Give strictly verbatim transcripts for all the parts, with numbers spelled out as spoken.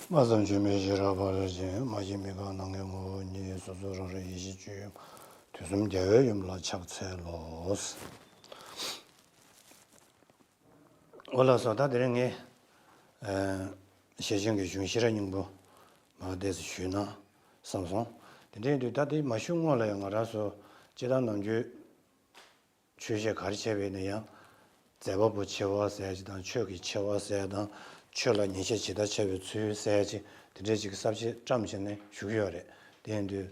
སྨྲ་བསམ་བརྗོད་མེད་ཤེས་རབ་ཕ་རོལ་ཕྱིན། མ་སྐྱེས་མི་འགག་ནམ་མཁའི་ངོ་བོ་ཉིད། སོ་སོར་རང་རིག་ཡེ་ཤེས་སྤྱོད་ཡུལ་མ། དུས་གསུམ་རྒྱལ་བའི་ཡུམ་ལ་ཕྱག་འཚལ་ལོ། འོ་ལགས་སོ། ད་དེ་རིང་ངས་ཨ་ཞེ་ཆེན་གྱི་གཞུང་ཤེས་རབ་སྙིང་པོ་མར་ཏོག་ཙམ་ཞུས་ན་བསམ་སོང་། དེ་འདྲ་ཡིན་དུས་ད་དེ་མ་ཞུ་སྔོན་ལ་ཡང་ང་རང་ཚོ་སྤྱིར་བཏང་ནམ་རྒྱུན་ཆོས་བཤད་ག་རེ་བྱས་པ་ཡིན་ན་ཡང་མཛད་པ་པོ་ཆེ་བ་ཟེར་ཡ་ཅིག་དང་ཆོས་ཀྱི་ཆེ་བ་ཟེར་ཡ་དང་ཆོས་ལ་ཉེས་བཤད་ཇི་ལྟར་བྱ་བའི་ཚུལ་ཟེར་ཡ་ཅིག་དེ་འདྲ་ཅིག་གསལ་བཤད་བཀྲམ་བྱས་ནས་ཞུ་གི་ཡོད་རེད། དེ་ཡིན་དུས་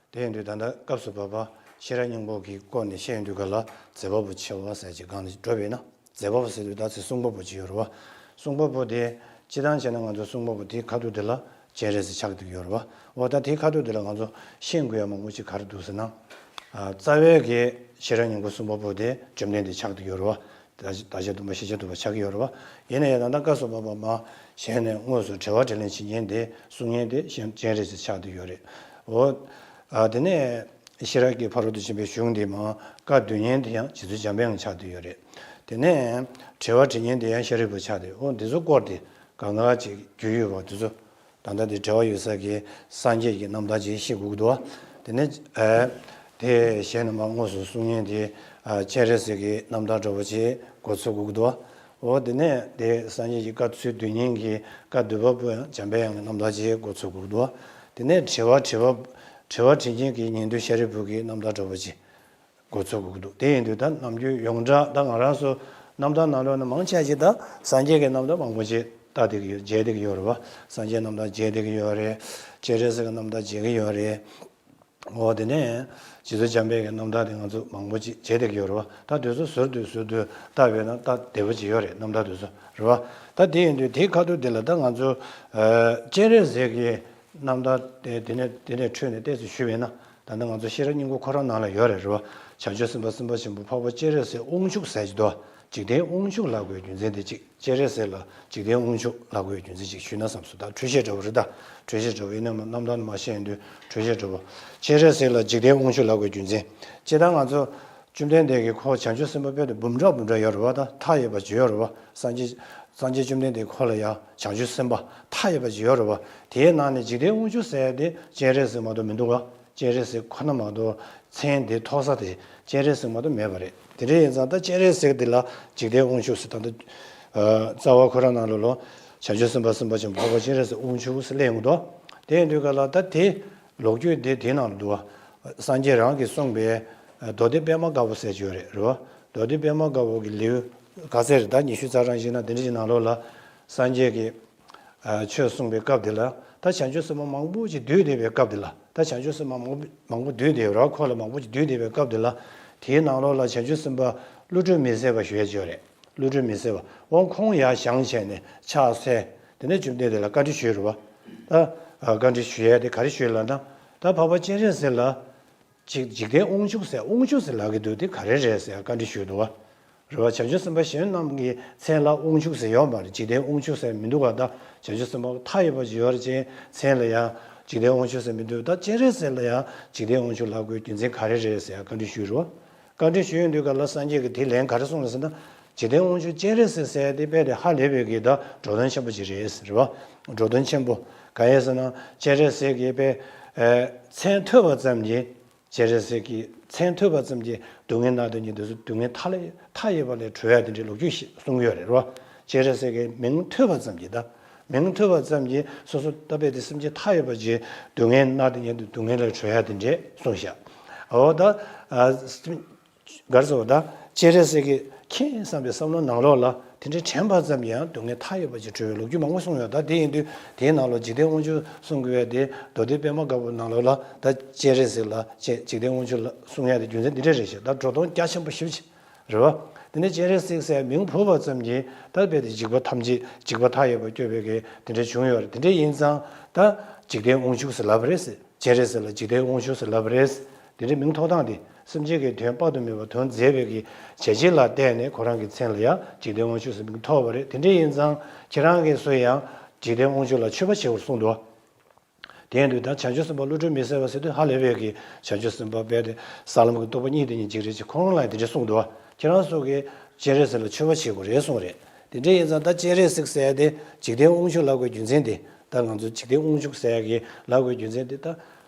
དེ་ཡིན་དུས་ད་ལྟ་སྐབས་སུ་བབ་པ་ཤེས་རབ་སྙིང་པོ་གི་སྐོར་ནས་བཤད་ཡོང་དུས་ག་ལ་མཛད་པ་པོ་ཆེ་བ་ཟེར་ཅིག་སྒང་ལ་འགྲོ་བས་ན། མཛད་པ་པོ་ཟེར་དུས་ད་ཚེ་གསུང་པ་པོ་ཅིག་ཡོད་རེད་བ། གསུང་པ་པོ་དེ་སྤྱིར་བཏང་བྱས་ན་ང་ཚོ་གསུང་པ་པོ་དེའི་ཁ་ཐུག་དེ་ལ་སྤྱན་རས་གཟིགས་ཆགས་ཀྱི་ཡོད་རེད་བ། འོ་ད་དེའི་ཁ་ཐུག་དེ་ལ་ང་ཚོ་ཤེས་དགོས་ཡ་མང་པོ་ཅིག་ག་རེ་འདུག་ཟེར་ན། ཨ་རྩ་བའི་གི་ཤེས་རབ་སྙིང་པོ་གསུང་པ་པོ་དེ་བཅོམ་ལྡན་འདས་ཆགས་ཀྱི་ཡོད་རེད་བ། བདག་བདག་ཅག་སྟོན་པ་ཤེས་བྱ་ཐུབ་པ་ཆགས་ཀྱི་ཡོད་རེད་བ། ཡིན་ན་ཡང་ད་ལྟ་སྐབས་སུ་བབ་པ་མ་གཞི་ནས་དངོས་སུ་དྲི་བ་དྲིས་ལན་བྱེད་མཁན་དེ་གསུང་མཁན་དེ་སྤྱན་རས་གཟིགས་ཆགས་ཀྱི་ཡོད་རེད། འོ་ཨ་དེ་ནས། ཤེས་རབ་ཀྱི་ཕ་རོལ་ཏུ་ཕྱིན་པའི་གཞུང་འདི་མར་བཀའ་བསྡུ་མཁན་དེ་ཡང་རྗེ་བཙུན་འཇམ་དཔལ་དབྱངས་ཆགས་བསྡད་ཡོད་རེད། དེ་ནས་དྲི་བ་དྲི་མཁན་དེ་ཡང་ཤཱ་རིའི་བུ་ཆགས་བསྡད། འོ་འདི་ཚོ་སྐོར་དེ་གང་ག་ཅིག་རྒྱུས་ཡོད་པ་དེ་ཚོ་ད་ལྟ་དེ་དྲི་བ་ཡོད་ས་གི་སངས་རྒྱས་ཀྱི་རྣམ་ཐར་ཅིག་ཤེས་དགོས་ཀྱི་འདུག་བ། དེ་ནས་ཨ་དེ་གཞན་ནས་མར་དངོས་སུ་གསུང་མཁན་དེ་ཨ་སྤྱན་རས་གཟིགས་ཀྱི་རྣམ་ཐར་འདྲ་པོ་ཅིག་གོ་ཚོད་དགོས་ཀྱི་འདུག་བ། འོ་དེ་ནས་དེ་སངས་རྒྱས་ཀྱི་བཀའ་ཚུལ་བསྡུ་མཁན་གྱི་བཀའ་བསྡུ་བ་པོ་ཡང་འཇམ་དཔལ་དབྱངས་ཀྱི་རྣམ་ཐར་ཅིག་གོ་ཚོད་དགོས་ཀྱི་འདུག་བ། དེ་ནས་དྲི་བ་དྲི་བ་དྲི་བ་དྲི་མཁན་གྱི་ཉན་ཐོས་ཤཱ་རིའི་བུ་གི་རྣམ་ཐར་འདྲ་པོ་ཅིག་གོ་ཚོད་དགོས་ཀྱི་འདུག་དེ་ཡིན་དུས་ད་ནམ་རྒྱུན་ཡོངས་གྲགས་ད་ང་རང་ཚོ་རྣམ་ཐར་ནང་ལོགས་ན་མང་ཆེ་ཅིག་ད་སངས་རྒྱས་ཀྱི་རྣམ་ཐར་མང་པོ་ཅིག་ལྟ་བསྡད་ཀྱི་ཡོད། མཇལ་བསྡད་ཀྱི་ཡོད་རེད་བ། སངས་རྒྱས་རྣམ་ཐར་མཇལ་བསྡད་ཀྱི་ཡོད་རེད། སྤྱན་རས་གཟིགས་ཀྱི་རྣམ་ཐར་མཇལ་གྱི་ཡོད་རེད། འོ་དེ་ནས་རྗེ་བཙུན་འཇམ་དཔལ་གྱི་རྣམ་ཐར་དེ་ང་ཚོ་མང་པོ་ཅིག་མཇལ་བསྡད་ཀྱི་ཡོད་རེད་བ། ད་དེ་ཚོ་ཟུར་དུ་ཟུར་དུ་ལྟ་བས་ན་ད་བདེ་པོ་ཅིག་ཡོད་རེད། རྣམ་ཐར་དེ་ཚོ་རེད་བ། ད་དེ་ཡིན་དུས་དེའི་ཁ་ཐུག་དེ་ལ་ད་ང་ཚོ་ཨ་སྤྱན་རས་གཟིགས་ཀྱི་རྣམ་ཐར་དེ་དེ་ནས་དེ་ནས་འཕྲོས་ནས་ཏོག་ཙམ་ཞུས་པས་ན། ད་ནི་ང་ཚོ་ཤེས་རབ་སྙིང་པོ་ཁོ་རང་ནང་ལ་ཡོད་རེད་རེད་བ། བྱང་ཆུབ་སེམས་དཔའ་སེམས་དཔའ་ཆེན་པོ་འཕགས་པ་སྤྱན་རས་གཟིགས་དབང་ཕྱུག་ཟེར་གྱི་འདུག་བ། འཇིག་རྟེན་དབང་ཕྱུག་ལབ་དགོས་རྒྱུ་མཚན་དེ་གཅིག་སྤྱན་རས་གཟིགས་ལ་འཇིག་རྟེན་དབང་ཕྱུག་ལབ་དགོས་རྒྱུ་མཚན་ཅིག་ཞུས་ན་བསམ་སོང་། ད་འགྲེལ་བཤད་འདྲ་བོ་རེད་ད། འགྲེལ་བཤད་འདྲ་བོ་ཡིན་ན་མ་རྣམ་ཐར་མ་ཤེས་ཡོང་དུས་འགྲེལ་བཤད་འདྲ་བོ། སྤྱན་རས་གཟིགས་ལ་འཇིག་རྟེན་དབང་ཕྱུག་ལབ་དགོས་རྒྱུ་མཚན། སྤྱིར་བཏང་ང་ཚོ་བཅོམ་ལྡན་འདས་ཀྱི་ཁོ་བྱང་ཆུབ་སེམས་དཔའ་དཔེ་དེ་འབུམ་ཕྲག་འབུམ་ཕྲག་ཡོད་རེད་བ། ད་མཐའ་ཡས་པ་ཅིག་ཡོད་རེད་བ། སངས་རྒྱས་སངས་རྒྱས་བཅོམ་ལྡན་འདས་ཁོ་ལ་ཡང་བྱང་ཆུབ་སེམས་དཔའ་མཐའ་ཡས་པ་ཅིག་ཡོད་རེད་བ། དེའི་ནང་ནས་འཇིག་རྟེན་དབང་ཕྱུག་ཟེར་ཡ་དེ་སྤྱན་རས་གཟིགས་མ་གཏོགས་མི་འདུག་བ། སྤྱན་རས་གཟིགས་ཁོ་ན་མ་གཏོགས་མཚན་དེ་ཐོགས་ས་དེ་སྤྱན་རས་གཟིགས་མ་གཏོགས་མེད་པ་རེད། དེ་འདྲ་ཡིན་ཙང་ད་སྤྱན་རས་གཟིགས་འདི་ལ་འཇིག་རྟེན་དབང་ཕྱུག་ཟེར་ད་ལྟ་ཨ་རྩ་བ་ཁོ་རང་ནང་ལོགས་ལ་བྱང་ཆུབ་སེམས་དཔའ་སེམས་དཔའ་ཆེན་པོ་འཕགས་པ་སྤྱན་རས་གཟིགས་དབང་ཕྱུག་ཟེར་སླེབས་ཡོང་གི་འདུག་དེ་ཡིན་དུས་ག་ལ་ད་དེ་ལོ་རྒྱུས་དེ་དེའི་ནང་ལ་འདུག་བ། སངས་རྒྱས་རང་གིས་གསུངས་པའི་ཨ་མདོ་སྡེ་པད་མ་དཀར་པོ་ཟེར་གྱི་ཡོད་རེད་རེད་བ། མདོ་སྡེ་པད་མ་དཀར་པོ་གི་ལེའུ་ག་ཚད་རེད་ད་ཉི་ཤུ་རྩ་གྲངས་ཤིག་ན་དེ་འདྲ་ཞིག་ནང་ལོགས་ལ་སངས་རྒྱས་ཀྱིས་ཨ་ཆོས་གསུངས་པའི་སྐབས་དེ་ལ་ད་བྱང་ཆུབ་སེམས་དཔའ་མང་པོ་ཅིག་འདུས་བསྡད་པའི་སྐབས་དེ་ལ། ད་བྱང་ཆུབ་སེམས་དཔའ་མང་པོ་མང་པོ་འདུས་བསྡད་རོགས་ཁོ་ལ་མང་པོ་ཅིག་འདུས་བསྡད་པའི་སྐབས་དེ་ལ། དེའི་ནང་ལོགས་ལ་བྱང་ཆུབ་སེམས་དཔའ་བློ་གྲོས་མི་ཟད་པ་ཞུ་ཡ་ཅིག་ཡོད་རེད། བློ་གྲོས་མི་ཟད་པ་འོ་ཁོང་ཡར་བཞེངས་བྱས་ནས་ཕྱག་འཚལ། དེ་ནས་བཅོམ་ལྡན་འདས་ལ་བཀའ་འདྲི་ཞུས་རེད་བ། ད་ཨ་བཀའ་འདྲི་ཞུ་ཡ་དེ་ག་རེ་ཞུས་ལབ་ན། ད་འཕགས་པ་སྤྱན་རས་གཟིགས་ལ། ཅིག་འཇིག་རྟེན་དབང་ཕྱུག་ཟེར་དབང་ཕྱུག་ཟེར་ལབ་ཀྱི་འདུག་དེ་ག་རེ་རེད་ཟེར་བཀའ་འདྲི་ཞུས་འདུག་བ། རེད་བ། བྱང་ཆུབ་སེམས་དཔའ་གཞན་རྣམས་ཀྱི་མཚན་ལ་དབང་ཕྱུག་ཟེར་ཡོད་མ་རེད། འཇིག་རྟེན་དབང་ཕྱུག་ཟེར་མི་འདུག་ག་ད་བྱང་ཆུབ་སེམས་དཔའ་མཐའ་ཡས་པ་ཅིག་ཡོད་རེད་ཅེས་མཚན་ལ་ཡང་འཇིག་རྟེན་དབང་ཕྱུག་ཟེར་མི་འདུག་ད་སྤྱན་རས་གཟིགས་ལ་ཡང་འཇིག་རྟེན་དབང་ཕྱུག་ལབ་དགོས་རྒྱུ་མཚན་ག་རེ་རེད་ཟེར་བཀའ་འདྲི་ཞུས་རེད་བ། བཀའ་འདྲི་ཞུས་ཡོང་དུས་ག་ལ་སངས་རྒྱས་ཀྱིས་དེ་ལན་ག་རེ་གསུངས་ལ་ཟེར་ན། འཇིག་རྟེན་དབང་ཕྱུག་སྤྱན་རས་གཟིགས་ཟེར་དེ་དཔེ་དེ་ཧ་ལས་པའི་གི་ད་འགྲོ་དོན་ཆེན་པོ་ཅིག་རེད་ཟེར་བ། འགྲོ་དོན་ཆེན་པོ་གང་ཡིན་ཟེར་ན་སྤྱན་རས་གཟིགས་ཀྱི་དཔེ་མཚན་ཐོས་པ་ཙམ་གྱིས། སྤྱན་རས་གཟིགས་ཀྱི་མཚན་ཐོས་པ་ཙམ་གྱིས་སྡུག་བསྔལ་མནར་སྡོད་མཁན་དེ་ཚོ་སྡུག་བསྔལ་མཐའ་ལས་མཐའ་ཡས་པ་ལས་གྲོལ་ཡ་དེ་འདྲའི་ལོ་རྒྱུས་ཤིག་གསུང་གི་ཡོད་རེད་རོ། སྤྱན་རས་གཟིགས་ཀྱི་མིང་ཐོས་པ་ཙམ་གྱིས་ད། མིང་ཐོས་པ་ཙམ་གྱིས་སོ་སོ་ལྟ་བས་དེ་སེམས་ཅན་མཐའ་ཡས་པ་ཅིག་སྡུག་བསྔལ་མནར་སྡོད་མཁན་དེ་སྡུག་བསྔལ་ལས་གྲོལ་ཡ་དེ་འདྲས་གསུངས་ཤག་འོ་ད། ག་རེ་ཟེར་བ་ད། སྤྱན་རས་གཟིགས་ཀྱི་མཁྱེན་བསམ་པའི་བསམ་བློ་ནང་ལོགས་ལ་དེ་འདྲའི་དྲན་པ་ཙམ་གྱིས་ཡང་སྡུག་བསྔལ་མཐའ་ཡས་པ་ཅིག་གྲོལ་བའི་ལོ་རྒྱུས་མང་པོ་གསུངས་ཡོད། ད་དེ་ཡིན་དུས་དེའི་ནང་ལོགས་འཇིག་རྟེན་དབང་ཕྱུག་གསུང་དགོས་པའི་དེ་མདོ་སྡེ་པད་མ་དཀར་པོའི་ནང་ལོགས་ལ་ད་སྤྱན་རས་གཟིགས་ལ་སྤྱན་འཇིག་རྟེན་དབང་ཕྱུག་ལ་གསུང་ཡ་དེ་རྒྱུ་མཚན་འདི་འདྲ་རེད་ཤག་ད་འགྲོ་སྟངས་རྒྱ་ཆེན་པོ་ཞེ་པོ་ཅིག་རེད་བ། དེ་ནས་སྤྱན་རས་གཟིགས་ཟེར་མིང་བོས་པ་ཙམ་གྱིས་ད་དཔེ་དེ་འཇིགས་པ་ཐམས་ཅད་འཇིགས་པ་མཐའ་ཡས་པ་སྐྱོབ་པའི་གི་དེ་འདྲ་བྱུང་ཡོད་རེད། དེ་འདྲ་ཡིན་ཙང་ད་འཇིག་རྟེན་དབང་ཕྱུག་ཟེར་ལབ་པ་རེད་ཟེར། སྤྱན་རས་གཟིགས་ལ་འཇིག་རྟེན་དབང་ཕྱུག་ཟེར་ལབ་པ་རེད། དེ་འདྲའི་མིང་ཐོགས་སྟངས་དེ་སེམས་ཅན་གྱི་དོན་དཔག་ཏུ་མེད་པ་དོན་མཛད་པའི་གི་བྱས་རྗེས་ལ་བརྟེན་ནས་ཁོ་རང་གི་མཚན་ལ་ཡང་འཇིག་རྟེན་དབང་ཕྱུག་ཟེར་མིང་ཐོགས་པ་རེད། དེ་འདྲ་ཡིན་ཙང་ཁྱེད་རང་གིས་སུ་ཡང་འཇིག་རྟེན་དབང་ཕྱུག་ལ་མཆོད་པ་བྱེད་པར་གསུངས་འདུག་དེ་ཡིན་དུས་ད་བྱང་ཆུབ་སེམས་དཔའ་བློ་གྲོས་མི་ཟད་པ་ཟེར་དུས་ཧ་ལས་པའི་གི་བྱང་ཆུབ་སེམས་དཔའ་དཔེ་དེ་ས་ལམ་གྱི་རྟོགས་པ་གཉིས་དེ་ཉིད་ཅིག་རེད་ཅེས་ཁོང་ལ་དེ་འདྲ་གསུངས་འདུག་ཁྱེད་རང་ཚོ་གིས་སྤྱན་རས་གཟིགས་ལ་མཆོད་པ་བྱེད་དགོས་རེད་གསུངས་རེད། དེ་འདྲ་ཡིན་ཙང་ད་སྤྱན་རས་གཟིགས་ཟེར་ཡ་དེ་འཇིག་རྟེན་དབང་ཕྱུག་ལབ་དགོས་རྒྱུ་མཚན་དེ། ད་ང་ཚོ་འཇིག་རྟེན་དབང་ཕྱུག་ཟེར་ཡ་གི་ལབ་དགོས་རྒྱུ་མཚན་དེ། ད་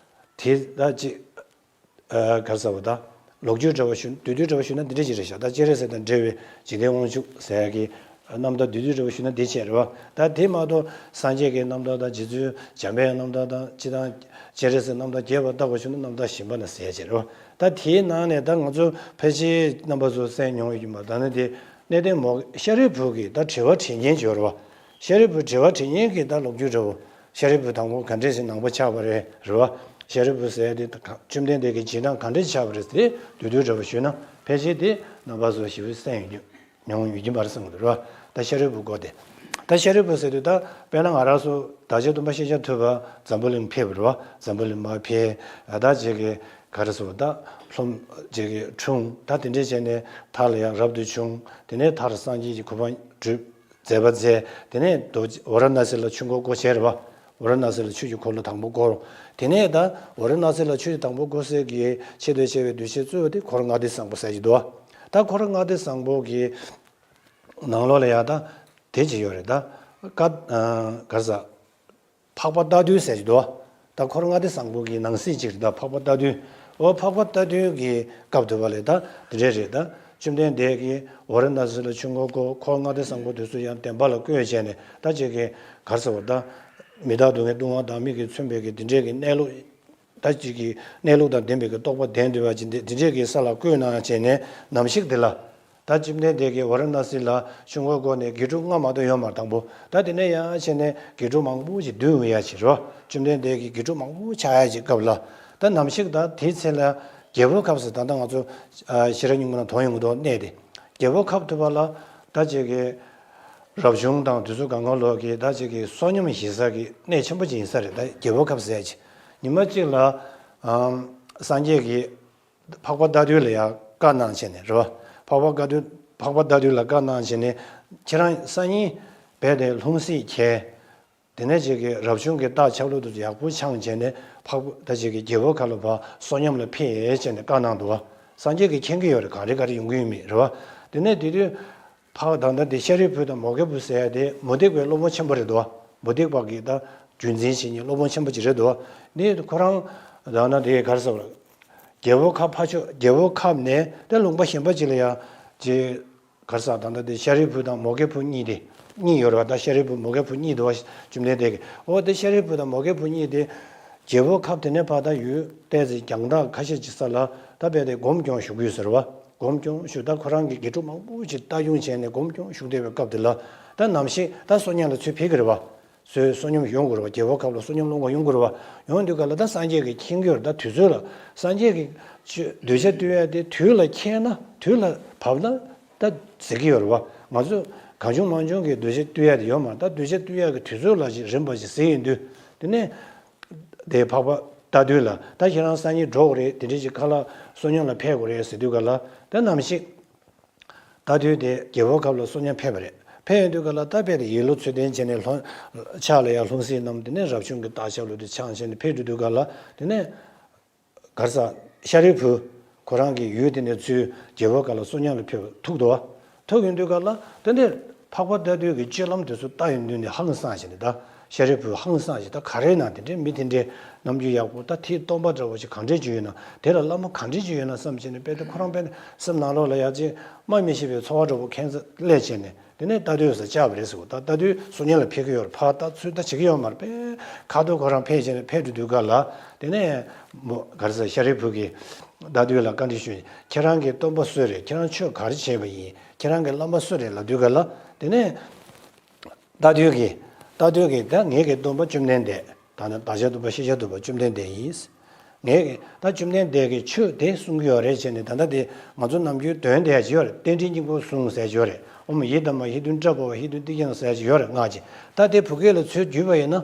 དེ་ད་ཅི་ཨ་ག་རེ་ཟེར་བ། ད་ལོ་རྒྱུས་འདྲ་བོ་ཞུ་བསྡུས་བསྡུས་འདྲ་བོ་ཞུ་ན་འདི་འདྲ་ཅིག་རེད་ཤག་ད་སྤྱན་རས་གཟིགས་དང་འབྲེལ་བའི་འཇིག་རྟེན་དབང་ཕྱུག་ཟེར་ཡ་གི་རྣམ་ཐར་བསྡུས་བསྡུས་འདྲ་བོ་ཞུ་ན་འདི་བྱས་རེད་བ། ད་དེ་མ་གཏོགས་སངས་རྒྱས་ཀྱི་རྣམ་ཐར་དང་རྗེ་བཙུན་འཇམ་དཔལ་རྣམ་ཐར་དང་། སྤྱིར་བཏང་སྤྱན་རས་གཟིགས་རྣམ་ཐར་རྒྱས་པ་ལྟ་བུ་ཞུ་ན་རྣམ་ཐར་གཞན་པ་ན་ཟེར་ཡ་ཅིག་རེད་བ། ད་དེའི་ནང་ནས་ད་ང་ཚོ་ཕལ་ཆེར་རྣམ་པ་ཚོ་གསན་མྱོང་ཡོད་ཀྱི་མ་རེད། ད་ནི་དེ་གནས་བརྟན་མོ་ཤཱ་རིའི་བུ་གི་ད་དྲི་བ་དྲིས་མཁན་ཅིག་ཡོད་རེད་བ། ཤཱ་རིའི་བུ་དྲི་བ་དྲིས་མཁན་གྱི་ད་ལོ་རྒྱུས་འདྲ་བོ། ཤཱ་རིའི་བུ་དང་པོ་ག་འདྲས་སེ་ནང་པ་ཆགས་པ་རེད་རེད་བ། ཤཱ་རིའི་བུ་ཟེར་དེ་ད་ག་བཅོམ་ལྡན་འདས་ཀྱི་རྗེས་འབྲང་ག་འདྲས་ཆགས་པ་རེད་ཟེར་དེ་བསྡུས་བསྡུས་འདྲ་བོ་ཞུས་ན་ཕལ་ཆེར་དེ་རྣམ་པ་ཚོ་ཞེ་པོ་གསན་ཡོད་རྒྱུ་མྱོང་ཡོད་ཀྱི་མ་རེད་བསམ་གྱི་འདུག་རེད་བ། ད་ཤཱ་རིའི་བུ་སྐོར་དེ། ད་ཤཱ་རིའི་བུ་ཟེར་དུས་ད་དཔེར་ན་ང་རང་ཚོ་བདག་ཅག་སྟོན་པ་ཤཱཀྱ་ཐུབ་པ་འཛམ་བུ་གླིང་ཕེབས་པ་རེད་བ། འཛམ་བུ་གླིང་མར་ཕེབས། ད་ཅིག་གི་ག་རེ་ཟེར་བ། ད་ལྷུམས་ཅིག་གི་འཁྲུངས། ད་དེ་འདྲས་བྱས་ནས་མཐའ་ལ་ཡང་རབ་ཏུ་བྱུང་། དེ་ནས་མཐར་སངས་རྒྱས་ཀྱི་གོ་འཕང་སྒྲུབ་མཛད་པ་མཛད། དེ་ནས་རྡོ་རྗེ་ཝཱ་ར་ཎཱ་སི་ལ་ཆོས་འཁོར་བསྐོར་བྱས་རེད་བ། ཝཱ་ར་ཎཱ་སི་ལ་ཆོས་ཀྱི་འཁོར་ལོ་དང་པོ་བསྐོར། དེ་ནས་ད་ཝཱ་ར་ཎཱ་སི་ལ་ཆོས་ཀྱི་དང་པོ་བསྐོར་སའི་གི་ཆེད་དུ་བྱས་པའི་གདུལ་བྱའི་གཙོ་བོ་དེ་འཁོར་ལྔ་སྡེ་བཟང་པོ་ཟེར་གྱི་འདུག་བ། ད་འཁོར་ལྔ་སྡེ་བཟང་པོ་གི་ནང་ལོགས་ལ་ཡང་ད་དེ་ཅིག་ཡོད་རེད། ད་ཀ་ཨ་ག་རེ་ཟེར། འཕགས་པ་རྟ་བདུན་ཟེར་གྱི་འདུག་བ། ད་འཁོར་ལྔ་སྡེ་བཟང་པོ་གི་ནང་གསེས་ཅིག་རེད། ད་འཕགས་པ་རྟ་བདུན། འོ་འཕགས་པ་རྟ་བདུན་གྱི་སྐབས་དུས་པ་ལས་ད་དེ་འདྲས་རེད། ད་བཅོམ་ལྡན་འདས་ཀྱིས་ཝཱ་ར་ཎཱ་སི་ལ་ཆོས་འཁོར་བསྐོར། འཁོར་ལྔ་སྡེ་བཟང་པོ་དེ་ཚོ་ཡང་བདེན་པ་ལ་བཀོད་བྱས་ནས། ད་ཅིག་གི་ག་རེ་ཟེར་བ། ད་མི་རྟག་སྡུག་བསྔལ་སྡུག་བསྔལ་བདག་མེད་ཀྱིས་མཚོན་པའི་གི་དེ་འདྲས་ཀྱི་གནས་ལུགས། ད་ཅིག་གི་གནས་ལུགས་དང་ལྡན་པའི་གི་རྟོགས་པ་ལྡན་འདུག་པ་ཅིག་འདི་འདི་འདྲས་ཀྱི་ས་ལ་བཀོད་གནང་བྱས་ནས། ནམ་ཞིག་དེ་ལ་ད་བཅོམ་ལྡན་འདས་ཀྱིས་ཝཱ་ར་ཎཱ་སི་ལ་ཆོས་འཁོར་བསྐོར་ནས་དགེ་ཕྲུག་ལྔ་མ་གཏོགས་ཡོད་མ་རེད། དང་པོ་ད་དེ་ནས་ཡང་བྱས་ནས་དགེ་ཕྲུག་མང་པོ་ཞིག་འདུས་ཡོང་ཡ་ཅིག་རེད་བ། བཅོམ་ལྡན་འདས་ཀྱི་དགེ་ཕྲུག་མང་པོ་ཆགས་ཡ་ཅིག་སྐབས་ལ། ད་ནམ་ཞིག་ད་དེའི་ཚེ་ལ་རྒྱལ་པོའི་ཁབ་ཟེར། ད་ལྟ་ང་ཚོ་ཨ་ཤེས་རབ་སྙིང་པོ་ནང་དོན་ཡོང་གི་འདུག་གནས་དེ། རྒྱལ་པོའི་ཁབ་དུས་པ་ལ་ད་ཅིག་གི་རབ་བྱུང་དང་དེ་ཚོ་གང་ག་ལོག་གི་ད་ཅིག་གི་བསོད་སྙོམས་ཞིག་ས་གི་གནས་ཆེན་པོ་ཅིག་ཡིན་ས་རེད། ད་རྒྱལ་པོའི་ཁབ་ཟེར་ཡ་ཅིག་ཉི་མ་གཅིག་ལ་ཨམ་སངས་རྒྱས་ཀྱིས་འཕགས་པ་རྟ་བདུན་ལ་ཡང་བཀའ་གནང་བྱས་ནས་རེད་བ། འཕགས་པ་བཀའ་བདུན། འཕགས་པ་རྟ་བདུན་ལ་བཀའ་གནང་བྱས་ནས། ཁྱེད་རང་སང་ཉིན་རྦད་དེ་ལྷུང་བཟེད་འཁྱེར། དེ་ནས་ཅིག་གི་རབ་བྱུང་གི་རྟགས་ཆ་ལུགས་དེ་ཚོ་ཡག་པོ་འཆང་བྱས་ནས། འཕགས་པ་ད་ཅིག་གི་རྒྱལ་པོའི་ཁབ་ལ་ཕར་བསོད་སྙོམས་ལ་ཕེབས་བྱས་ནས་བཀའ་གནང་འདུག་བ། སངས་རྒྱས་ཀྱིས་མཁྱེན་གྱི་ཡོད་རེད། ག་རེ་ག་རེ་ཡོང་གི་ཡོད་མེད་རེད་བ། དེ་ནས་དེ་དུས་ཕར་ད་ལྟ་དེ་ཤཱ་རིའི་བུ་དང་མོའུ་འགལ་བུ་ཟེར་ཡ་དེ་མུ་སྟེགས་པའི་སློབ་དཔོན་ཆེན་པོ་རེད་འདུག་བ། མུ་སྟེགས་པ་གི་ད་རྒྱུན་འཛིན་བྱེད་མཁན་སློབ་དཔོན་ཆེན་པོ་ཅིག་རེད་འདུག་བ། དེ་ཁོ་རང་ད་ལྟ་དེ་ག་རེ་ཟེར་བ། རྒྱལ་པོའི་ཁབ་ཕར་ཕྱོགས། རྒྱལ་པོའི་ཁབ་ནས་དེ་ལུང་པ་གཞན་པ་ཅིག་ལ་ཡང་ཅིག་ག་རེ་ཟེར། ད་ལྟ་དེ་ཤཱ་རིའི་བུ་དང་མོའུ་འགལ་བུ་གཉིས་དེ། གཉིས་ཡོད་རེད་བ། ད་ཤཱ་རིའི་བུ་མོའུ་འགལ་བུ་གཉིས་འདུག་བ། བཅོམ་ལྡན་འདས་ཀྱིས། འོ་དེ་ཤཱ་རིའི་བུ་དང་མོའུ་འགལ་བུ་གཉིས་དེ་རྒྱལ་པོའི་ཁབ་དེ་ནས་ཕར་ད་ཡུལ་ཏོག་ཙམ་རྒྱང་ཐག་ཁ་ཤས་ཅིག་ས་ལ་ད་རྦད་དེ་སྒོམ་སྐྱོང་བཞུགས་ཀྱི་ཡོད་ཟེར་བ། སྒོམ་སྐྱོང་བཞུགས། ད་ཁོ་རང་གི་དགེ་ཕྲུག་མང་པོ་ཞིག་ལྟ་སྐྱོང་བྱས་ནས་སྒོམ་སྐྱོང་བཞུགས་བསྡད་པའི་སྐབས་དེ་ལ། ད་ནམ་ཞིག་ད་བསོད་སྙོམས་ལ་ཚུར་ཕེབས་ཀྱི་རེད་བ། ཚུར་བསོད་སྙོམས་ཡོང་དགོས་རེད་བ། རྒྱལ་པོའི་ཁབ་ལ་བསོད་སྙོམས་སློང་ག་ཡོང་དགོས་རེད་བ། ཡོང་དུས་ག་ལ་ད་སངས་རྒྱས་ཀྱིས་མཁྱེན་གྱི་ཡོད་རེད། ད་དུས་ཚོད་ལ་སངས་རྒྱས་ཀྱིས་ཆོས་གདུལ་བྱ་བཏུལ་ཡ་དེ་དུས་ལ་འཁེལ་ན། དུས་ལ་བབས་ན་ད་ཟེར་གྱི་ཡོད་རེད་བ། ང་ཚོ་གང་བྱུང་མང་བྱུང་གི་གདུལ་བྱ་བཏུལ་ཡ་དེ་ཡོད་མ་རེད། ད་གདུལ་བྱ་བཏུལ་ཡ་གི་དུས་ཚོད་ལ་ཅིག་རིམ་པ་ཅིག་ཟེར་ཡོང་དུས། དེ་ནས་དེ་འཕགས་པ་རྟ་བདུན་ལ། ད་ཁྱེད་རང་སང་ཉིན་འགྲོ་དགོས་རེད། དེ་འདྲ་ཅིག་ཁ་ལག་བསོད་སྙོམས་ལ་ཕེབས་དགོས་རེད་ཟེར་དུས་ག་ལ། ད་ནམ་ཞིག་རྟ་བདུན་དེ་རྒྱལ་པོའི་ཁབ་ལ་བསོད་སྙོམས་ཕེབས་པ་རེད། ཕེབས་ཡོང་དུས་ག་ལ་ད་རྦད་དེ་ཡིད་བློ་ཚོད་ལྡན་བྱས་ནས་ལྷོ་ཕྱོགས་ལ་ཡར་ལྷུང་བཟེད་བསྣམས། དེ་ནས་རབ་བྱུང་གི་རྟགས་ཆ་ལུགས་དེ་འཆང་བྱས་ནས་ཕེབས་འགྲོ་དུས་ག་ལ། དེ་ནས་ག་རེ་ཟེར། ཤཱ་རིའི་བུ་ཁོ་རང་གི་ཡུལ་དེ་ནས་ཚུར་རྒྱལ་པོའི་ཁབ་ལ་བསོད་སྙོམས་ལ་ཕེབས་པ་ཐུག་འདུག་བ། ཐུག་ཡོང་དུས་ག་ལ་དེ་ནས་འཕགས་པ་རྟ་བདུན་གྱི་སྤྱོད་ལམ་དེ་ཚོ་ལྟ་ཡོང་དུས་ནས་ཧང་སངས་བྱས་ནས། ད་ཤཱ་རིའི་བུ་ཧང་སངས་བྱས། ད་ག་རེ་ན་དེ་འདྲའི་མི་དེ་འདྲའི་རྣམ་འགྱུར་ཡག་པོ། ད་དེའི་སྟོན་པ་འདྲ་བོ་ཞིག་གང་འདྲས་ཅིག་ཡོད་ན། དེ་ལ་བླ་མ་གང་འདྲས་ཅིག་ཡོད་ན་བསམ་བྱས་ནས། རྦད་དེ་ཁོ་རང་རྦད་དེ་སེམས་ནང་ལོགས་ལ་ཡ་ཅིག་སྨྲ་མི་ཤེས་པའི་ཚོར་བ་འདྲ་བོ་ཁྱད་མཚར་སླེབས་བྱས་ནས། དེ་ནས་རྟ་བདུན་ཟེར་བཅར་བ་རེད་ཟེར་གོ། ད་རྟ་བདུན་བསོད་སྙོམས་ལ་ཕེབས་ཀྱི་ཡོད་རེད། ཕར་ད་ཚུར་ད་བྱེད་ཀྱི་ཡོད་མ་རེད། དཔེ་ཁ་ཐུག་ཁོ་རང་ཕེབས་བྱས་ནས་ཕེབས་འགྲོ་དུས་ག་ལ། དེ་ནས་མོ་ག་རེ་ཟེར། ཤཱ་རིའི་བུ་གིས་རྟ་བདུན་ལ་བཀའ་འདྲི་ཞུས། ཁྱེད་རང་གི་སྟོན་པ་སུ་རེད། ཁྱེད་རང་ཆོས་ག་རེ་བྱས་པ་ཡིན། ཁྱེད་རང་གི་བླ་མ་སུ་རེད་ལབ་དུས་ག་ལ། དེ་ནས་རྟ་བདུན་གྱིས། རྟ་བདུན་གྱིས་ད་ངེད་ཀྱི་སྟོན་པ་བཅོམ་ལྡན་འདས། ད་ནི་བདག་ཅག་སྟོན་པ་ཤཱཀྱ་ཐུབ་པ་བཅོམ་ལྡན་འདས་ཡིན། ངས་ད་བཅོམ་ལྡན་འདས་ཀྱིས་ཆོས་དེ་གསུང་གི་ཡོད་རེད་བྱས་ནས། ད་ལྟ་དེ་ང་ཚོ་ནམ་རྒྱུན་འདོན་བསྡད་ཡ་ཅིག་ཡོད་རེད། རྟེན་འབྲེལ་སྙིང་པོ་གསུངས་ཟེར་ཡ་ཅིག་ཡོད་རེད། ཨོཾ་ཡེ་དྷརྨཱ་ཧེ་ཏུཾ་པྲ་བྷ་ཝ་ཧེ་ཏུཾ་ཏཱིཀྵྞ་ཟེར་ཡ་ཅིག་ཡོད་རེད། སྔགས་ཅིག་ད་དེ་བོད་སྐད་ལ་ཚུར་བསྒྱུར་བ་ཡིན་ན།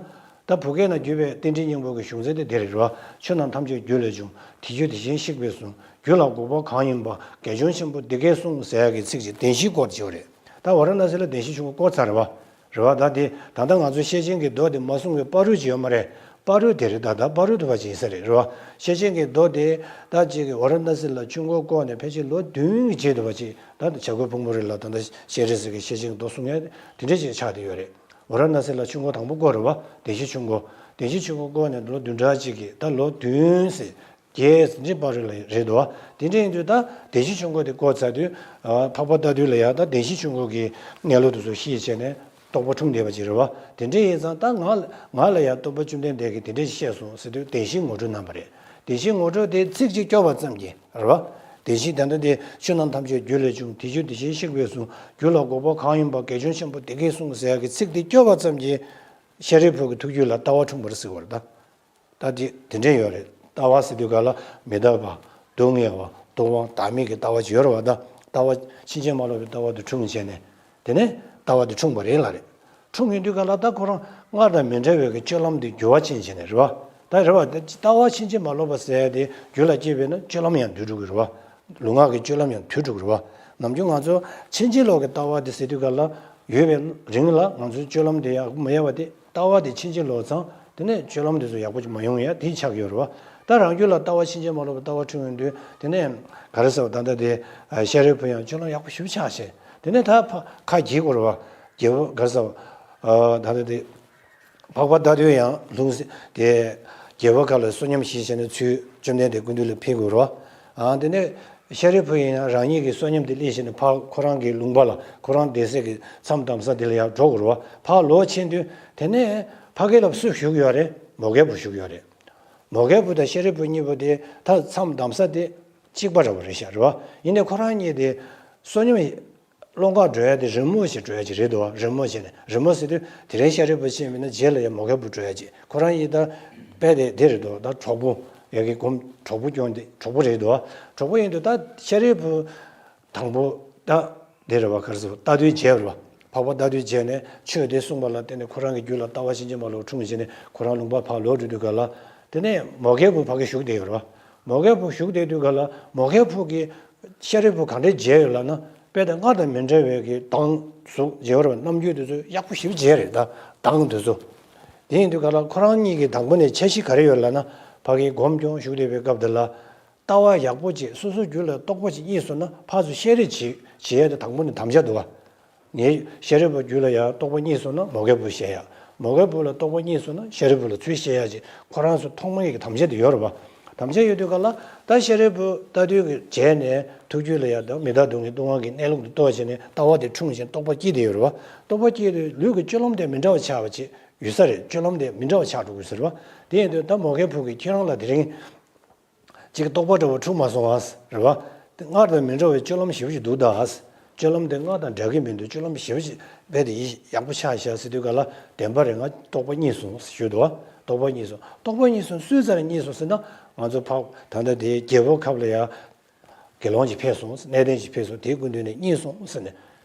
ད་བོད་སྐད་ནང་བསྒྱུར་བའི་རྟེན་འབྲེལ་སྙིང་པོ་གི་གཞུང་ཚན་དེ་དེ་རེད་བ། ཆོས་རྣམས་ཐམས་ཅད་རྒྱུ་ལས་བྱུང་། དེ་རྒྱུ་དེ་བཞིན་གཤེགས་པས་གསུངས། རྒྱུ་ལ་འགོག་པ་གང་ཡིན་པ། དགེ་སྦྱོང་ཆེན་པོས་འདི་སྐད་གསུངས་ཟེར་ཡ་གི་ཚིག་ཅིག་བདེན་བཞིའི་སྐོར་ཅིག་ཡོད་རེད། ད་ཝཱ་ར་ཎཱ་སི་ལ་བདེན་བཞིའི་ཆོས་འཁོར་བསྐོར་ཚར་རེད་བ། རེད་བ། ད་དེ་ད་ལྟ་ང་ཚོ་བཤད་བྱེད་ཀྱི་མདོ་དེ་མ་གསུངས་པའི་བར་དུ་ཅིག་ཡོད་མ་རེད། ཕ་རོལ་ཏེ་རེད། ད་ད་ཕ་རོལ་ཏུ་ཕར་ཕྱིན་ས་རེད། རེད་བ། ཤེར་ཕྱིན་གྱི་མདོ་དེ་ད་ཅིག་གི་ཝཱ་ར་ཎ་སི་ལ་ཆོས་འཁོར་བསྐོར་ནས་ཕལ་ཆེར་ལོ་བདུན་གྱི་རྗེས་དུ་བ་ཅིག་ད་བྱ་རྒོད་ཕུང་པོ་རི་ལ་ད་ལྟ་སྤྱན་རས་གཟིགས་ཀྱི་ཤེར་ཕྱིན་མདོ་གསུང་ཡ་དེ་འདྲ་ཅིག་ཆགས་བསྡད་ཡོད་རེད། ཝཱ་ར་ཎ་སི་ལ་ཆོས་འཁོར་དང་པོ་བསྐོར་རེད་བ། བདེན་བཞིའི་ཆོས་འཁོར། བདེན་བཞིའི་ཆོས་འཁོར་བསྐོར་ནས་ལོ་བདུན་ཕྲག་གཅིག་གི་ད་ལོ་བདུན་ཟེར། རྒྱལ་ཟིན་བྲིས་པ་རེད་ལ་རེད་འདུག་བ། དེ་འདྲ་ཡིན་དུས་ད་བདེན་བཞིའི་ཆོས་འཁོར་དེ་བསྐོར་ཚར་དུས། ཨ། འཕགས་པ་ཏ་དུས་ལ་ཡང་ད་བདེན་བཞིའི་ཆོས་འཁོར་གྱི་གནས་ལུགས་དེ་ཚོ་ཤེས་བྱས་ནས་རྟོགས་པ་འཁྲུངས་བསྡད་པ་ཅིག་རེད་བ། དེ་འདྲ་ཡིན་ཙང་ད་ང་ང་ལ་ཡང་སྟོན་པ་བཅོམ་ལྡན་འདས་ཀྱིས་དེ་འདྲ་ཞིག་བཤད་སོང་ཟེར་དུས་བདེན་བཞིའི་ངོ་སྤྲོད་གནང་བ་རེད། བདེན་བཞིའི་ངོ་སྤྲོད་དེ་ཚིག་གཅིག་སྐྱོར་བ་ཙམ་གྱིས་རེད་བ། བདེན་བཞི་ད་ལྟ་དེ་ཆོས་རྣམས་ཐམས་ཅད་རྒྱུད་ལས་བྱུང་། དེ་ཆོས་དེ་བཞིན་གཤེགས་པས་གསུངས། རྒྱུད་ལ་འགོག་པ་གང་ཡིན་པ། དགེ་སྦྱོང་ཆེན་པོ་དེ་སྐད་གསུངས་ཟེར་ཡག་གི་ཚིག་དེ་སྐྱོར་བ་ཙམ་གྱིས་ཤཱ་རིའི་བུ་གི་ཐུགས་རྒྱུད་ལ་ལྟ་བ་འཁྲུངས་པ་རེད་ཟེར་བ་རེད་ད། ད་དེ་དེ་འདྲ་ཡོད་རེད། ལྟ་བ་ཟེར་དུས་ག་ལ་མི་རྟག་པ། སྡུག་བསྔལ་བ། སྡུག་དབང་བདག་མེད་ཀྱི་ལྟ་བ་ཅིག་ཡོད་རེད་བ། ད་ལྟ་བ་ཕྱིན་ཅི་མ་ལོག་པའི་ལྟ་བ་དེ་འཁྲུངས་བྱས་ནས། དེ་ནས་ལྟ་བ་དེ་འཁྲུངས་པ་རེད་ལ་རེད། འཁྲུངས་ཡོང་དུས་ག་ལ་ད་ཁོ་རང་སྔར་དང་མི་འདྲ་བའི་གི་སྤྱོད་ལམ་དེ་འགྱུར་བ་ཕྱིན་བྱས་ནས་རེད་བ། ད་རེད་བ། ད་ལྟ་བ་ཕྱིན་ཅི་མ་ལོག་པ་ཟེར་ཡ་དེ་རྒྱུད་ལ་སྐྱེས་པས་ན་སྤྱོད་ལམ་ཡང་འདུལ་འགྲོ་གི་རེད་བ། ལུས་ངག་གི་སྤྱོད་ལམ་ཡང་འདུལ་འགྲོ་གི་རེད་བ། ནམ་རྒྱུན་ང་ཚོ་ཕྱིན་ཅི་ལོག་གི་ལྟ་བ་དེ་ཟེར་དུས་ག་ལ་ཡོད་པའི་རིང་ལ་ང་ཚོའི་སྤྱོད་ལམ་དེ་ཡག་པོ་མ་ཡོད་པ་དེ། ལྟ་བ་དེ་ཕྱིན་ཅི་ལོག་ཙང་དེ་ནས་སྤྱོད་ལམ་དེ་ཚོ་ཡག་པོ་ཅིག་མ་ཡོང་ཡ་དེ་ཆགས་ཡོད་རེད་བ། ད་རང་རྒྱུད་ལ་ལྟ་བ་ཕྱིན་ཅི་མ་ལོག་པའི་ལྟ་བ་འཁྲུངས་ཡོང་དུས་དེ་ནས་ག་རེ་ཟེར་བ། ད་ལྟ་དེ་ཤཱ་རིའི་བུ་ཡང་སྤྱོད་ལམ་ཡག་པོ་ཞེ་པོ་ཆགས་བྱས། དེ་ནས་ད་ཕ་ཁ་འགྱེལ་དགོས་རེད་བ། རྒྱལ་པོ་ག་རེ་ཟེར་བ། ད་ལྟ་དེ་འཕགས་པ་ཏ་དུས་ཡང་ལྷུང་བཟེད་དེ་རྒྱལ་པོ་ཁ་ལ་བསོད་སྙོམས་ཞིག་བྱས་ནས་ཚུར་བཅོམ་ལྡན་འདས་སྐུ་མདུན་ལ་ཕེབས་དགོས་རེད་བ། དེ་ནས་ཤཱ་རིའི་བུ་ཡིན་ཡང་རང་ཉིད་ཀྱི་བསོད་སྙོམས་དེ་སླེབས་བྱས་ནས་ཕར་ཁོ་རང་གི་ལུང་པ་ལ་ཁོ་རང་བསྡད་སའི་གི་མཚམས་བསྡམས་ས་དེ་ལ་ཡར་འགྲོ་དགོས་རེད་བ། ཕར་ལོག་ཕྱིན་དུས་དེ་ནས་ཕ་གི་ལ་སུ་བཞུགས་ཡོད་རེད། མོའུ་འགལ་བུ་བཞུགས་ཡོད་རེད། མོའུ་འགལ་བུ་དང་ཤཱ་རིའི་བུ་གཉིས་པོ་དེ་ད་མཚམས་བསྡམས་ས་དེ་གཅིག་པ་འདྲ་བོ་རེད་ཤག་རེད་བ། ཡིན་ནའི་ཁོ་རང་གཉིས་དེ་བསོད་སྙོམས་སློང་གར་འགྲོ་ཡ་དེ་རི་མོ་ཞིག་འགྲོ་ཡ་ཅིག་རེད་འདུག་བ། རི་མོ་བྱས་ནས་རི་མོ་ཟེར་དུས་དེ་རིང་ཤཱ་རིའི་བུ་ཕྱིན་པ་ཡིན་ན་རྗེས་ལ་ཡང་མོའུ་འགལ་བུ་འགྲོ་ཡ་ཅིག་ཁོ་རང་གཉིས་ད་དཔེ་དེ་དེ་རེད་འདུག་ད་གྲོགས་པོ་ཡ་གི་སྒོམ་གྲོགས་པོ་སྐྱོང་དེ་གྲོགས་པོ་རེད་འདུག་བ། གྲོགས་པོ་ཡིན་དུས་ད་ཤཱ་རིའི་བུ་དང་པོ་ད་དེ་རེད་བ། ག་རེ་ཟེར་བ། ཏ་དུས་རྗེས་རེད་བ། འཕགས་པ་ཏ་དུས་རྗེས་ནས་ཆོས་དེ་གསུངས་པ་ལ་བརྟེན་ནས་ཁོ་རང་གི་རྒྱུད་ལ་ལྟ་བ་ཕྱིན་ཅི་མ་ལོག་འཁྲུངས་བྱས་ནས་ཁོ་རང་ལུང་པ་ཕར་ལོག་འགྲོ་དུས་ག་ལ། དེ་ནས་མོའུ་འགལ་བུ་ཕ་གི་བཞུགས་བསྡད་ཡོད་རེད་བ། མོའུ་འགལ་བུ་བཞུགས་བསྡད་དུས་ག་ལ་མོའུ་འགལ་བུ་གིས་ཤཱ་རིའི་བུ་ག་འདྲས་མཇལ་ཡོད་ལབ་ན། དཔེ་དང་སྔར་དང་མི་འདྲ་བའི་གི་མདངས་གཟུགས་མཇལ་བར་རྣམ་འགྱུར་དེ་ཚོ་ཡག་པོ་ཞེ་པོ་མཇལ་རེད། ད་མདངས་དེ་ཚོ། དེ་ཡིན་དུས་ག་ལ་ཁོ་རང་གཉིས་ཀྱི་དང་པོ་ནས་འཆར་གཞི་ག་རེ་ཡོད་ལབ་ན། ཕ་གིའི་སྒོམ་སྐྱོང་བཞུགས་བསྡད་པའི་སྐབས་དེ་ལ། ལྟ་བ་ཡག་པོ་བྱེད། སོ་སོའི་རྒྱུད་ལ་རྟོགས་པ་ཅིག་རྙེད་སོང་ན་ཕར་ཚུར་བཤད་རེས་བྱེད་བྱེད་ཡ་དེ་དང་པོ་ནས་དམ་བཅའ་འདུག་བ། ངས་ཤཱ་རིའི་བུ་རྒྱུད་ལ་ཡང་རྟོགས་པ་རྙེད་སོང་ན་མོའུ་འགལ་བུར་བཤད་ཡ། མོའུ་འགལ་བུ་ལ་རྟོགས་པ་རྙེད་སོང་ན་ཤཱ་རིའི་བུ་ལ་ཚུར་བཤད་ཡ་ཅེས་ཁོ་རང་ཚོ་ཐོག་མའི་གི་དམ་བཅའ་དེ་ཡོད་རེད་བ། དམ་བཅའ་ཡོད་དུས་ག་ལ་ད་ཤཱ་རིའི་བུ་ཏ་དུས་ཀྱི་རྗེས་ནས་ཐུགས་རྒྱུད་ལ་ཡང་ད་མི་རྟག་སྡུག་བསྔལ་སྡུག་བསྔལ་གྱི་གནས་ལུགས་དེ་རྟོགས་བྱས་ནས་ལྟ་བ་དེ་འཁྲུངས་བྱས་རྟོགས་པ་སྐྱེས་དེ་ཡོད་རེད་བ། རྟོགས་པ་སྐྱེས་དུས་ལུས་ཀྱི་སྤྱོད་ལམ་དེ་མི་འདྲ་བ་ཆགས་པ་ཅིག་ཡོད་ས་རེད། སྤྱོད་ལམ་དེ་མི་འདྲ་བ་ཆགས་འགྲོ་དགོས་ཟེར་བ། དེ་ཡིན་དུས་ད་མོའུ་འགལ་བུ་གིས་ཁྱེད་རང་ལ་དེ་རིང་ཅིག་རྟོགས་པ་འདྲ་བོ་འཁྲུངས་མ་སོང་ཨ། རེད་བ། དེ་སྔར་དང་མི་འདྲ་བའི་སྤྱོད་ལམ་ཞེ་པོ་ཅིག་འདུག་ད་ཨ། སྤྱོད་ལམ་དེ་སྔར་དང་འདྲ་གི་མི་འདུག་སྤྱོད་ལམ་ཞེ་པོ་ཅིག་རྦད་དེ་ཡག་པོ་ཆགས་ཤག་ཟེར་དུས་ག་ལ། བདེན་པ་རེད། ང་རྟོགས་པ་རྙེད་སོང་ཞུས་འདུག་བ། རྟོགས་པ་རྙེད་སོང་། རྟོགས་པ་རྙེད་སོང་། སུའི་རྩ་ལ་རྙེད་སོང་ཟེར་ན། ང་ཚོ་ཕ་ད་ལྟ་དེ་རྒྱལ་པོའི་ཁབ་ལ་ཡ། དགེ་སློང་ཅིག་ཕེབས་སོང་། གནས་བརྟན་ཅིག་ཕེབས་སོང་། དེའི་སྐུ་མདུན་ནས་རྙེད་སོང་ཟེར་ནས་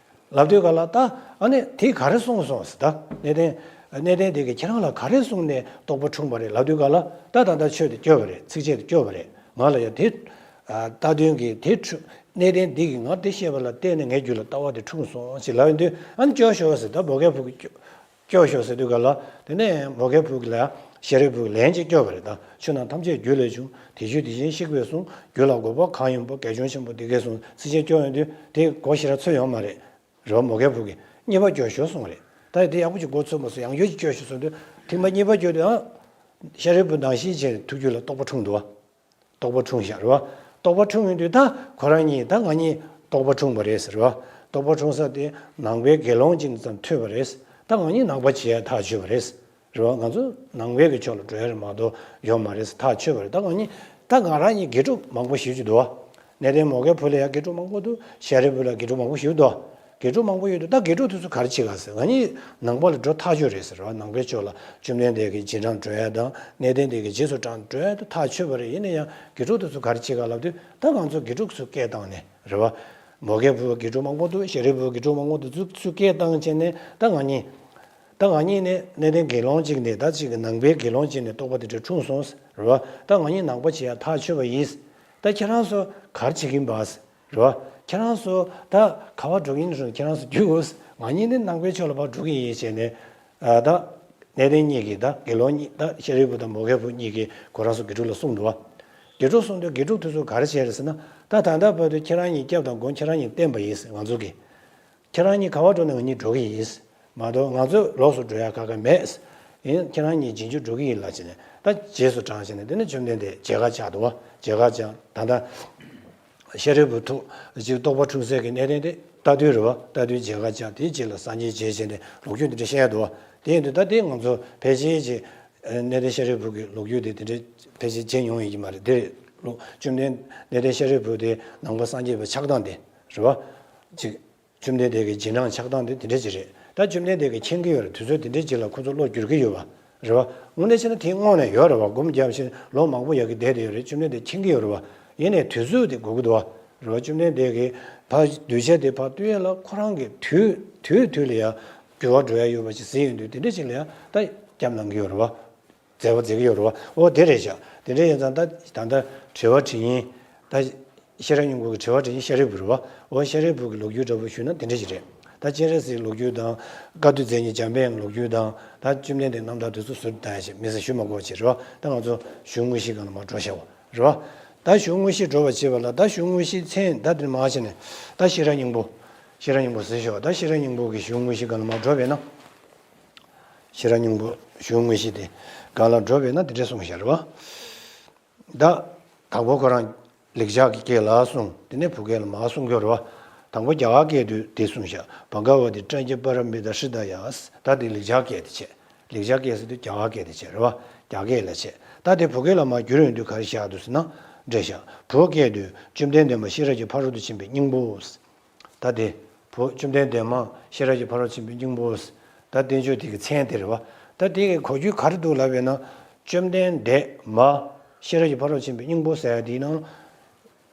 ལབ་དུས་ག་ལ། ད་ཨ་ནི་དེས་ག་རེ་གསུངས་སོང་ཟེར། ད་གནས་བརྟན་གནས་བརྟན་དེ་གིས་ཁྱེད་རང་ལ་ག་རེ་གསུངས་ནས་རྟོགས་པ་འཁྲུངས་པ་རེད་ལབ་དུས་ག་ལ། ད་ད་ལྟ་ཆོས་དེ་སྐྱོ་བ་རེད། ཚིགས་བཅད་དེ་སྐྱོ་བ་རེད། ང་ལ་ཡང་དེ་ད་དོན་གྱི་དེ་འཁྲུ་གནས་བརྟན་འདི་གིས་ང་དེ་བཤད་པ་ལ་བརྟེན་ནས་ངའི་རྒྱུད་ལ་ལྟ་བ་དེ་འཁྲུངས་སོང་ཞེས་ལབ་ཡོང་དུས། ཨ་ནི་སྐྱོ་ཤོག་ཟེར། ད་མོའུ་འགལ་བུ་གིས་སྐྱོ་སྐྱོ་ཤོག་ཟེར་དུས་ག་ལ། དེ་ནས་མོའུ་འགལ་བུ་གིས་ལ་ཤཱ་རིའི་བུ་གིས་ལན་ཅིག་སྐྱོར་བ་རེད། ད་ཆོས་རྣམས་ཐམས་ཅད་རྒྱུད་ལས་བྱུང་། དེ་ཆོས་དེ་བཞིན་གཤེགས་པས་གསུངས། རྒྱུད་ལ་འགོག་པ་གང་ཡིན་པ། དགེ་སྦྱོང་ཆེན་པོ་དེ་སྐད་གསུངས། ཚིགས་བཅད་སྐྱོར་ཡོང་དུས་དེ་གོ་ཞེ་དྲག་ཚོད་ཡོད་མ་རེད། རེད་བ། མོའུ་འགལ་བུ་གིས་གཉིས་པ་སྐྱོར་ཤོག་གསུངས་པ་རེད། ད་དེ་ཡག་པོ་ཅིག་གོ་ཚོད་མ་སོང་། ཡང་བསྐྱར་ཅིག་སྐྱོར་ཤོག་གསུངས་དུས་ཐེངས་མ་གཉིས་པ་སྐྱོར་དུས་ཨ། ཤཱ་རིའི་བུ་ནང་བཞིན་བྱས་ནས་ཐུགས་རྒྱུད་ལ་རྟོགས་པ་འཁྲུངས་འདུག་བ། རྟོགས་པ་འཁྲུངས་ཤག་རེད་བ། རྟོགས་པ་འཁྲུངས་ཡོང་དུས་ད་ཁོ་རང་གཉིས་ད་ང་གཉིས་རྟོགས་པ་འཁྲུངས་པ་རེད་ཟེར་བ། རྟོགས་པ་འཁྲུངས་ས་དེ་ནང་པའི་དགེ་སློང་གཅིག་ཙམ་ཐོས་པ་རེད། ད་ང་གཉིས་ནང་པ་བྱེད་ཡ་ཐག་ཆོད་པ་རེད། རེད་བ། ང་ཚོ་ནང་པའི་གི་ཕྱོགས་ལ་འགྲོ་ཡ་རེད་མ་གཏོགས་ཡོད་མ་རེད་ཟེར་ཐག་ཆོད་པ་རེད། ད་ང་གཉིས་ད་ང་རང་གཉིས་དགེ་ཕྲུག་མང་པོ་ཞེ་པོ་ཅིག་འདུག་བ། གནས་བརྟན་མོའུ་འགལ་བུ་ལ་ཡང་དགེ་ཕྲུག་མང་པོ་འདུག་ཤཱ་རིའི་བུ་ལ་དགེ་ཕྲུག་མང་པོ་ཞེ་པོ་འདུག་དགེ་ཕྲུག་མང་པོ་ཡོད་དུས་ད་དགེ་ཕྲུག་དེ་ཚོ་ག་རེ་བྱེད་ག་ཟེར། ང་གཉིས་ནང་པ་ལ་འགྲོ་ཐག་ཆོད་རེད་ཟེར་བ། ནང་པའི་ཕྱོགས་ལ་བཅོམ་ལྡན་འདས་ཀྱི་རྗེས་འབྲང་འགྲོ་ཡ་དང་གནས་བརྟན་འདས་ཀྱི་རྗེས་སུ་འབྲང་འགྲོ་ཡ་དེ་ཐག་ཆོད་པ་རེད། ཡིན་ན་ཡང་དགེ་ཕྲུག་དེ་ཚོ་ག་རེ་བྱེད་ག་ལབ་དུས་ད་ང་ཚོ་དགེ་ཕྲུག་ཚོ་སྐད་བཏང་ནས་རེད་བ། མོའུ་འགལ་བུ་དགེ་ཕྲུག་མང་པོ་འདུག་ཤཱ་རིའི་བུ་དགེ་ཕྲུག་མང་པོ་འདུག་ཚུར་ཚུར་སྐད་བཏང་བྱས་ནས་ད་ང་གཉིས་ད་ང་གཉིས་ནས་གནས་བརྟན་དགེ་སློང་གཅིག་ནས་ད་གཅིག་གི་ནང་པའི་དགེ་སློང་གཅིག་ནས་རྟོགས་པ་དེ་འདྲ་འཁྲུངས་སོང་རེད་བ། ད་ང་གཉིས་ནང་པ་བྱེད་ཡ་ཐག་ཆོད་པ་ཡིན། ད་ཁྱེད་རང་ཚོ་ག་རེ་བྱེད་ཀྱིན་པ། རེད་བ། ཁྱེད་རང་ཚོ་ད་ག་པར་འགྲོ་གིན་རུང་ཁྱེད་རང་ཚོ་རྒྱུགས། ང་གཉིས་ནི་ནང་པའི་ཕྱོགས་ལ་ཕར་འགྲོ་གི་ཡིན་བྱས་ནས། ཨ། ད་ གནས་བརྟན་གཉིས་ཀྱིས་ད་དགེ་སློང་གཉིས་ད་ཤཱ་རིའི་བུ་དང་མོའུ་འགལ་བུ་གཉིས་ཀྱིས་ཁོ་རང་ཚོ་དགེ་ཕྲུག་ལ་གསུངས་འདུག་བ། དགེ་ཕྲུག་གསུངས་དུས་དགེ་ཕྲུག་དེ་ཚོ་ག་རེ་བྱས་རེད་ཟེར་ན། ད་ད་ལྟ་བར་དུ་ཁྱེད་རང་གཉིས་སྐྱབས་དང་མགོན་ཁྱེད་རང་གཉིས་བསྟེན་པ་ཡིན་ཟེར་ང་ཚོ་གིས། ཁྱེད་རང་གཉིས་ག་བར་འགྲོ་ན་ང་གཉིས་འགྲོ་གི་ཡིན། མ་གཏོགས་ང་ཚོས་ལོགས་སུ་འགྲོ་ཡ་ག་ག་མེད། ཡིན་ཁྱེད་རང་གཉིས་རྗེས་འཇུག་འགྲོ་གི་ཡིན་ལབ་བྱས་ནས་ད་རྗེས་སུ་འབྲངས་བྱས་ནས་དེ་ནས་བཅོམ་ལྡན་འདས་མཇལ་ཁ་བཅར་འདུག་བ། མཇལ་ཁ་བཅར་ད་ལྟ་ཤཱ་རིའི་བུ་ཐུགས་ཀྱི་རྟོགས་པ་འཁྲུངས་སའི་གི་གནས་བརྟན་དེ་རྟ་ཐུལ་རེད་བ། རྟ་ཐུལ་མཇལ་ཁ་བཅར་དེའི་རྗེས་ལ་སངས་རྒྱས་མཇལ་བྱས་ནས་ལོ་རྒྱུས་འདི་འདྲ་བཤད་ཡ་འདུག་བ། དེ་ཡིན་དུས་ད་དེ་ང་ཚོ་ཕལ་ཆེར་གྱི་གནས་བརྟན་ཤཱ་རིའི་བུ་གི་ལོ་རྒྱུས་དེ་དེ་འདྲ་ཕལ་ཆེར་མཇལ་མྱོང་ཡོད་ཀྱི་མ་རེད་དེ། བཅོམ་ལྡན་གནས་བརྟན་ཤཱ་རིའི་བུ་དེ་ནང་པ་སངས་རྒྱས་པའི་ཆགས་སྟངས་དེ་རེད་བ། ཅིག་བཅོམ་ལྡན་འདས་ཀྱི་རྗེས་འབྲང་ཆགས་སྟངས་དེ་དེ་འདྲ་ཅིག་རེད། ད་བཅོམ་ལྡན་འདས་ཀྱིས་མཁྱེན་གྱི་ཡོད་རེད། དུས་ཚོད་དེ་འདྲའི་རྗེས་ལ་ཁོ་ཚོ་བློ་འགྱུར་གྱི་ཡོད་པ་རེད་བ། དངོས་གནས་བྱས་ན་དེའི་སྔོན་ནས་ཡོད་རེད་བ། སྒོམ་བརྒྱབ་བཞིན་ལོ་མང་པོ་ཡར་གྱི་བསྡད་དེ་ཡོད་རེད། བཅོམ་ལྡན་འདས་མཁྱེན་གྱི་ཡོད་རེད་བ། ཡིན་ནའི་དུས་ཚོད་དེ་འགོར་གྱི་འདུག་བ་རེད་བ། བཅོམ་ལྡན་འདས་ཀྱིས་ཕར་གདུལ་བྱ་དེ་ཕར་བཏུལ་ཡ་ལ་ཁོ་རང་གིས་དུས་དུས་དུས་ལ་ཡ་འགྱུར་བ་འགྲོ་ཡ་ཡོད་པ་ཅིག་གཟིགས་ཡོང་དུས་དེ་འདྲ་ཅིག་ལ་ཡ་ད་སྐྱབས་གནང་གི་ཡོད་རེད་བ། མཛད་པ་མཛད་ཀྱི་ཡོད་རེད་བ། འོ་དེ་རེད་ཤག་དེ་འདྲ་ཡིན་ཙང་ད་ད་ལྟ་དྲི་བ་དྲི་མཁན་ད་ཤེས་རབ་སྙིང་པོ་གི་དྲི་བ་དྲི་མཁན་ཤཱ་རིའི་བུ་རེད་བ། འོ་ཤཱ་རིའི་བུ་གི་ལོ་རྒྱུས་འདྲ་པོ་ཞུས་ན་དེ་འདྲ་ཞིག་རེད། ད་སྤྱན་རས་གཟིགས་ལོ་རྒྱུས་དང་བཀའ་བསྡུ་མཛད་མཁན་འཇམ་དཔལ་དབྱངས་ལོ་རྒྱུས་དང་ད་བཅོམ་ལྡན་འདས་རྣམ་ཐར་དེ་ཚོ་ཟུར་དུ་བཏང་ཡ་ཞིག་མི་ཚེ་ཞུ་མ་དགོས་པ་ཅིག་རེད་བ། ད་ང་ཚོ་གཞུང་དངོས་གཞིའི་སྒང་ལ་མར་འགྲོ་བྱ་བ་རེད་བ། ད་གཞུང་དངོས་གཞི་འགྲོ་བ་བྱེད་པ་ལ་ད་གཞུང་དངོས་གཞི་མཚན་ད་དེ་མར་བྱས་ནས་ད་ཤེས་རབ་སྙིང་པོ། ཤེས་རབ་སྙིང་པོ་ཟེར་ཞོག་ད་ཤེས་རབ་སྙིང་པོ་གི་གཞུང་དངོས་གཞི་སྒང་ལ་མར་འགྲོ་བས་ན། ཤེས་རབ་སྙིང་པོ་གཞུང་དངོས་གཞི་དེ་སྒང་ལ་འགྲོ་བས་ན་དེ་འདྲ་གསུངས་བཞག་རེད་བ། ད་དང་པོ་ཁོ་རང་ལེགས་སྦྱར་གྱི་སྐད་ལ་གསུངས། དེ་ནས་བོད་སྐད་ལ་མར་གསུང་གི་ཡོད་རེད་བ། དང་པོ་རྒྱ་གར་སྐད་དུ་དེ་གསུངས་བཞག་བྷ་ག་ཝ་ཏི་པྲཛྙཱ་པཱ་ར་མི་ཏཱ་ཧྲི་ད་ཡ། ད་དེ་ལེགས་སྦྱར་སྐད་དེ་བྱས། ལེགས་སྦྱར་སྐད་ཟེར་དུས་རྒྱ་གར་སྐད་དེ་བྱས་རེད་བ། རྒྱ་སྐད་ལ་བྱས། ད་དེ་བོད་སྐད་ལ་མར་བསྒྱུར་ཡོང་དུས་ག་རེ་བཞག་འདུག་ཟེར་ན། འགྲེལ་བཤད། བོད་སྐད་དུ་བཅོམ་ལྡན་འདས་མ་ཤེས་རབ་ཀྱི་ཕ་རོལ་ཏུ་ཕྱིན་པའི་སྙིང་པོ། ད་དེ། བོད་བཅོམ་ལྡན་འདས་མ་ཤེས་རབ་ཀྱི་ཕ་རོལ་ཕྱིན་པའི་སྙིང་པོ། ད་བསྟན་བཅོས་དེ་གི་མཚན་དེ་རེད་བ། ད་དེ་གི་གོ་རྒྱུ་ག་རེ་འདུག་ལབ་པས་ན། བཅོམ་ལྡན་འདས་མ་ཤེས་རབ་ཀྱི་ཕ་རོལ་ཕྱིན་པའི་སྙིང་པོ་ཟེར་ཡ་དེའི་ནང་།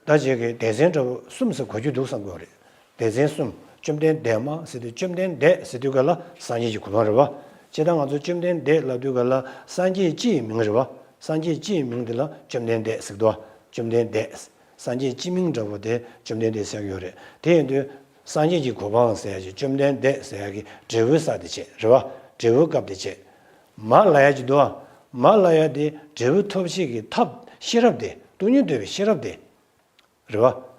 ད་ཅིག་གི་སྡེ་ཚན་འདྲ་པོ་གསུམ་ཟེར་གོ་རྒྱུ་འདུག་བསམ་གྱི་ཡོད་རེད། སྡེ་ཚན་གསུམ། བཅོམ་ལྡན་འདས་མ་ཟེར་དུས་བཅོམ་ལྡན་འདས་ཟེར་དུས་ག་ལ་སངས་རྒྱས་ཀྱི་གོ་འཕང་རེད་བ། སྤྱིར་བཏང་ང་ཚོ་བཅོམ་ལྡན་འདས་ལབ་དུས་ག་ལ་སངས་རྒྱས་སྤྱི་ཡི་མིང་རེད་བ། སངས་རྒྱས་སྤྱི་ཡི་མིང་དེ་ལ་བཅོམ་ལྡན་འདས་ཟེར་གི་འདུག་བ། བཅོམ་ལྡན་འདས། སངས་རྒྱས་སྤྱི་མིང་འདྲ་པོ་དེ་བཅོམ་ལྡན་འདས་ཟེར་གྱི་ཡོད་རེད། དེ་ཡིན་དུས་སངས་རྒྱས་ཀྱི་གོ་འཕང་ཟེར་ཡ་ཅིག་བཅོམ་ལྡན་འདས་ཟེར་ཡ་གི་འབྲས་བུའི་ས་དེ་བྱས་རེད་བ། འབྲས་བུའི་སྐབས་དེ་བྱས། མ་ལབ་ཡ་ཅིག་འདུག་བ། མ་ལབ་ཡ་དེ་འབྲས་བུ་ཐོབ་བྱེད་ཀྱི་ཐབས་ཤེས་རབ་དེ་སྟོང་ཉིད་རྟོགས་པའི་ཤེས་རབ་དེ་རེད་བ།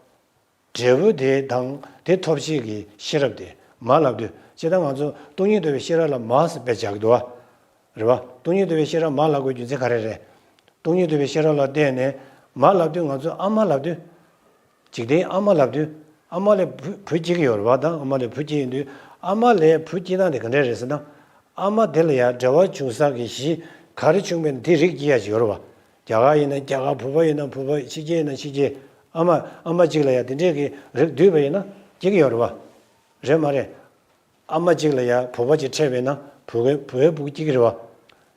འབྲས་བུ་དེ་དང་དེ་ཐོབ་བྱེད་ཀྱི་ཤེས་རབ་དེ་མ་ལབ་དུས་སྤྱིར་བཏང་ང་ཚོ་སྟོང་ཉིད་རྟོགས་པའི་ཤེས་རབ་ལ་མ་ཟེར་དཔེ་བཞག་གི་འདུག་བ། རེད་བ། སྟོང་ཉིད་རྟོགས་པའི་ཤེས་རབ་མ་ལབ་དགོས་རྒྱུ་མཚན་ག་རེ་རེད། སྟོང་ཉིད་རྟོགས་པའི་ཤེས་རབ་ལ་བརྟེན་ནས་མ་ལབ་དུས་ང་ཚོ་ཨ་མ་ལབ་དུས། འཇིག་རྟེན་ཨ་མ་ལབ་དུས་ཨ་མ་ལས་བུ་བུ་སྐྱེ་གི་ཡོད་རེད་བ། ད་ཨ་མ་ལས་བུ་སྐྱེ་ཡིན་དུས་ཨ་མ་ལས་བུ་སྐྱེ་སྟངས་དེ་ག་འདྲ་རེད་ཟེར་ན། ཨ་མ་དེ་ལ་ཡང་འབྲེལ་བ་བྱུང་ས་གི་གཞི་ག་རེ་བྱུང་བས་ན་དེ་རིགས་སྐྱེ་ཡ་ཞིག་ཡོད་རེད་བ། རྒྱ་གར་ཡིན་ན་རྒྱ་གར། བོད་པ་ཡིན་ན་བོད་པ། ཕྱི་རྒྱལ་ཡིན་ན་ཕྱི་རྒྱལ། ཨ་མ་ཨ་མ་གཅིག་ལ་ཡང་དེ་འདྲས་ཀྱི་རིགས་འདུས་པ་ཡིན་ན་སྐྱེ་གི་ཡོད་རེད་བ། རེད་མ་རེད། ཨ་མ་གཅིག་ལ་ཡང་བོད་པ་གཅིག་འཕྲད་པས་ན་བོད་པའི་བོད་པའི་སྤུ་གུ་སྐྱེ་གི་རེད་བ།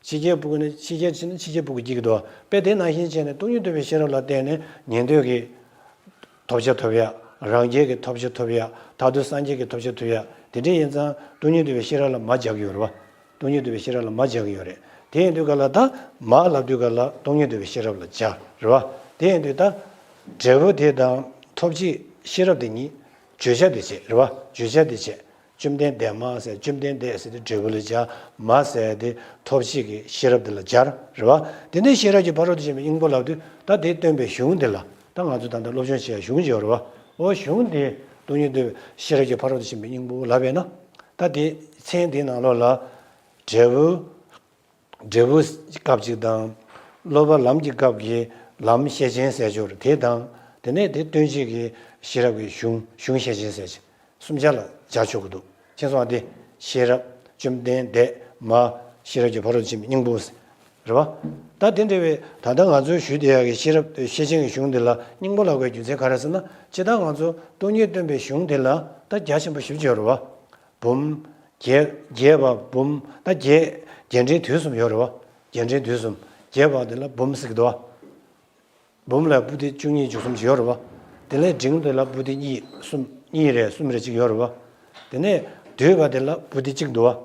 ཕྱི་རྒྱལ་སྤུ་གུ་ནི་ཕྱི་རྒྱལ་ཕྱིན་ན་ཕྱི་རྒྱལ་སྤུ་གུ་སྐྱེ་གི་འདུག་བ། དཔེ་དེ་ནང་བཞིན་བྱས་ནས་སྟོང་ཉིད་རྟོགས་པའི་ཤེས་རབ་ལ་བརྟེན་ནས་ཉན་ཐོས་ཀྱི་ཐོབ་བྱ་ཐོབ་ཡ། རང་རྒྱལ་གྱི་ཐོབ་བྱ་ཐོབ་ཡ། མཐར་ཐུག་སངས་རྒྱས་ཀྱི་ཐོབ་བྱ་ཐོབ་ཡ། དེ་འདྲ་ཡིན་ཙང་སྟོང་ཉིད་རྟོགས་པའི་ཤེས་རབ་ལ་མ་སྦྱར་གྱི་ཡོད་རེད་བ། སྟོང་ཉིད་རྟོགས་པའི་ཤེས་རབ་ལ་མ་སྦྱར་གྱི་ཡོད་རེད། དེ་ཡིན་དུས་ག་ལ་ད་མ་ལབ་དུས་ག་ལ་སྟོང་ཉིད་རྟོགས་པའི་ཤེས་རབ་ལ་སྦྱར་རེད་བ། དེ་ཡིན་དུས་ད་འབྲས་བུ་དེ་དང་ཐོབ་བྱའི་ཤེས་རབ་དེ་གཉིས་བརྗོད་བྱ་དེ་བྱས་རེད་བ། བརྗོད་བྱ་དེ་བྱས། བཅོམ་ལྡན་འདས་མ་ཟེར་བཅོམ་ལྡན་འདས་ཟེར་དེ་འབྲས་བུ་ལ་སྦྱར། མ་ཟེར་དེ་ཐོབ་བྱེད་ཀྱི་ཤེས་རབ་དེ་ལ་སྦྱར་རེད་བ། དེ་ནས་ཤེས་རབ་ཀྱི་ཕ་རོལ་ཏུ་ཕྱིན་པའི་སྙིང་པོ་ལབ་དུས་ད་དེ་སྟོན་པའི་གཞུང་དེ་ལ་ད་ང་ཚོ་ད་ལྟ་སློབ་སྦྱོང་བྱེད་ཡ་གཞུང་ཅིག་ཡོད་རེད་བ། འོ་གཞུང་དེ་སྟོང་ཉིད་རྟོགས་པའི་ཤེས་རབ་ཀྱི་ཕ་རོལ་ཏུ་ཕྱིན་པའི་སྙིང་པོ་ལབ་པས་ན། ད་དེ་མཚན་དེའི་ནང་ལོགས་ལ་འབྲས་བུ། འབྲས་བུ་སྐབས་གཅིག་དང་། སློབ་པ་ལམ་གྱི་སྐབས་ཀྱི་ལམ་བཤད་ཅན་ཟེར་ཆོག་རེད་དེ་དང་། དེ་ནས་དེ་སྟོན་བྱེད་ཀྱི་ཤེས་རབ་ཀྱི་གཞུང་གཞུང་བཤད་ཅན་ཟེར་ཅིག་གསུམ་ཆ་ལ་སྦྱར་ཆོག་གི་འདུག་མཁྱེན་སོང་ང་། དེ་ཤེས་རབ། བཅོམ་ལྡན་འདས་མ། ཤེས་རབ་ཀྱི་ཕ་རོལ་ཏུ་ཕྱིན་པའི་སྙིང་པོ་ཟེར། རེད་བ། ད་དེ་འདྲ་བའི་ད་ལྟ་ང་ཚོའི་ཞུས་བསྡད་ཡག་གི་ཤེས་རབ་བཤད་ཅན་གྱི་གཞུང་འདི་ལ་སྙིང་པོ་ལབ་དགོས་རྒྱུ་མཚན་ག་རེ་ཟེར་ན། སྤྱིར་བཏང་ང་ཚོ་སྟོང་ཉིད་སྟོན་པའི་གཞུང་འདི་ལ་ད་རྒྱ་ཆེན་པོ་ཞེ་པོ་ཅིག་ཡོད་རེད་བ། འབུམ། རྒྱས་རྒྱས་པ་འབུམ། ད་རྒྱས་རྒྱས་འབྲིང་བསྡུས་གསུམ་ཡོད་རེད་བ། རྒྱས་འབྲིང་བསྡུས་གསུམ། རྒྱས་པ་དེ་ལ་འབུམ་ཟེར་གི་འདུག་བ། འབུམ་ལ་པོ་ཏི་བཅུ་གཉིས་བཅུ་གསུམ་ཅིག་ཡོད་རེད་བ། དེ་ལས་འབྲིང་དེ་ལ་པོ་ཏི་གཉིས་གསུམ་གཉིས་རེ་གསུམ་རེ་ཅིག་ཡོད་རེད་བ། དེ་ནས་བསྡུས་པ་དེ་ལ་པོ་ཏི་གཅིག་འདུག་བ།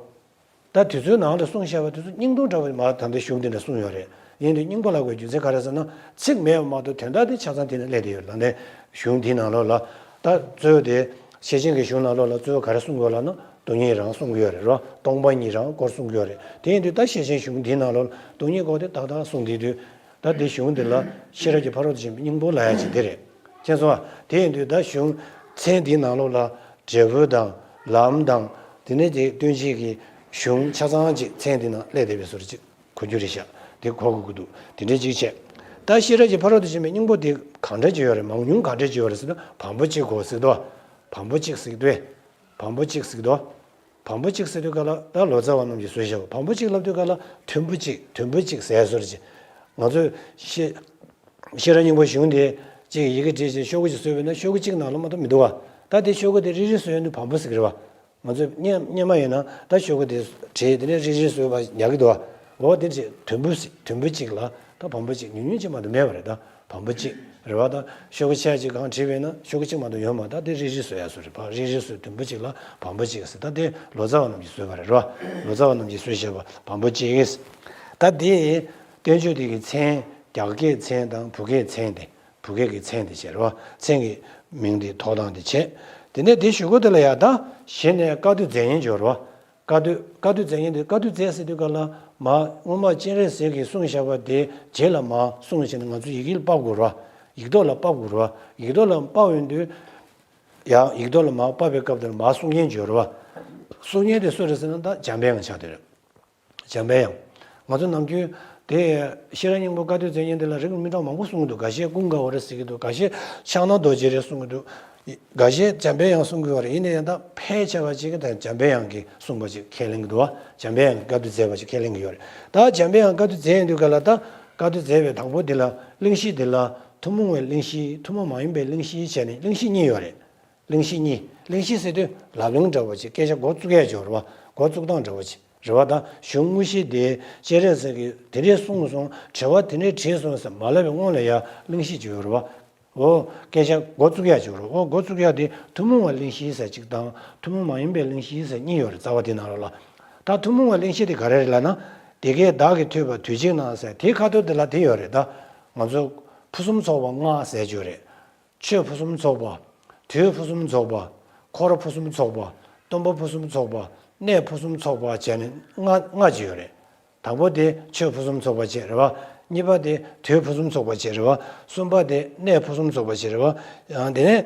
ད་དེ་ཚོའི་ནང་ལ་གསུངས་བཞག་པ་དེ་ཚོ་སྙིང་པོ་འདྲ་བོ་མ་ད་ལྟ་གཞུང་འདི་འདྲ་གསུངས་ཡོད་རེད། ཡིན་དུས་སྙིང་པོ་ལབ་དགོས་རྒྱུ་མཚན་ག་རེ་ཟེར་ན། ཚིག་མེད་པ་མ་གཏོགས་དོན་དག་དེ་ཆ་ཚང་དེ་ནས་སླེབས་བསྡད་ཡོད་རེད། ད་ལྟའི་གཞུང་འདིའི་ནང་ལོགས་ལ། ད་གཙོ་བོ་དེ་བཤད་ཅན་གྱི་གཞུང་ནང་ལོགས་ལ་གཙོ་བོ་ག་རེ་གསུངས་དགོས་ལབ་ན། སྟོང་ཉིད་རང་གསུང་གི་ཡོད་རེད་རོ། སྟོང་པ་ཉིད་རང་སྐོར་གསུང་གི་ཡོད་རེད། དེ་ཡིན་དུས་ད་ཤེར་ཕྱིན་གཞུང་འདིའི་ནང་ལོགས་ལ་སྟོང་ཉིད་སྐོར་དེ་ཏག་ཏག་གསུངས་བསྡད་དུས། ད་དེ་གཞུང་འདི་ལ་ཤེས་རབ་ཀྱི་ཕ་རོལ་ཏུ་ཕྱིན་པའི་སྙིང་པོ་ལབ་ཡ་ཅིག་དེ་རེད། མཁྱེན་སོང་ཨ། དེ་ཡིན་དུས་ད་གཞུང་མཚན་འདིའི་ནང་ལོགས་ལ་འབྲས་བུ་དང་ལམ་དང་། དེ་ནས་དེ་སྟོན་བྱེད་ཀྱི་གཞུང་ཆ་ཚང་ཅིག་མཚན་འདི་ནང་སླེབས་བསྡད་པའི་བཟོ་འདྲ་ཅིག་གོ་རྒྱུ་རེད་ཤག་དེ་གོ་དགོས་ཀྱི་འདུག་དེ་འདྲའི་ཅིག་བྱས། ད་ཤེས་རབ་ཀྱི་ཕ་རོལ་ཏུ་ཕྱིན་པའི་སྙིང་པོ་དེ་གང་འདྲ་ཅིག་ཡོད་རེད། མང་ཉུང་གང་འདྲ་ཅིག་ཡོད་རེད་ཟེར་ན། བམ་པོ་གཅིག་གོ་ཟེར་དོ། བམ་པོ་གཅིག་ཟེར་དོ། བམ་པོ་གཅིག་ཟེར་དོ། བམ་པོ་གཅིག་ཟེར་དུས་སྐབས་ལ་ད་ལོ་ཙཱ་བ་རྣམས་ཀྱིས་བཟོས་བཞག་པ། བམ་པོ་གཅིག་ལབ་དུས་སྐབས་ལ་མཐོན་པོ་གཅིག་དོན་པོ་གཅིག་ཟེར་བཟོ་འདྲ་ཅིག་ང་ཚོས་ཤེས་ཤེས་རབ་སྙིང་པོ་གཞུང་དེ་གཅིག་ཡི་གེ་བྲིས་བྱས་ཤོག་གུ་གཅིག་བཟོས་པ་ཡིན་ན་ཤོག་གུ་གཅིག་ནང་ལ་མ་གཏོགས་མི་འདུག་བ། ད་དེ་ཤོག་གུ་དེ་རེ་རེ་བཟོས་ཡོང་དུས་བམ་པོ་ཟེར་གི་རེད་བ། ང་ཚོས་སྔོན་སྔོན་མ་ཡིན་ན་ད་ཤོག་གུ་དེ་བྲིས་དེ་ནས་རེ་རེ་བཟོས་པ་ཉར་གི་འདུག་བ། འོ་དེ་བྱས་དོན་པོ་ཟེར་དོན་པོ་གཅིག་ལ་ད་བམ་པོ་གཅིག་ཉུང་ཉུང་ཅིག་མ་གཏོགས་མེད་པ་རེད་ད། བམ་པོ་གཅིག་རེད་བ། ད་ཤོག་གུ་ཆ་གཅིག་གང་བྲིས་པ་ཡིན་ན་ཤོག་གུ་གཅིག་མ་གཏོགས་ཡོད་མ་རེད། ད་དེ་རེ་རེ་བཟོ་ཡ་བཟོ་འདྲ་ཅིག་རེད་བ། རེ་རེ་བཟོས་དོན་པོ་གཅིག་ལ་བམ་པོ་གཅིག་ཟེར། ད་དེ་ལོ་ཙཱ་བ་རྣམས་ཀྱིས་བཟོས་པ་རེད་རོ། ལོ་ཙཱ་བ་རྣམས་ཀྱིས་བཟོས་བཞག་པ་བམ་པོ་གཅིག་ད་དེ་བསྟན་བཅོས་དེ་གི་མཚན་རྒྱ་སྐད་མཚན་དང་བོད་སྐད་མཚན་དེ། བོད་སྐད་ཀྱི་མཚན་དེ་བྱས་རོ། མཚན་གྱི་མིང་དེ་ཐོགས་སྟངས་དེ་བྱས། དེ་ནས་དེ་གཞུག་གུ་དེ་ལ་ཡ་ད་གཞི་ནས་བཀའ་བསྡུ་མཛད་ཉན་སྦྱོར་བ། བཀའ་བསྡུ་བཀའ་བསྡུ་མཛད་ཉན་དེ། བཀའ་བསྡུ་མཛད་ཟེར་དུས་སྐབས་ལ་མ་སྔོན་མ་སྤྱན་རས་གཟིགས་ཀྱིས་གསུངས་བཞག་པ་དེ་རྗེས་ལ་མ་གསུངས་བྱས་ནས་ང་ཚོ་ཡི་གེ་ལ་ཕབ་དགོས་རེད་བ། ཡིག་ཐོག་ལ་ཕབ་དགོས་རེད་བ། ཡིག་ཐོག་ལ་ཕབ་ཡོང་དུས་ཡང་ཡིག་ཐོག་ལ་མ་ཕབ་པའི་སྐབས་དེར་མ་གསུང་མཁན་ཅིག་ཡོད་རེད་བ། གསུང་མཁན་དེ་སུ་རེད་ཟེར་ན་ད་འཇམ་པའི་དབྱངས་ཆགས་བསྡད་རེད། འཇམ་པའི་དབྱངས། ང་ཚོ་ནམ་རྒྱུན་དེ་ཤེས་རབ་སྙིང་པོ་བཀའ་བསྡུ་མཛད་ཉན་དེ་ལ་རིགས་མི་འདྲ་མང་པོ་གསུང་གི་འདུག་འགའ་ཤས་ཀུན་དགའ་བོ་རེད་ཟེར་གྱི་འདུག་འགའ་ཤས་ཕྱག་ན་རྡོ་རྗེ་རེད་གསུང་གི་འདུག་འགའ་ཤས་འཇམ་པའི་དབྱངས་གསུང་གི་ཡོད་རེད། ཡིན་ན་ཡང་ད་ཕལ་ཆེ་བ་ཅིག་གིས་ད་འཇམ་པའི་དབྱངས་ཀྱིས་གསུངས་པ་ཅིག་ཁས་ལེན་གྱི་འདུག་བ། འཇམ་པའི་དབྱངས་ཀྱིས་བཀའ་བསྡུ་མཛད་པ་ཅིག་ཁས་ལེན་གྱི་ཡོད་རེད། ད་འཇམ་པའི་དབྱངས་བཀའ་བསྡུ་མཛད་ཡོང་དུས་སྐབས་ལ་ད་བཀའ་བསྡུ་མཛད་པའི་དང་པོ་འདི་ལ་གླེང་གཞི་འདི་ལ་ཐུན་མོང་བའི་གླེང་གཞི་ཐུན་མོང་མ་ཡིན་པའི་གླེང་གཞི་བྱས་ནས་གླེང་གཞི་གཉིས་ཡོད་རེད། གླེང་གཞི་གཉིས། གླེང་གཞི་ཟེར་དུས་ལབ་གླེང་འདྲ་བོ་ཅིག་སྐད་ཆ་འགོ་བཙུགས་ཡས་ཅིག་ཡོད་རེད་བ། འགོ་བཙུགས་སྟངས་འདྲ་བོ་ཅིག་རེད་བ། ད་གཞུང་དངོས་གཞི་དེ་སྤྱན་རས་གཟིགས་ཀྱིས་དེ་འདྲས་གསུངས་སོང་། དྲི་བ་དེ་འདྲས་དྲིས་སོང་ཟེར་མ་ལབ་པའི་སྔོན་ལ་ཡ་གླེང་གཞི་ཅིག་ཡོད་རེད་བ། འོ་སྐད་ཆ་འགོ་བཙུགས་ཡས་ཅིག་ཡོད་རེད། འོ་འགོ་བཙུགས་ཡས་དེ་ཐུན་མོང་བ་གླེང་གཞི་ཟེར་གཅིག་དང་ཐུན་མོང་མ་ཡིན་པའི་གླེང་གཞི་ཟེར་གཉིས་ཡོད་རེད། རྩ་བ་དེ་ནང་ལོགས་ལ། ད་ཐུན་མོང་བ་གླེང་གཞི་དེ་ག་རེ་རེད་ལབ་ན། དེ་སྐད་བདག་གིས་ཐོས་པ་དུས་གཅིག་ན་ཟེར་དེའི་ཁ་ཐོག་དེ་ལ་དེ་ཡོད་རེད། ད་ང་ཚོ་ཕུན་སུམ་ཚོགས་པ་ལྔ་ཟེར་གྱི་ཡོད་རེད། ཆོས་ཕུན་སུམ་ཚོགས་པ། དུས་ཕུན་སུམ་ཚོགས་པ། འཁོར་ཕུན་སུམ་ཚོགས་པ། སྟོན་པ་ཕུན་སུམ་ཚོགས་པ། གནས་ཕུན་སུམ་ཚོགས་པ་བྱས་ནས་ལྔ་ལྔ་ཅིག་ཡོད་རེད། དང་པོ་དེ་ཆོས་ཕུན་སུམ་ཚོགས་པ་བྱས་རེད་བ། གཉིས་པ་དེ་དུས་ཕུན་སུམ་ཚོགས་པ་བྱས་རེད་བ། གསུམ་པ་དེ་གནས་ཕུན་སུམ་ཚོགས་པ་བྱས་རེད་བ། ཡང་དེ་ནས་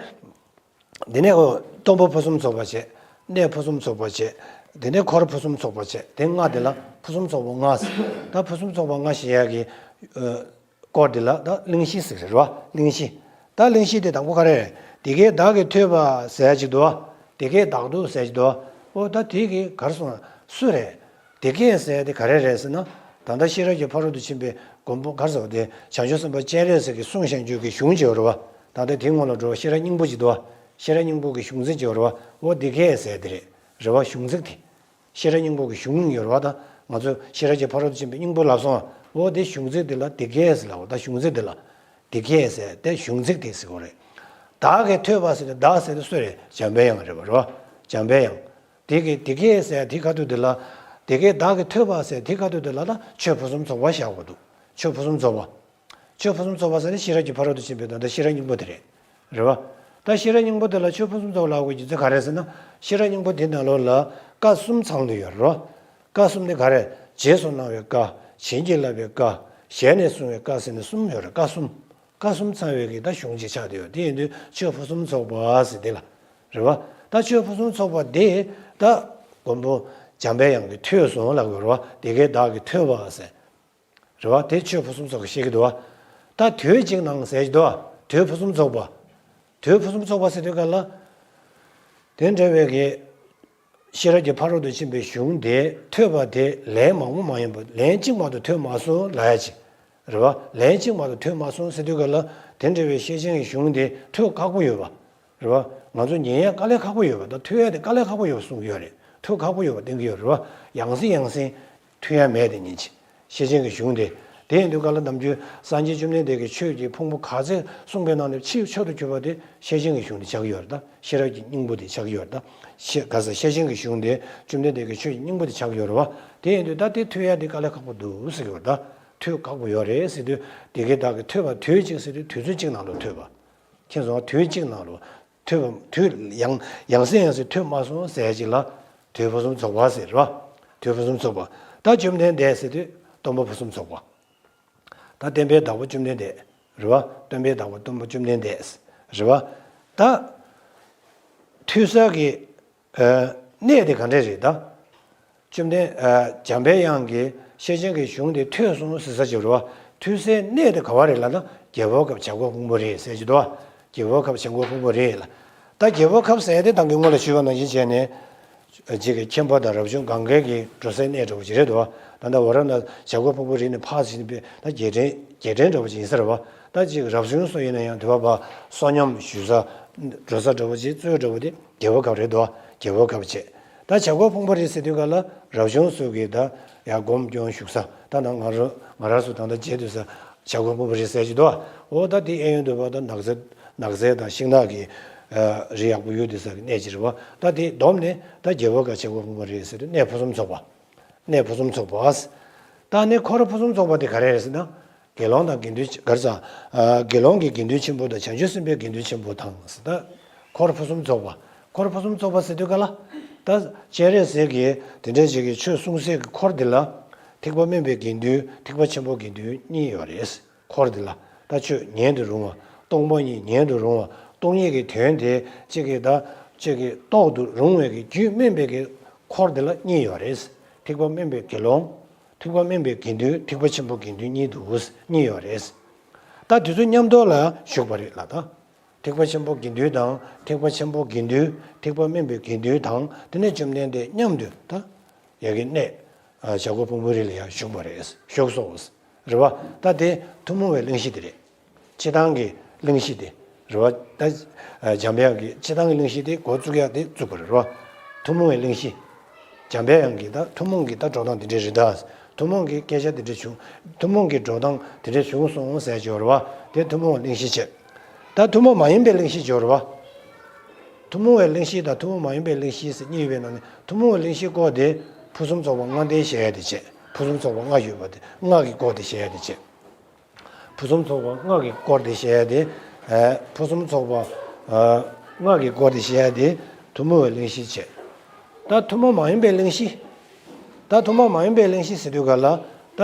དེ་ནས་འོ་སྟོན་པ་ཕུན་སུམ་ཚོགས་པ་བྱས། གནས་ཕུན་སུམ་ཚོགས་པ་བྱས། དེ་ནས་འཁོར་ཕུན་སུམ་ཚོགས་པ་བྱས། དེ་ལྔ་དེ་ལ་ཕུན་སུམ་ཚོགས་པ་ལྔ་ཟེར། ད་ཕུན་སུམ་ཚོགས་པ་ལྔ་ཞེས་ཡ་གི་སྐོར་འདི་ལ་ད་གླེང་གཞི་ཟེར་རེད་བ། གླེང་གཞི། ད་གླེང་གཞི་དེ་དང་པོ་ག་རེ་རེད། དེ་སྐད་བདག་གིས་ཐོས་པ་ཟེར་ཡ་ཅིག་འདུག་བ། དེ་སྐད་བདག་ཏུ་ཟེར་ཡ་ཅིག་འདུག་བ། འོ་ད་དེ་གི་ག་རེ་སོང་སུ་རེད། དེ་སྐད་ཟེར་ཡ་དེ་ག་རེ་རེད་ཟེར་ན། ད་ལྟ་ཤེས་རབ་ཀྱི་ཕ་རོལ་ཏུ་ཕྱིན་པའི་མགོན་པོ་ག་རེ་ཟེར་བ་དེ་བྱང་ཆུབ་སེམས་དཔའ་སྤྱན་རས་གཟིགས་ཀྱིས་གསུངས་བཞག་རྒྱུ་གི་གཞུང་ཅིག་ཡོད་རེད་བ། ད་ལྟ་དེའི་སྔོན་ལ་འགྲོ་བ་ཤེས་རབ་སྙིང་པོ་ཅིག་འདུག་བ། ཤེས་རབ་སྙིང་པོ་གི་གཞུང་ཚིག་ཅིག་ཡོད་རེད་བ། འོ་དེ་སྐད་ཟེར་ཡ་དེ་རེད། རེད་བ། གཞུང་ཚིག་དེ། ཤེས་རབ་སྙིང་པོ་གི་གཞུང་ཡོད་རེད་བ། ད་ང་ཚོ་ཤེས་རབ་ཀྱི་ཕ་རོལ་ཏུ་ཕྱིན་པའི་སྙིང་པོ་ལབ་སོང་བ། འོ་དེ་གཞུང་ཚིག་དེ་ལ་དེ་སྐད་ཟེར་ལབ་བ། ད་གཞུང་ཚིག་དེ་ལ་དེ་སྐད་ཟེར་དེ་གཞུང་ཚིག་དེ་ཟེར་གོ་རེད། བདག་གིས་ཐོས་པ་ཟེར་དུས་བདག་ཟེར་དུས་སུ་རེད། འཇམ་པའི་དབྱངས་རེད་བ། རེད་བ། འཇམ་པའི་དབྱངས། དེ་གི་དེ་སྐད་ཟེར་དེ་ཁ་ཐུག་དེ་ལ། དེ་སྐད་བདག་གིས་ཐོས་པ་ཟེར་དེ་ཁ་ཐུག་དེ་ལ་ད་ཆོས་ཕུན་སུམ་ཚོགས་པ་བཞག་དགོས་འདུག་ཆོས་ཕུན་སུམ་ཚོགས་པ། ཆོས་ཕུན་སུམ་ཚོགས་པ་ཟེར་ནི་ཤེས་རབ་ཀྱི་ཕ་རོལ་ཏུ་ཕྱིན་པའི་དོན་དང་ཤེས་རབ་སྙིང་པོ་དེ་རེད། རེད་བ། ད་ཤེས་རབ་སྙིང་པོ་དེ་ལ་ཆོས་ཕུན་སུམ་ཚོགས་པ་ལབ་དགོས་རྒྱུ་མཚན་ག་རེ་ཟེར་ན། ཤེས་རབ་སྙིང་པོ་དེ་ནང་ལོགས་ལ་བཀའ་གསུམ་ཚང་ལ་ཡོད་རེད་བ། བཀའ་གསུམ་དེ་ག་རེ། རྗེས་སུ་གནང་བའི་བཀའ། བྱིན་གྱིས་བརླབས་པའི་བཀའ། ཞལ་ནས་གསུངས་པའི་བཀའ་ཟེར་ནས་གསུམ་ཡོད་རེད། བཀའ་གསུམ། བཀའ་གསུམ་ཚང་བའི་གི་ད་གཞུང་ཅིག་ཆགས་བསྡད་ཡོད། དེ་ཡིན་དུས་ཆོས་ཕུན་སུམ་ཚོགས་པ་ཟེར་དེ་ལ། རེད་བ། ད་ཆོས་ཕུན་སུམ་ཚོགས་པ་དེ་ད་མགོན་པོ་འཇམ་པའི་དབྱངས་ཀྱིས་ཐོས་སོང་ལབ་དགོས་རེད་བ། དེ་སྐད་བདག་གིས་ཐོས་པ་ཟེར། རེད་བ། དེ་ཆོས་ཕུན་སུམ་ཚོགས་པ་བཤད་ཀྱི་འདུག་བ། ད་དུས་གཅིག་ན་ཟེར་གྱི་འདུག་བ། དུས་ཕུན་སུམ་ཚོགས་པ། དུས་ཕུན་སུམ་ཚོགས་པ་ཟེར་དུས་ག་ལ། དེ་འདྲ་བའི་གི་ཤེས་རབ་ཀྱི་ཕ་རོལ་ཏུ་ཕྱིན་པའི་གཞུང་དེ་ཐོས་པ་དེ་ལན་མང་པོ་མ་ཡིན་པ་ལན་གཅིག་མ་གཏོགས་ཐོས་མ་སོང་ལབ་ཡ་ཅིག་རེད་བ། ལན་གཅིག་མ་གཏོགས་ཐོས་མ་སོང་ཟེར་དུས་ག་ལ་དེ་འདྲ་བའི་ཤེར་ཕྱིན་གྱི་གཞུང་དེ་ཐོས་ཁག་པོ་ཡོད་པ། རེད་བ། ང་ཚོ་ཉན་ཡ་དཀའ་ལས་ཁག་པོ་ཡོད་པ་དང་ཐོས་ཡ་དེ་དཀའ་ལས་ཁག་པོ་ཡོད་པ་གསུང་གི་ཡོད་རེད། ཐོས་ཁག་པོ་ཡོད་པ་བསྟན་གྱི་ཡོད་རེད་བ། ཡང་སེ་ཡང་སེ་ཐོས་ཡ་མེད་དེ་ཉིན་གཅིག་ཤེར་ཕྱིན་གྱི་གཞུང་དེ། དེ་ཡིན་དུས་ག་ལ་ནམ་རྒྱུན་སངས་རྒྱས་བཅོམ་ལྡན་འདས་ཀྱིས་ཆོས་ཀྱི་ཕུང་པོ་ག་ཚད་གསུངས་པའི་ནང་ནས་ཆེས་མཆོག་ཏུ་གྱུར་པ་དེ་ཤེར་ཕྱིན་གྱི་གཞུང་དེ་ཆགས་ཀྱི་ཡོད་རེད་ད། ཤེས་རབ་ཀྱི་སྙིང་པོ་དེ་ཆགས་ཀྱི་ཡོད་རེད་ད། ཤེ་ག་ས་ཤེར་ཕྱིན་གྱི་གཞུང་དེ་བཅོམ་ལྡན་འདས་ཀྱི་ཆོས་ཀྱི་སྙིང་པོ་དེ་ཆགས་ཀྱི་ཡོད་རེད་བ། དེ་ཡིན་དུས་ད་དེ་ཐོས་ཡ་དེ་དཀའ་ལས་ཁག་པོ་འདུག་ཟེར་གྱི་ཡོད་རེད་ད། ཐོས་ཁག་པོ་ཡོད་རེད་ཟེར་དུས་དེ་གའི་བདག་གིས་ཐོས་པ་དུས་གཅིག་ཟེར་དུས་དུས་ཚོད་གཅིག་ནང་ལ་ཐོས་པ། མཁྱེན་སོང་། དུས་གཅིག་ནང་ལ་ཐོས་པ་དུས་ཡང་ཡང་སེ་ཡང་སེ་ཐོས་མ་སོང་ཟེར་ཡ་ཅིག་ལ། དུས་ཕུན་སུམ་ཚོགས་པ་ཟེར་རེད་བ། དུས་ཕུན་སུམ་ཚོགས་པ། ད་བཅོམ་ལྡན་འདས་ཟེར་དུས་སྟོན་པ་ཕུན་སུམ་ཚོགས་པ། ད་སྟོན་པའི་བདག་པོ་བཅོམ་ལྡན་འདས་རེད་བ། སྟོན་པའི་བདག་པོ་སྟོན་པ་བཅོམ་ལྡན་འདས་རེད་བ། ད་ཐོས་ས་གི་ཨ་གནས་དེ་ག་འདྲས་རེད་ད། བཅོམ་ལྡན་ཨ་འཇམ་པའི་དབྱངས་ཀྱིས་ཤེར་ཕྱིན་གྱི་གཞུང་དེ་ཐོས་སོང་ཟེར་ས་ཅིག་རེད་བ། ཐོས་སའི་གནས་དེ་ག་བ་རེད་ལབ་ན་རྒྱལ་པོའི་ཁབ་བྱ་རྒོད་ཕུང་པོ་རེད་ཟེར་གྱི་འདུག་བ། རྒྱལ་པོའི་ཁབ་བྱ་རྒོད་ཕུང་པོ་རེད་ལ། ད་རྒྱལ་པོའི་ཁབ་ཟེར་ཡ་དེ་ད་གིན་སྔོན་ལ་ཞུས་པ་ནང་བཞིན་བྱས་ནས། གཅིག་གི་ཁྱིམ་པ་དང་རབ་བྱུང་གང་གའི་གི་འགྲོ་སའི་གནས་འདྲ་བོ་ཅིག་རེད་འདུག་བ། ད་ལྟ་ཝཱ་ར་ཎ་བྱ་རྒོད་ཕུང་པོ་རི་ནས་ཕར་ཕྱིན་པའི་ད་རྒྱལ་ཕྲན་རྒྱལ་ཕྲན་འདྲ་བོ་ཅིག་ཡིན་ས་རེད་བ། ད་གཅིག་རབ་བྱུང་སུ་ཡིན་ན་ཡང་དེ་བ་བ་བསོད་སྙོམས་ཞུ་ས་འགྲོ་ས་འདྲ་བོ་ཅིག་གཙོས་འདྲ་བོ་དེ་རྒྱལ་པོའི་ཁབ་རེད་འདུག་བ། རྒྱལ་པོའི་ཁབ་བྱས། ད་བྱ་རྒོད་ཕུང་པོ་རི་ཟེར་དུས་ག་ལ་རབ་བྱུང་སུ་གི་ད་ཡང་སྒོམ་སྐྱོན་ཞུགས་ས་ད་ན་ང་ར་ང་ར་སུ་ད་ལྟ་མཇལ་དུས་ས་བྱ་རྒོད་ཕུང་པོ་རི་ཟེར་གྱི་འདུག་བ། འོ་ད་དེ་གཡས་གཡོན་དུ་བ་ད་ནགས་ཚལ་ནགས་ཚལ་དང་ཤིང་ནགས་ཀྱི་རི་ཡག་པོ་ཡོད་དུས་ས་གི་གནས་ཅིག་རེད་བ། ད་དེ་བསྡོམས་ནས་ད་རྒྱལ་པོའི་ཁབ་བྱ་རྒོད་ཕུང་པོ་རི་ཟེར་དུས་གནས་ཕུན་སུམ་ཚོགས་པ། གནས་ཕུན་སུམ་ཚོགས་པ། ད་ནི་འཁོར་ཕུན་སུམ་ཚོགས་པ་དེ་ག་རེ་རེད་ཟེར་ན། དགེ་སློང་དང་དགེ་འདུན་ག་རེ་ཟེར། དགེ་སློང་གི་དགེ་འདུན་ཆེན་པོ་དང་བྱང་ཆུབ་སེམས་དཔའི་དགེ་འདུན་ཆེན་པོ་དང་ཟེར་ད། འཁོར་ཕུན་སུམ་ཚོགས་པ། འཁོར་ཕུན་སུམ་ཚོགས་པ་ཟེར་དུས་ག་ལ། ད་སྤྱན་རས་གཟིགས་ཀྱིས་དེ་འདྲའི་ཞིག་གི་ཆོས་གསུང་སའི་གི་འཁོར་འདི་ལ། ཐེག་པ་དམན་པའི་དགེ་འདུན་ཐེག་པ་ཆེན་པོ་དགེ་འདུན་གཉིས་ཡོད་རེད། འཁོར་འདི་ལ་ད་ཆོས་ཉན་དུ་རུང་བ། སྟོང་པ་ཉིད་ཉན་དུ་རུང་བ། སྟོང་ཉིད་ཀྱི་དོན་དེ་གཅིག་གིས་ད་གཅིག་གིས་རྟོགས་དུ་རུང་བའི་གི་རྒྱུད་སྨིན་པའི་གི་འཁོར་འདི་ལ་གཉིས་ཡོད་རེད། ཐེག་པ་དམན་པའི་དགེ་སློང་། ཐེག་པ་དམན་པའི་དགེ་འདུན། ཐེག་པ་ཆེན་པོ་དགེ་འདུན་གཉིས་འདུག་གཉིས་ཡོད་རེད། ད་དེ་ཚོ་མཉམ་དུ་ལ་བཞུགས་པ་རེད་ལ་ད། ཐེག་པ་ཆེན་པོ་དགེ་འདུན་དང་ཐེག་པ་ཆེན་པོ་དགེ་འདུན། ཐེག་པ་དམན་པའི་དགེ་འདུན་དང་དེ་ནས་བཅོམ་ལྡན་འདས་མཉམ་དུ་ད། ཡ་གི་གནས། བྱ་རྒོད་ཕུང་པོའི་རི་ལ་ཡང་བཞུགས་པ་རེད། བཞུགས་སོང་། རེད་བ། ད་དེ་ཐུན་མོང་བའི་གླེང་གཞི་དེ་རེད། སྤྱི་བཏང་གི་གླེང་གཞི་དེ། རེད་བ། ད། འཇམ་དབྱངས་ཀྱི་སྤྱི་བཏང་གི་གླེང་གཞི་དེ་འགོ་བཙུགས་ཡག་དེ་བཙུགས་པ་རེད་བ། ཐུན་མོང་བའི་གླེང་གཞི། འཇམ་དཔལ་དབྱངས་ཀྱི་ད་ཐུན་མོང་གི་ད་འགྲོ་སྟངས་དེ་འདྲས་རེད་ད། ཐུན་མོང་གི་སྐད་ཆ་དེ་འདྲས་བྱུང་། ཐུན་མོང་གི་འགྲོ་སྟངས་དེ་འདྲས་བྱུང་སོང་ཟེར་གྱི་ཡོད་རེད་བ། དེ་ཐུན་མོང་བའི་གླེང་གཞི་བྱས། ད་ཐུན་མོང་མ་ཡིན་པའི་གླེང་གཞི་སྦྱོར་བ། ཐུན་མོང་བའི་གླེང་གཞི་དང་ཐུན་མོང་མ་ཡིན་པའི་གླེང་གཞི་ཟེར་གཉིས་ཡོད་པའི་ནང་ནས་ཐུན་མོང་བའི་གླེང་གཞིའི་སྐོར་དེ་ཕུན་སུམ་ཚོགས་པ་ལྔ་ལྡན་བཤད་ཡ་དེ་བྱས། ཕུན་སུམ་ཚོགས་པ་ལྔ་ཡོད་པ་དེ་ལྔ་གི་སྐོར་དེ་བཤད་ཡ་དེ་བྱས། ཕུན་སུམ་ཚོགས་པ་ལྔ་གི་སྐོར་དེ་བཤད་ཡ་དེ། ཨ་ཕུན་སུམ་ཚོགས་པ་ཨ་ལྔ་གི་སྐོར་དེ་བཤད་ཡ་དེ་ཐུན་མོང་བའི་གླེང་གཞི་བྱས། ད་ཐུན་མོང་མ་ཡིན་པའི་གླེང་གཞི། ད་ཐུན་མོང་མ་ཡིན་པའི་གླེང་གཞི་ཟེར་དུས་ག་ལ། ད་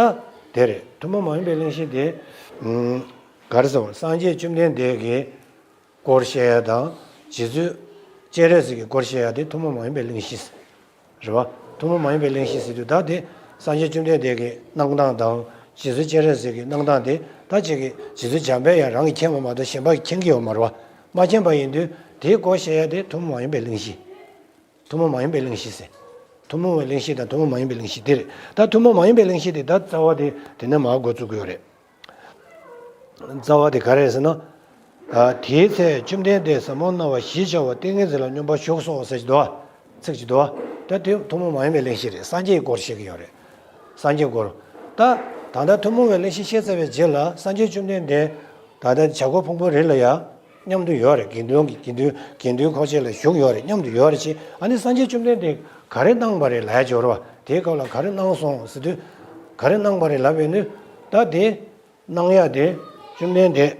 དེ་རེད། ཐུན་མོང་མ་ཡིན་པའི་གླེང་གཞི་དེ། ཨུམ། ག་རེ་ཟེར་བ། སངས་རྒྱས་བཅོམ་ལྡན་འདས་ཀྱི་སྐོར་བཤད་ཡ་དང་། རྗེ་བཙུན་སྤྱན་རས་གཟིགས་ཀྱི་སྐོར་བཤད་ཡ་དེ་ཐུན་མོང་མ་ཡིན་པའི་གླེང་གཞི་རེད་བ། ཐུན་མོང་མ་ཡིན་པའི་གླེང་གཞི་ཟེར་དུས་ད་དེ་སངས་རྒྱས་བཅོམ་ལྡན་འདས་ཀྱི་གནང་སྟངས་དང་། རྗེ་བཙུན་སྤྱན་རས་གཟིགས་ཀྱི་གནང་སྟངས་དེ་ད་ཅིག་གི་རྗེ་བཙུན་འཇམ་དཔལ་དབྱངས་རང་གིས་མཁྱེན་པ་མ་གཏོགས་གཞན་པ་གིས་མཁྱེན་གྱི་ཡོད་མ་རེད་བ། མ་མཁྱེན་པ་ཡིན་དུས་དེའི་སྐོར་བཤད་ཡ་དེ་ཐུན་མོང་མ་ཡིན་པའི་གླེང་གཞི། ཐུན་མོང་མ་ཡིན་པའི་གླེང་གཞི་ཟེར། ཐུན་མོང་བའི་གླེང་གཞི་དང་ཐུན་མོང་མ་ཡིན་པའི་གླེང་གཞི་དེ་རེད། ད་ཐུན་མོང་མ་ཡིན་པའི་གླེང་གཞི་དེ་ད་རྩ་བ་དེ་དེ་ནས་མར་འགོ་བཙུགས་ཀྱི་ཡོད་རེད། རྩ་བ་དེ་ག་རེ་རེད་ཟེར་ན། ཨ་དེའི་ཚེ་བཅོམ་ལྡན་འདས་ཟབ་མོ་སྣང་བ་ཞེས་བྱ་བ་ཏིང་ངེ་འཛིན་ལ་སྙོམས་པར་ཞུགས་སོ་ཟེར་གྱི་འདུག་བ། ཚིག་གཅིག་འདུག་བ། ད་དེ་ཐུན་མོང་མ་ཡིན་པའི་གླེང་གཞི་རེད། སངས་རྒྱས་ཀྱི་སྐོར་བཤད་ཀྱི་ཡོད་རེད། སངས་རྒྱས་སྐོར། ད་ད་ལྟ་ཐུན་མོང་བའི་གླེང་གཞི་བཤད་ཚར་བའི་རྗེས་ལ་སངས་རྒྱས་བཅོམ་ལྡན་འདས་ད་ལྟ་བྱ་རྒོད་ཕུང་པོའི་རི་ལ་ཡ། མཉམ་དུ་ཡོད་རེད། དགེ་འདུན་གྱི་དགེ་འདུན་དགེ་འདུན་འཁོར་བཅས་ལ་བཞུགས་ཡོད་རེད། མཉམ་དུ་ཡོད་རེད་ཅེས། ཨ་ནི་སངས་རྒྱས་བཅོམ་ལྡན་འདས་ག་རེ་གནང་བ་རེད་ལབ་ཡ་ཅིག་ཡོད་རེད་བ། དེའི་སྐབས་ལ་ག་རེ་གནང་སོང་ཟེར་དུས། ག་རེ་གནང་བ་རེད་ལབ་པས་ནི། ད་དེ་གནང་ཡ་དེ་བཅོམ་ལྡན་འདས་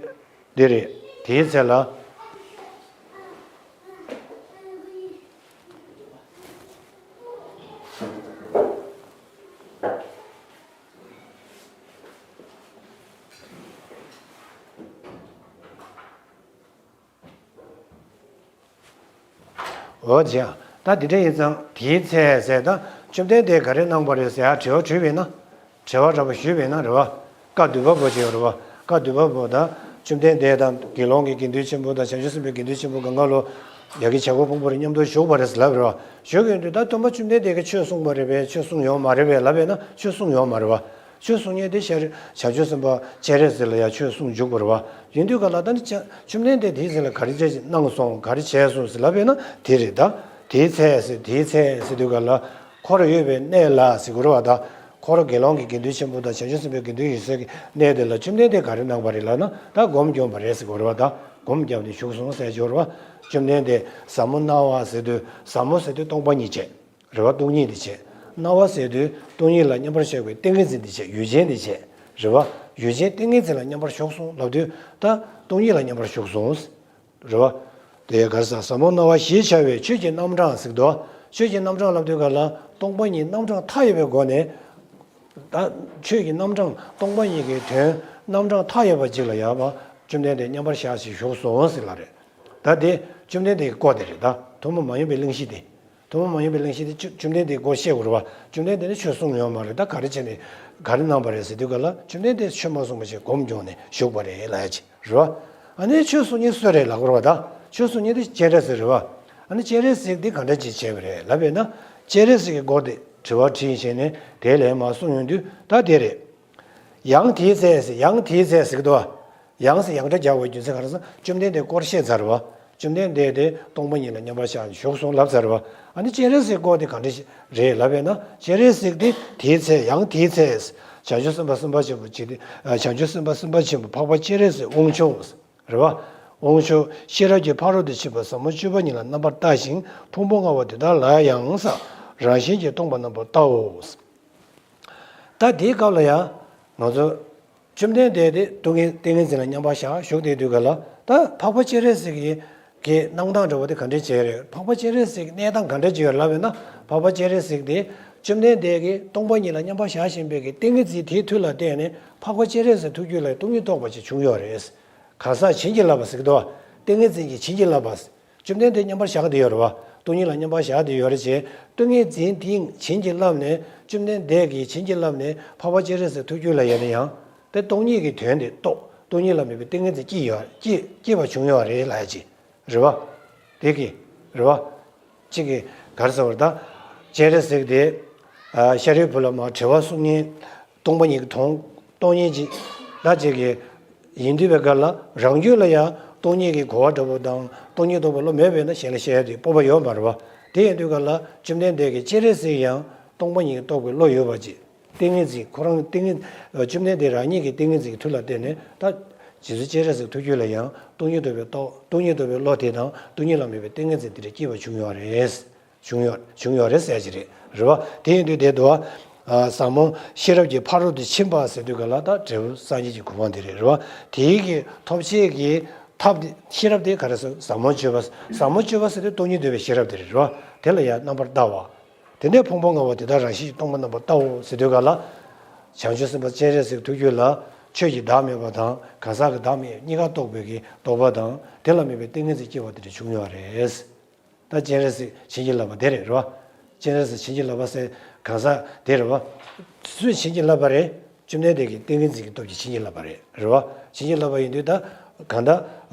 འདི་རེད། དེའི་ཚེ་ལ། འོ་ཅེ། ད་འདི་འདྲ་ཡིན་ཙང་དེའི་ཚེ་ཟེར་ད་བཅོམ་ལྡན་འདས་ག་རེ་གནང་བ་རེད་ཟེར་ཡ་དྲི་བ་དྲིས་པས་ན། དྲི་བ་འདྲ་པོ་ཞུས་པས་ན་རེད་བ། བཀའ་བསྡུ་བ་པོ་ཅིག་ཡོད་རེད་བ། བཀའ་བསྡུ་བ་པོ་ད་བཅོམ་ལྡན་འདས་དང་དགེ་སློང་གི་དགེ་འདུན་ཆེན་པོ་དང་བྱང་ཆུབ་སེམས་དཔའི་དགེ་འདུན་ཆེན་པོ་གང་ག་ལོ། ཡ་གི་བྱ་རྒོད་ཕུང་པོ་རི་མཉམ་དུ་བཞུགས་པ་རེད་ཟེར་ལབ་རེད་བ། བཞུགས་ཡོང་དུས་ད་སྟོན་པ་བཅོམ་ལྡན་འདས་ཀྱིས་ཆོས་གསུངས་པ་རེད་པས། ཆོས་གསུངས་ཡོད་མ་རེད་པས་ལབ་པས་ན་ཆོས་གསུངས་ཡོད་མ་རེད་བ། ཆོས་གསུང་མཁན་དེ་ཤར་བྱང་ཆུབ་སེམས་དཔའ་སྤྱན་རས་གཟིགས་ལ་ཡང་ཆོས་གསུངས་བཅུག་པ་རེད་བ། ཡིན་དུས་ག་ལ་ད་ནི་བཅོམ་ལྡན་འདས་དེའི་ཚེ་ལ་ག་རེ་བྱས་གནང་སོང་། ག་རེ་བྱས་སོང་ཟེར་ལབ་པས་ན་དེ་རེད་ད། དེའི་ཚེ་ཟེར་དེའི་ཚེ་ཟེར་དུས་ག་ལ། འཁོར་ཡོད་པའི་གནས་ལ་ཟེར་དགོས་རེད་བ་ད། འཁོར་དགེ་སློང་གི་དགེ་འདུན་ཆེན་པོ་དང་བྱང་ཆུབ་སེམས་དཔའི་དགེ་འདུན་ཡོད་སའི་གནས་དེ་ལ་བཅོམ་ལྡན་འདས་ག་རེ་གནང་བ་རེད་ལབ་ན་ད་སྒོམ་བརྒྱབ་པ་རེད་ཟེར་དགོས་རེད་བ་ད། སྒོམ་བརྒྱབ་ནས་བཞུགས་སོང་ཟེར་གྱི་ཡོད་རེད་བ། བཅོམ་ལྡན་འདས་ཟབ་མོ་སྣང་བ་ཟེར་དུས་ཟབ་མོ་ཟེར་དུས་སྟོང་པ་ཉིད་བྱས། རེད་བ། སྟོང་ཉིད་དེ་བྱས། སྣང་བ་ཟེར་དུས་སྟོང་ཉིད་ལ་མཉམ་པར་ཤར་བའི་ཏིང་ངེ་འཛིན་དེ་བྱས། ཡུལ་ཅན་དེ་བྱས། རེད་བ། ཡུལ་ཅན་ཏིང་ངེ་འཛིན་ལ་མཉམ་པར་ཞུགས་སོང་ལབ་དུས་ད་སྟོང་ཉིད་ལ་མཉམ་པར་ཞུགས་སོང་། རེད་བ། དེ་ག་རེ་ཟ། ཟབ་མོ་སྣང་བ་ཞེས་བྱ་བའི་ཆོས་ཀྱི་རྣམ་གྲངས་ཟེར་དུས། ཆོས་ཀྱི་རྣམ་གྲངས་ལབ་དུས་ག་ལ་སྟོང་པ་ཉིད་རྣམ་གྲངས་མཐའ་ཡས་པའི་སྒོ་ནས། ད་ཆོས་ཀྱི་རྣམ་གྲངས་སྟོང་པ་ཉིད་ཀྱི་དོན་རྣམ་གྲངས་མཐའ་ཡས་པ་ཅིག་ལ་ཡང་བཅོམ་ལྡན་འདས་མཉམ་པར་བཞག་ཅིང་བཞུགས་སོ་ཟེར་ལ་རེད། ད་དེ་བཅོམ་ལྡན་འདས་ཀྱི་སྐོར་དེ་རེད། ད་ཐུན་མོང་མ་ཡིན་པའི་གླེང་གཞི་དེ། ཐུན་མོང་མ་ཡིན་པའི་གླེང་གཞི་དེ་བཅོ་བཅོམ་ལྡན་འདས་ཀྱི་སྐོར་བཤད་དགོས་རེད་བ། བཅོམ་ལྡན་འདས་ནི་ཆོས་གསུངས་ཡོད་མ་རེད། ད་ག་རེ་བྱས་ནས་ག་རེ་གནང་བ་རེད་ཟེར་དུས་ག་ལ་བཅོམ་ལྡན་འདས་ཆོས་མ་གསུངས་པ་ཞིག་སྒོམ་བྱུང་ནས་བཞུགས་པ་རེད་ལབ་ཡ་ཅིག་རེད་བ། ཨ་ནི་ཆོས་གསུང་མཁན་སུ་རེད་ལབ་དགོས་རེད་བ། ད་ཆོས་གསུང་མཁན་དེ་སྤྱན་རས་གཟིགས་རེད་བ། ཨ་ནི་སྤྱན་རས་གཟིགས་དེ་ག་འདྲ་ཅིག་བྱས་པ་རེད་ལབ་པས་ན། སྤྱན་རས་གཟིགས་ཀྱི་སྐོར་དེ་དྲི་བ་དྲིས་བྱས་ནས་དེ་ལན་མར་གསུངས་ཡོང་དུས་ད་དེ་རེད། ཡང་དེའི་ཚེ་ཟེར། ཡང་དེའི་ཚེ་ཟེར་གི་འདུག་བ། ཡང་ཟེར་ཡང་སྒྲ་རྒྱག་དགོས་རྒྱུ་མཚན་ག་རེ་ཟེར་ན་བཅོམ་ལྡན་འདས་སྐོར་བཤད་ཚར་བ། བཅོམ་ལྡན་འདས་དེ་སྟོང་པ་ཉིད་ལ་མཉམ་པར་བཞག་ནས་བཞུགས་སོང་ལབ་ཚར་བ། ཨ་ནི་སྤྱན་རས་གཟིགས་སྐོར་དེ་ག་འདྲ་ཞིག་རེད་ལབ་པས་ན། སྤྱན་རས་གཟིགས་དེ་དེའི་ཚེ། ཡང་དེའི་ཚེ། བྱང་ཆུབ་སེམས་དཔའ་སེམས་དཔའ་ཆེན་པོ་ཅིག་དེ། བྱང་ཆུབ་སེམས་དཔའ་སེམས་དཔའ་ཆེན་པོ་འཕགས་པ་སྤྱན་རས་གཟིགས་དབང་ཕྱུག་རེད་བ། དབང་ཕྱུག་ཤེས་རབ་ཀྱི་ཕ་རོལ་ཏུ་ཕྱིན་པ་ཟབ་མོ་སྤྱོད་པ་ཉིད་ལ་རྣམ་པར་བལྟ་ཞིང་ཕུང་པོ་ལྔ་པོ་དེ་དག་ལ་ཡང་ཟེར། རང་བཞིན་གྱིས་སྟོང་པར་རྣམ་པར་བལྟའོ། ད་དེའི་སྐབས་ལ་ཡང་ང་ཚོ་བཅོམ་ལྡན་འདས་དེ་ཏིང་ངེ་ཏིང་ངེ་འཛིན་ལ་མཉམ་པར་བཞག་བཞུགས་བསྡད་དུས་ག་ལ། ད་འཕགས་པ་སྤྱན་རས་གཟིགས་ཀྱི་གི་གནང་སྟངས་འདྲ་བོ་དེ་ག་འདྲས་བྱས་རེད། འཕགས་པ་སྤྱན་རས་གཟིགས་གནས་སྟངས་ག་འདྲས་བྱས་ཡོད་ལབ་ཡོད་ན། འཕགས་པ་སྤྱན་རས་གཟིགས་དེ་བཅོམ་ལྡན་འདས་ཀྱིས་སྟོང་པ་ཉིད་ལ་མཉམ་པར་བཞག་བཞིན་པའི་གི་ཏིང་ངེ་འཛིན་དེའི་མཐུ་ལ་བརྟེན་ནས་འཕགས་པ་སྤྱན་རས་གཟིགས་ཐུགས་རྒྱུད་ལ་སྟོང་ཉིད་རྟོགས་པ་ཅིག་བྱུང་ཡོད་རེད། གང་ཟག་བྱིན་གྱིས་བརླབས་པ་ཟེར་གི་འདུག་བ། ཏིང་ངེ་འཛིན་གྱིས་བྱིན་གྱིས་བརླབས་པ། བཅོམ་ལྡན་འདས་མཉམ་པར་བཞག་བསྡད་ཡོད་རེད་བ། སྟོང་ཉིད་ལ་མཉམ་པར་བཞག་བསྡད་ཡོད་རེད་ཅེས་ཏིང་ངེ་འཛིན་དེས་བྱིན་གྱིས་བརླབས་ནས། བཅོམ་ལྡན་འདས་ཀྱིས་བྱིན་གྱིས་བརླབས་ནས་འཕགས་པ་སྤྱན་རས་གཟིགས་ཐུགས་རྒྱུད་ལ་ཡོད་ན་ཡང་། དེ་སྟོང་ཉིད་ཀྱི་དོན་དེ་རྟོགས། སྟོང་ཉིད་ལ་དམིགས་པའི་ཏིང་ངེ་འཛིན་སྐྱེས་ཡོད། སྐྱེས་སྐྱེས་པ་བྱུང་ཡོད་རེད་ལབ་ཡ་ཅིག་རེད་བ། དེ་གི་རེད་བ། གཅིག་གིས་ག་རེ་ཟེར་བ་རེད། ད་སྤྱན་རས་གཟིགས་དེ་ཨ་ཤཱ་རིའི་བུ་ལ་མར་དྲི་བ་གསུང་མཁན། སྟོང་པ་ཉིད་ཀྱི་དོན་སྟོང་ཉིད་ཀྱི་ད་ཅིག་གི་ཡིན་དུས་པའི་སྐབས་ལ་རང་རྒྱུད་ལ་ཡང་སྟོང་ཉིད་ཀྱི་གོ་བ་འདྲ་པོ་དང་སྟོང་ཉིད་རྟོགས་པའི་བློ་མེད་པས་ན་གཞན་ལ་བཤད་ཡ་དེ་སྤོབས་པ་ཡོད་མ་རེད་བ། དེ་ཡིན་དུས་སྐབས་ལ་བཅོམ་ལྡན་འདས་ཀྱི་སྤྱན་རས་གཟིགས་ཡང་སྟོང་པ་ཉིད་རྟོགས་པའི་བློ་ཡོད་པ་ཅིག་ཏིང་ངེ་འཛིན་ཁོ་རང་ཏིང་ངེ་བཅོམ་ལྡན་འདས་རང་ཉིད་ཀྱི་ཏིང་ངེ་འཛིན་གྱི་མཐུ་ལ་བརྟེན་ནས་ད་རྗེ་བཙུན་སྤྱན་རས་གཟིགས་ཐུགས་རྒྱུད་ལ་ཡང་སྟོང་ཉིད་རྟོགས་པའི་རྟོགས་སྟོང་ཉིད་རྟོགས་པའི་བློ་དེ་དང་སྟོང་ཉིད་ལ་དམིགས་པའི་ཏིང་ངེ་འཛིན་དེ་འདྲ་སྐྱེས་པ་བྱུང་ཡོད་རེད། བྱུང་ཡོད་བྱུང་ཡོད་རེད་ཟེར་གྱི་རེད། རེད་བ། དེ་ཡིན་དུས་དེ་དུ་བ། ཟབ་མོ་ཤེས་རབ་ཀྱི་ཕ་རོལ་ཏུ་ཕྱིན་པ་ཟེར་དུས་ག་ལ་ད་འབྲས་བུ་སངས་རྒྱས་ཀྱི་གོ་འཕང་དེ་རེད། རེད་བ། དེའི་གི་ཐོབ་བྱེད་ཀྱི་ཐབས་དེ་ཤེས་རབ་དེ་ག་རེ་ཟེར། ཟབ་མོ་སྤྱོད་པ། ཟབ་མོ་སྤྱོད་པ་ཟེར་དུས་སྟོང་ཉིད་འདོད་པའི་ཤེས་རབ་དེ་རེད། རེད་བ། དེ་ལ་ཡང་རྣམ་པར་བལྟ་བ། དེ་ནས་ཕུང་པོ་ལྔ་པོ་དེ་དག་རང་བཞིན་གྱིས་སྟོང་པར་རྣམ་པར་བལྟའོ་ཟེར་དུས་ག་ལ། བྱང་ཆུབ་སེམས་དཔའ་སྤྱན་རས་གཟིགས་ཐུགས་རྒྱུད་ལ་ཆོས་ཀྱི་བདག་མེད་པ་དང་གང་ཟག་གི་བདག་མེད་གཉིས་ཀ་རྟོགས་པའི་གི་རྟོགས་པ་དང་དེ་ལ་དམིགས་པའི་ཏིང་ངེ་འཛིན་སྐྱེ་བ་དེ་འདྲ་བྱུང་ཡོད་རེད། ད་སྤྱན་རས་གཟིགས་བྱིན་གྱིས་བརླབས་པ་དེ་རེད། རེད་བ། སྤྱན་རས་གཟིགས་བྱིན་གྱིས་བརླབས་པ་ཟེར་གང་ཟག་དེ་རེད་བ། སུས་བྱིན་གྱིས་བརླབས་པ་རེད། བཅོམ་ལྡན་འདས་ཀྱི་ཏིང་ངེ་འཛིན་གྱི་སྟོབས་ཀྱིས་བྱིན་གྱིས་བརླབས་པ་རེད། རེད་བ། བྱིན་གྱིས་བརླབས་པ་ཡིན་དུས་ད་གང་ལྟར་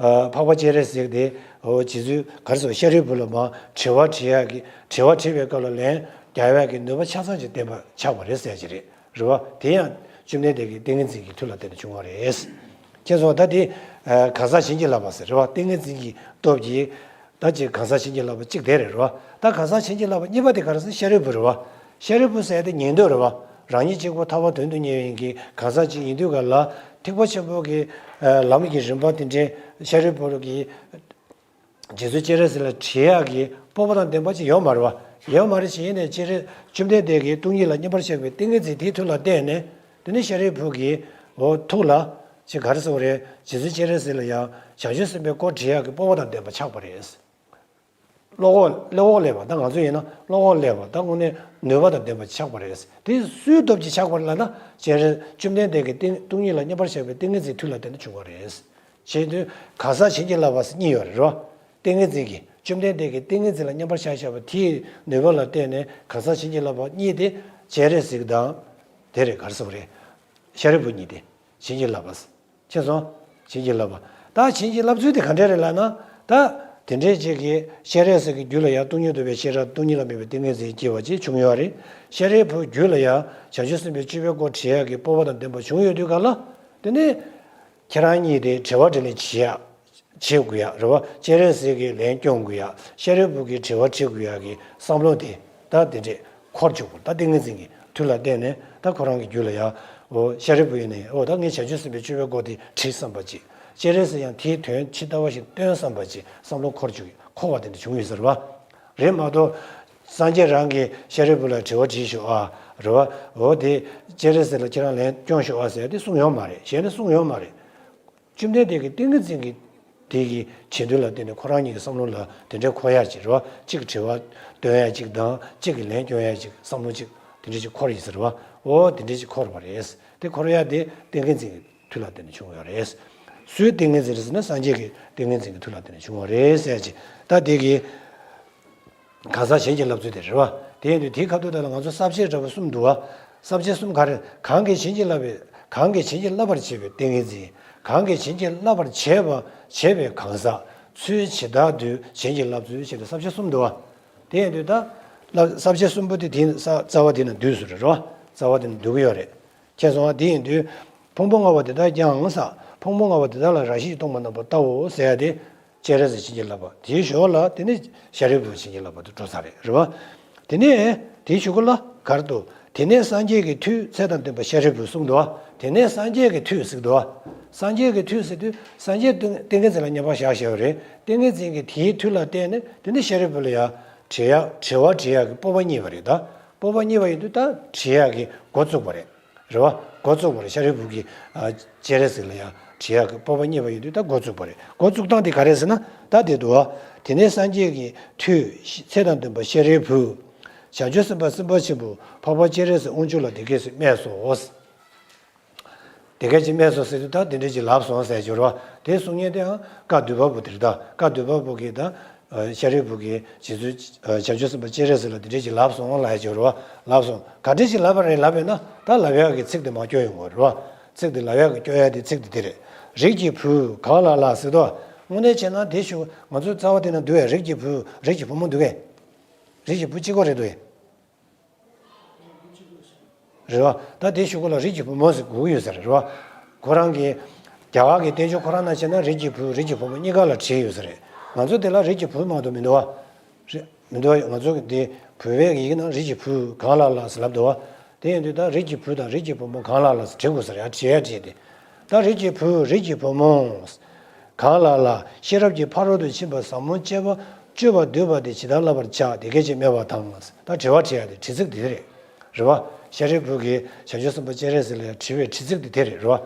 འཕགས་པ་སྤྱན་རས་གཟིགས་དེ་འོ་རྗེ་བཙུན་ག་རེ་ཟེར། ཤཱ་རིའི་བུ་ལ་མར་དྲི་བ་དྲི་ཡག་གི་དྲི་བ་དྲིས་པའི་སྐབས་ལ་ལན་རྒྱག་ཡག་གི་ནུས་པ་ཆ་ཚང་ཅིག་ལྡན་པ་ཆགས་པ་རེད་ཟེར་གྱི་རེད། རེད་བ། དེ་ཡང་བཅོམ་ལྡན་འདས་ཀྱི་ཏིང་ངེ་འཛིན་གྱི་མཐུ་ལ་བརྟེན་ནས་བྱུང་བ་རེད། མཁྱེན་སོང་། ད་དེ་གང་ཟག་བྱིན་གྱིས་བརླབས་པ་ཟེར། རེད་བ། ཏིང་ངེ་འཛིན་གྱི་སྟོབས་ཀྱིས། ད་ཅིག་གང་ཟག་བྱིན་གྱིས་བརླབས་པ་གཅིག་དེ་རེད། རེད་བ། ད་གང་ཟག་བྱིན་གྱིས་བརླབས་པ་གཉིས་པ་དེ་ག་རེ་ཟེར། ཤཱ་རིའི་བུ་རེད་བ། ཤཱ་རིའི་བུ་ཟེར་དེ་ཉན་ཐོས་རེད་བ། རང་ཉིད་གཅིག་པུ་ཐར་པ་དོན་དུ་གཉེར་བ་ཡིན་གྱི་གང་ཟག་ཅིག་ཡིན་དུས་ག་ལ་ཐེག་པ་ཆེན་པོ་གི་ལམ་གྱི་རིམ་པ་དེ་འདྲའི་ཤཱ་རིའི་བུ་གི་རྗེ་བཙུན་སྤྱན་རས་གཟིགས་ལ་དྲི་ཡག་གི་སྤོབས་པ་དང་ལྡན་པ་ཅིག་ཡོད་མ་རེད་བ། ཡོད་མ་རེད་ཅེས་ཡིན་ནས་སྤྱན་རས་བཅོམ་ལྡན་འདས་ཀྱིས་སྟོང་ཉིད་ལ་མཉམ་པར་བཞག་པའི་ཏིང་ངེ་འཛིན་དེའི་མཐུ་ལ་བརྟེན་ནས། དེ་ནས་ཤཱ་རིའི་བུ་གིས་འོ་ཐུགས་ལ་ཅིག་ག་རེ་ཟེར་བ་རེད། རྗེ་བཙུན་སྤྱན་རས་གཟིགས་ལ་ཡང་བྱང་ཆུབ་སེམས་དཔའི་སྐོར་དྲི་ཡག་གི་སྤོབས་པ་དང་ལྡན་པ་ཆགས་པ་རེད། བློ་ཁོག་བློ་ཁོག་སླེབས་པ། ད་ང་ཚོ་ཡིན་ན་བློ་ཁོག་སླེབས་པ། ད་དངོས་གནས་ནུས་པ་དང་ལྡན་པ་ཆགས་པ་རེད། དེ་སུའི་སྟོབས་ཀྱིས་ཆགས་པ་རེད་ལབ་ན། སྤྱན་རས་བཅོམ་ལྡན་འདས་ཀྱི་ཏིང་སྟོང་ཉིད་ལ་མཉམ་པར་བཞག་པའི་ཏིང་ངེ་འཛིན་མཐུ་ལ་བརྟེན་ནས་བྱུང་བ་རེད། བྱས་དུས་གང་ཟག་བྱིན་གྱིས་བརླབས་པ་ཟེར་གཉིས་ཡོད་རེད་བ། ཏིང་ངེ་འཛིན་གྱིས་བཅོམ་ལྡན་འདས་ཀྱི་ཏིང་ངེ་འཛིན་ལ་མཉམ་པར་བཞག་བཞག་པ་དེའི་ནུས་པ་ལ་བརྟེན་ནས་གང་ཟག་བྱིན་གྱིས་བརླབས་པ་གཉིས་དེ་སྤྱན་རས་གཟིགས་དང་། དེ་རེད། ག་རེ་ཟེར་བ་རེད། ཤཱ་རིའི་བུ་གཉིས་དེ་བྱིན་གྱིས་བརླབས་པ། མཁྱེན་སོང་། བྱིན་གྱིས་བརླབས་པ། ད་བྱིན་གྱིས་བརླབས་ཚུལ་དེ་ག་འདྲ་རེད་ལབ་ན། ད་དེ་འདྲའི་ཅིག་གིས་སྤྱན་རས་གཟིགས་ཀྱི་རྒྱུད་ལ་ཡང་སྟོང་ཉིད་རྟོགས་པའི་ཤེས་རབ་སྟོང་ཉིད་ལ་དམིགས་པའི་ཏིང་ངེ་འཛིན་སྐྱེ་བ་ཅིག་བྱུང་ཡོད་རེད། ཤཱ་རིའི་བུའི་རྒྱུད་ལ་ཡང་བྱང་ཆུབ་སེམས་དཔའི་སྤྱོད་པའི་སྐོར་དྲི་ཡག་གི་སྤོབས་པ་དང་ལྡན་པ་བྱུང་ཡོད་དུས་ག་ལ། དེ་ནས་ཁྱེད་རང་གཉིས་དེ་དྲི་བ་དྲིས་ལན་བྱེད་ཡག་བྱེད་དགོས་ཡག་རེད་བ། སྤྱན་རས་གཟིགས་ཀྱིས་ལན་སྐྱོན་དགོས་ཡག་ཤཱ་རིའི་བུ་གིས་དྲི་བ་དྲི་དགོས་ཡག་གི་བསམ་བློ་དེ་ད་དེ་འདྲས་འཁོར་བཅུག་པ། ད་ཏིང་ངེ་འཛིན་གྱི་མཐུ་ལ་བརྟེན་ནས་ད་ཁོ་རང་གི་རྒྱུད་ལ་ཡང་འོ་ཤཱ་རིའི་བུ་ཡིན་ནའི་འོ་ད་ངས་བྱང་ཆུབ་སེམས་དཔའི་སྤྱོད་པའི་སྐོར་དེ་དྲིས་བསམ་པ་ཅིག་སྤྱན་རས་གཟིགས་ཡང་དེའི་དོན་ཇི་ལྟ་བ་བཞིན་སྟོན་བསམ་པ་ཅིག་བསམ་བློ་འཁོར་བཅུག་འཁོར་བ་དེ་འདྲ་བྱུང་ཡོད་ས་རེད་བ། རེད་མ་གཏོགས། སངས་རྒྱས་རང་གིས་ཤཱ་རིའི་བུ་ལ་དྲི་བ་དྲིས་ཤོག་ཨ། རེད་བ། འོ་དེ་སྤྱན་རས་གཟིགས་ལ་ཁྱེད་རང་ལན་སྐྱོན་ཤོག་ཨ་ཟེར་དེ་གསུངས་ཡོད་མ་རེད། གཞན་ནས་གསུངས་ཡོད་མ་རེད། བཅོམ་ལྡན་འདས་ཀྱི་ཏིང་ངེ་འཛིན་གྱི་ དེ་གི་བྱེད་འདོད་ལ་བརྟེན་ནས་ཁོ་རང་ཉིད་ཀྱི་བསམ་བློ་ལ་དེ་འདྲའི་འཁོར་ཡག་ཅིག་རེད་བ། གཅིག་དྲི་བ་འདོན་ཡག་ཅིག་དང་གཅིག་གི་ལན་སྐྱོན་ཡག་ཅིག་བསམ་བློ་ཅིག་དེ་འདྲ་ཅིག་འཁོར་ཡིན་ཟེར་བ། འོ་དེ་འདྲ་ཅིག་འཁོར་བ་རེད། དེ་འཁོར་ཡག་དེ་ཏིང་ངེ་འཛིན་གྱི་མཐུ་ལ་བརྟེན་ནས་བྱུང་བ་རེད། སུའི་ཏིང་ངེ་འཛིན་རེད་ཟེར་ན་སངས་རྒྱས་ཀྱི་ཏིང་ངེ་འཛིན་གྱི་མཐུ་ལ་བརྟེན་ནས་བྱུང་བ་རེད་ཟེར་ཡག་ཅིག་ད་དེ་གི་གང་ཟག་བྱིན་གྱིས་བརླབ་ཚུལ་དེ་རེད་བ། དེ་ཡིན་དུས་དེའི་ཁ་ཐུག་དེ་ལ་ང་ཚོ་ས་བཅད་འདྲ་པོ་གསུམ་འདུག་བ། ས་བཅད་གསུམ་ག་རེ། གང་གིས་བྱིན་གྱིས་བརླབས་པའི་གང་གིས་བྱིན་གྱིས་བརླབས་པར་བྱེད་པའི་ཏིང་ངེ་འཛིན། གང་གིས་བྱིན་གྱིས་བརླབས་པར་བྱེད་པ་བྱེད་པའི་གང་ཟག་ཚུལ་ཇི་ལྟར་འདུལ་བྱིན་གྱིས་བརླབ་ཚུལ་ཞེས་པའི་ས་བཅད་གསུམ་འདུག་བ། དེ་ཡིན་དུས་ད་བསླབ་ས་བཅད་གསུམ་པོ་དེ་དེ་ས་རྩ་བ་དེ་ན་འདུས་སུ་རེད་བ། རྩ་བ་དེ་ན་འདུས་ཀྱི་ཡོད་རེད། མཁྱེན་སོང་ང་། དེ་ཡིན་དུས་ཕུང་པོ་ལྔ་པོ་དེ་དག་ཀྱང་ས་ཕུང་པོ་ལྔ་པོ་དེ་དག་ལ་རང་བཞིན་གྱིས་སྟོང་པ་རྣམ་པར་བལྟའོ་ཟེར་ཡ་དེ། སྤྱན་རས་གཟིགས་བྱིན་གྱིས་བརླབས་པ་དེའི་ཞོར་ལ་དེ་ནི་ཤཱ་རིའི་བུ་བྱིན་གྱིས་བརླབས་པ་དེ་འགྲོ་ས་རེད། རེད་བ། དེ་ནས་དེའི་གཞུག་གུ་ལ་ག་རེ་འདུག་དེ་ནས་སངས་རྒྱས་ཀྱི་མཐུས་ཚེ་དང་ལྡན་པ་ཤཱ་རིའི་བུས་གསུངས་འདུག་དེ་ནས་སངས་རྒྱས་ཀྱི་མཐུས་ཟེར་འདུག་སངས་རྒྱས་ཀྱི་མཐུས་ཟེར་དུས་སངས་རྒྱས་ཏིང་ཏིང་ངེ་འཛིན་ལ་མཉམ་པར་བཞག་བཞག་པ་རེད། ཏིང་ངེ་འཛིན་གྱི་དེའི་མཐུ་ལ་བརྟེན་ནས་དེ་ནི་ཤཱ་རིའི་བུ་ལ་ཡང་དྲི་ཡག་དྲི་བ་དྲི་ཡག་གི་སྤོབས་པ་རྙེད་པ་རེད། ད་སྤོབས་པ་རྙེད་པ་ཡིན་དུས་ད་དྲི་ཡག་གི་འགོ་བཙུགས་པ་རེད། རེད་བ། འགོ་བཙུགས་པ་རེད། ཤཱ་རིའི་བུ་གིས་ཨ་སྤྱན་རས་གཟིགས་ལ་ཡང་དྲི་ཡག་གི་སྤོབས་པ་རྙེད་པ་ཡིན་དུས་ད་འགོ་བཙུགས་པ་རེད། འགོ་བཙུགས་སྟངས་དེ་ག་རེ་ཟེར་ན་ད་དེ་འདུག་བ། དེ་ནས་སངས་རྒྱས་ཀྱི་མཐུས་ཚེ་དང་ལྡན་པ་ཤཱ་རིའི་བུས། བྱང་ཆུབ་སེམས་དཔའ་སེམས་དཔའ་ཆེན་པོ་འཕགས་པ་སྤྱན་རས་གཟིགས་དབང་ཕྱུག་ལ་འདི་སྐད་ཅེས་སྨྲས་སོ། འདི་སྐད་ཅེས་སྨྲས་སོ་ཟེར་དུས་ད་དེ་འདྲ་ཅིག་ལབ་སོང་ཟེར་གྱི་རེད་བ། དེ་གསུང་མཁན་དེའང་བཀའ་བསྡུ་བ་པོ་དེ་རེད། ད་བཀའ་བསྡུ་བ་པོ་གིས་ད། ཤཱ་རིའི་བུ་གིས་རྗེ་བཙུན་བྱང་ཆུབ་སེམས་དཔའ་སྤྱན་རས་གཟིགས་ལ་འདི་འདྲས་ཅིག་ལབ་སོང་ལབ་ཡ་ཅིག་ཡོད་རེད་བ། ལབ་སོང་། ག་འདྲས་ཅིག་ལབ་པ་རེད་ལབ་པས་ན་ད་ལབ་ཡག་གི་ཚིག་དེ་མར་སྐྱོར་ཡོང་གི་རེད་བ། ཚིག་དེ་ལབ་ཡག་གི་སྐྱོར་ཡ་དེ་ཚིག་དེ་དེ་རེད། རིགས་ཀྱི་བུ་གང་ལ་ལ་ཟེར་དུས། དངོས་གནས་བྱས་ན་དེ་ཞུ་ང་ཚོའི་རྩ་བ་དེ་ན་འདུག་བས། རིགས་ཀྱི་བུ་རིགས་ཀྱི་བུ་མོ་འདུག་གས། རིགས་ཀྱི་བུ་གཅིག་པོ་རེད་འདུག་གས། རེད་བ། ད་དེ་གཞུག་གུ་ལ་རིགས་ཀྱི་བུ་མོ་ཟེར་དགོས་ཀྱི་ཡོད་ས་རེད་བ། ཁོ་རང་གི་རྒྱ་གར་གྱི་བསྟན་བཅོས་ཁོ་རང་ནང་བྱས་ན་རིགས་ཀྱི་བུ་རིགས་ཀྱི་བུ་མོ་གཉིས་ཀ་ལ་བྲིས་ཡོད་ས་རེད། ང་ཚོ་དེ་ལ་རིགས་ཀྱི་བུ་མ་གཏོགས་མི་འདུག་བ། རེད། མི་འདུག་བ། ང་ཚོ་གི་དེ་བོད་པའི་ཡི་གེ་ནང་རིགས་ཀྱི་བུ་གང་ལ་ལ་ཟེར་ལབ་འདུག་བ། དེ་ཡིན་དུས་ད་རིགས་ཀྱི་བུ་དང་རིགས་ཀྱི་བུ་མོ་གང་ལ་ལ་ཟེར་བྲིས་དགོས་ས་རེད། ཨ་བྲིས་ཡ་བྲིས་ཏེ། ད་རིགས་ཀྱི་བུ་རིགས་ཀྱི་བུ་མོ། གང་ལ་ལ་ཤེས་རབ་ཀྱི་ཕ་རོལ་ཏུ་ཕྱིན་པ་ཟབ་མོ་སྤྱད་པ་སྤྱོད་པར་འདོད་པ་དེ་ཇི་ལྟར་བསླབ་པར་བྱ། དེ་སྐད་ཅེས་སྨྲས་པ་དང་། ད་དྲི་བ་དྲི་ཡ་དེ་དྲི་ཚིག་དེ་རེད། རེད་བ། ཤཱ་རིའི་བུ་གིས་བྱང་ཆུབ་སེམས་དཔའ་སྤྱན་རས་གཟིགས་ལ་དྲི་བའི་དྲི་ཚིག་དེ་དེ་རེད། རེད་བ།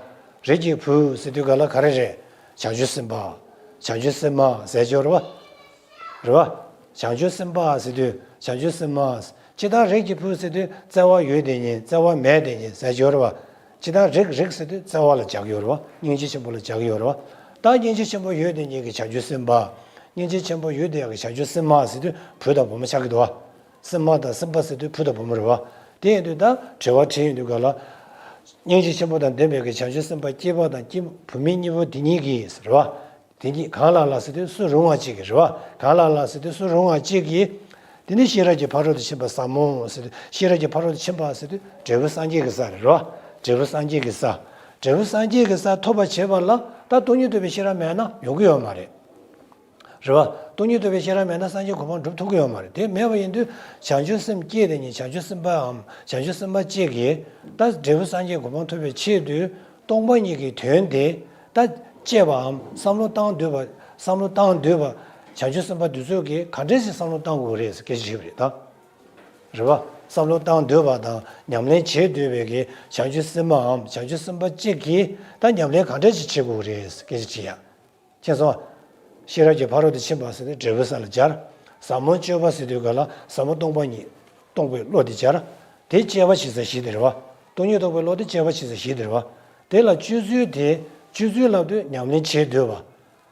རིགས་ཀྱི་བུ་ཟེར་དུས་ག་ལ་ག་རེ་རེད། བྱང་ཆུབ་སེམས་དཔའ། བྱང་ཆུབ་སེམས་མ་ཟེར་ཆོག་རེད་བ། རེད་བ། བྱང་ཆུབ་སེམས་དཔའ་ཟེར་དུས་བྱང་ཆུབ་སེམས་མ། ཇི་ལྟར་རིགས་ཀྱི་བུ་ཟེར་དུས་བརྩེ་བ་ཡོད་དེ་ཉིད་བརྩེ་བ་མེད་དེ་ཉིད་ཟེར་གྱི་ཡོད་རེད་བ། ཇི་ལྟར་རིགས་རིགས་ཟེར་དུས་བརྩེ་བ་ལ་སྦྱར་གྱི་ཡོད་རེད་བ། སྙིང་རྗེ་ཆེན་པོ་ལ་སྦྱར་གྱི་ཡོད་རེད་བ། ད་སྙིང་རྗེ་ཆེན་པོ་ཡོད་དེ་ཉིད་ཀྱི་བྱང་ཆུབ་སེམས་དཔའ། སྙིང་རྗེ་ཆེན་པོ་ཡོད་དེ་ཡག་གི་བྱང་ཆུབ་སེམས་མ་ཟེར་དུས་བུ་དང་བུ་མོ་ཆགས་ཀྱི་འདུག་བ། སེམས་མ་དང་སེམས་དཔའ་ཟེར་དུས་བུ་དང་བུ་མོ་རེད་བ། དེ་ཡིན་དུས་ད་དྲི་བ་དྲིས་ཡོང་དུས་ག་ལ། སྙིང་རྗེ་ཆེན་པོ་དང་ལྡན་པའི་གི་བྱང་ཆུབ་སེམས་དཔའ་སྐྱེས་པ་དང་སྐྱེས་བུད་མེད་གཉིས་པོ་དེ་གཉིས་ཀྱིས་རེད་བ། དེ་གཉིས་གང་ལ་ལ་ཟེར་དུས་སུ་རུང་བ་གཅིག་གིས་རེད་བ། གང་ལ་ལ་ཟེར་དུས་སུ་རུང་བ་གཅིག་གིས། དེ་ནི་ཤེས་རབ་ཀྱི་ཕ་རོལ་ཏུ་ཕྱིན་པ་ཟབ་མོ་ཟེར་དུས་ཤེས་རབ་ཀྱི་ཕ་རོལ་ཏུ་ཕྱིན་པ་ཟེར་དུས་འབྲས་བུ་སངས་རྒྱས་ཀྱི་ས་རེད་རོ། འབྲས་བུ་སངས་རྒྱས་ཀྱི་ས། འབྲས་བུ་སངས་རྒྱས་ཀྱི་ས་ཐོབ་པར་བྱེད་པ་ལ་ད་སྟོང་ཉིད་རྟོགས་པའི་ཤེས་རབ་མེད་ན་ཡོང་གི་ཡོད་མ་རེད། རེད་བ། སྟོང་ཉིད་རྟོགས་པའི་ཤེས་རབ་མེད་ན་སངས་རྒྱས་གོ་འཕང་སྒྲུབ་ཐུབ་ཀྱི་ཡོད་མ་རེད། དེ་མེད་པ་ཡིན་དུས་བྱང་ཆུབ་སེམས་བསྐྱེད་དེ་ཉིད་བྱང་ཆུབ་སེམས་དཔའམ་བྱང་ཆུབ་སེམས་དཔའ་གཅིག་གིས་ད་འབྲས་བུ་སངས་རྒྱས་གོ་འཕང་ཐོབ་པའི་ཆེད་དུ། སྟོང་པ་ཉིད་ཀྱི་དོན་དེ་ད་དཔྱད་པའམ་བསམ་བློ་བཏང་འདོད་པ། བསམ་བློ་བཏང་འདོད་པ། བྱང་ཆུབ་སེམས་དཔའ་འདི་ཚོས་ཀྱིས་ག་འདྲས་ཞིག་བསམ་བློ་བཏང་དགོས་རེད་ཟེར་སྐད་ཆ་དྲིས་པ་རེད་ད། རེད་བ། བསམ་བློ་བཏང་འདོད་པ་དང་ཉམས་ལེན་བྱེད་འདོད་པའི་གི་བྱང་ཆུབ་སེམས་དཔའམ་བྱང་ཆུབ་སེམས་དཔའ་གཅིག་གིས་ད་ཉམས་ལེན་ག་འདྲས་ཞིག་བྱེད་དགོས་རེད་ཟེར་སྐད་ཆ་དྲིས་ཡ། མཁྱེན་སོང་། ཤེས་རབ་ཀྱི་ཕ་རོལ་ཏུ་ཕྱིན་པ་ཟེར་དུས་འབྲས་བུའི་ས་ལ་སྦྱར། ཟབ་མོ་སྤྱོད་པ་ཟེར་དུས་ག་ལ་ཟབ་མོ་སྟོང་པ་ཉིད་རྟོགས་པའི་བློ་དེ་སྦྱར། དེ་དཔྱད་པ་བྱེད་ས་བཞི་དེ་རེད་བ། སྟོང་ཉིད་རྟོགས་པའི་བློ་དེ་དཔྱད་པ་བྱེད་ས་བཞི་དེ་རེད་བ། དེ་ལ་སྤྱོད་ཚུལ་དེ་སྤྱོད་ཚུལ་ལབ་དུས་ཉམས་ལེན་བྱེད་འདོད་པ།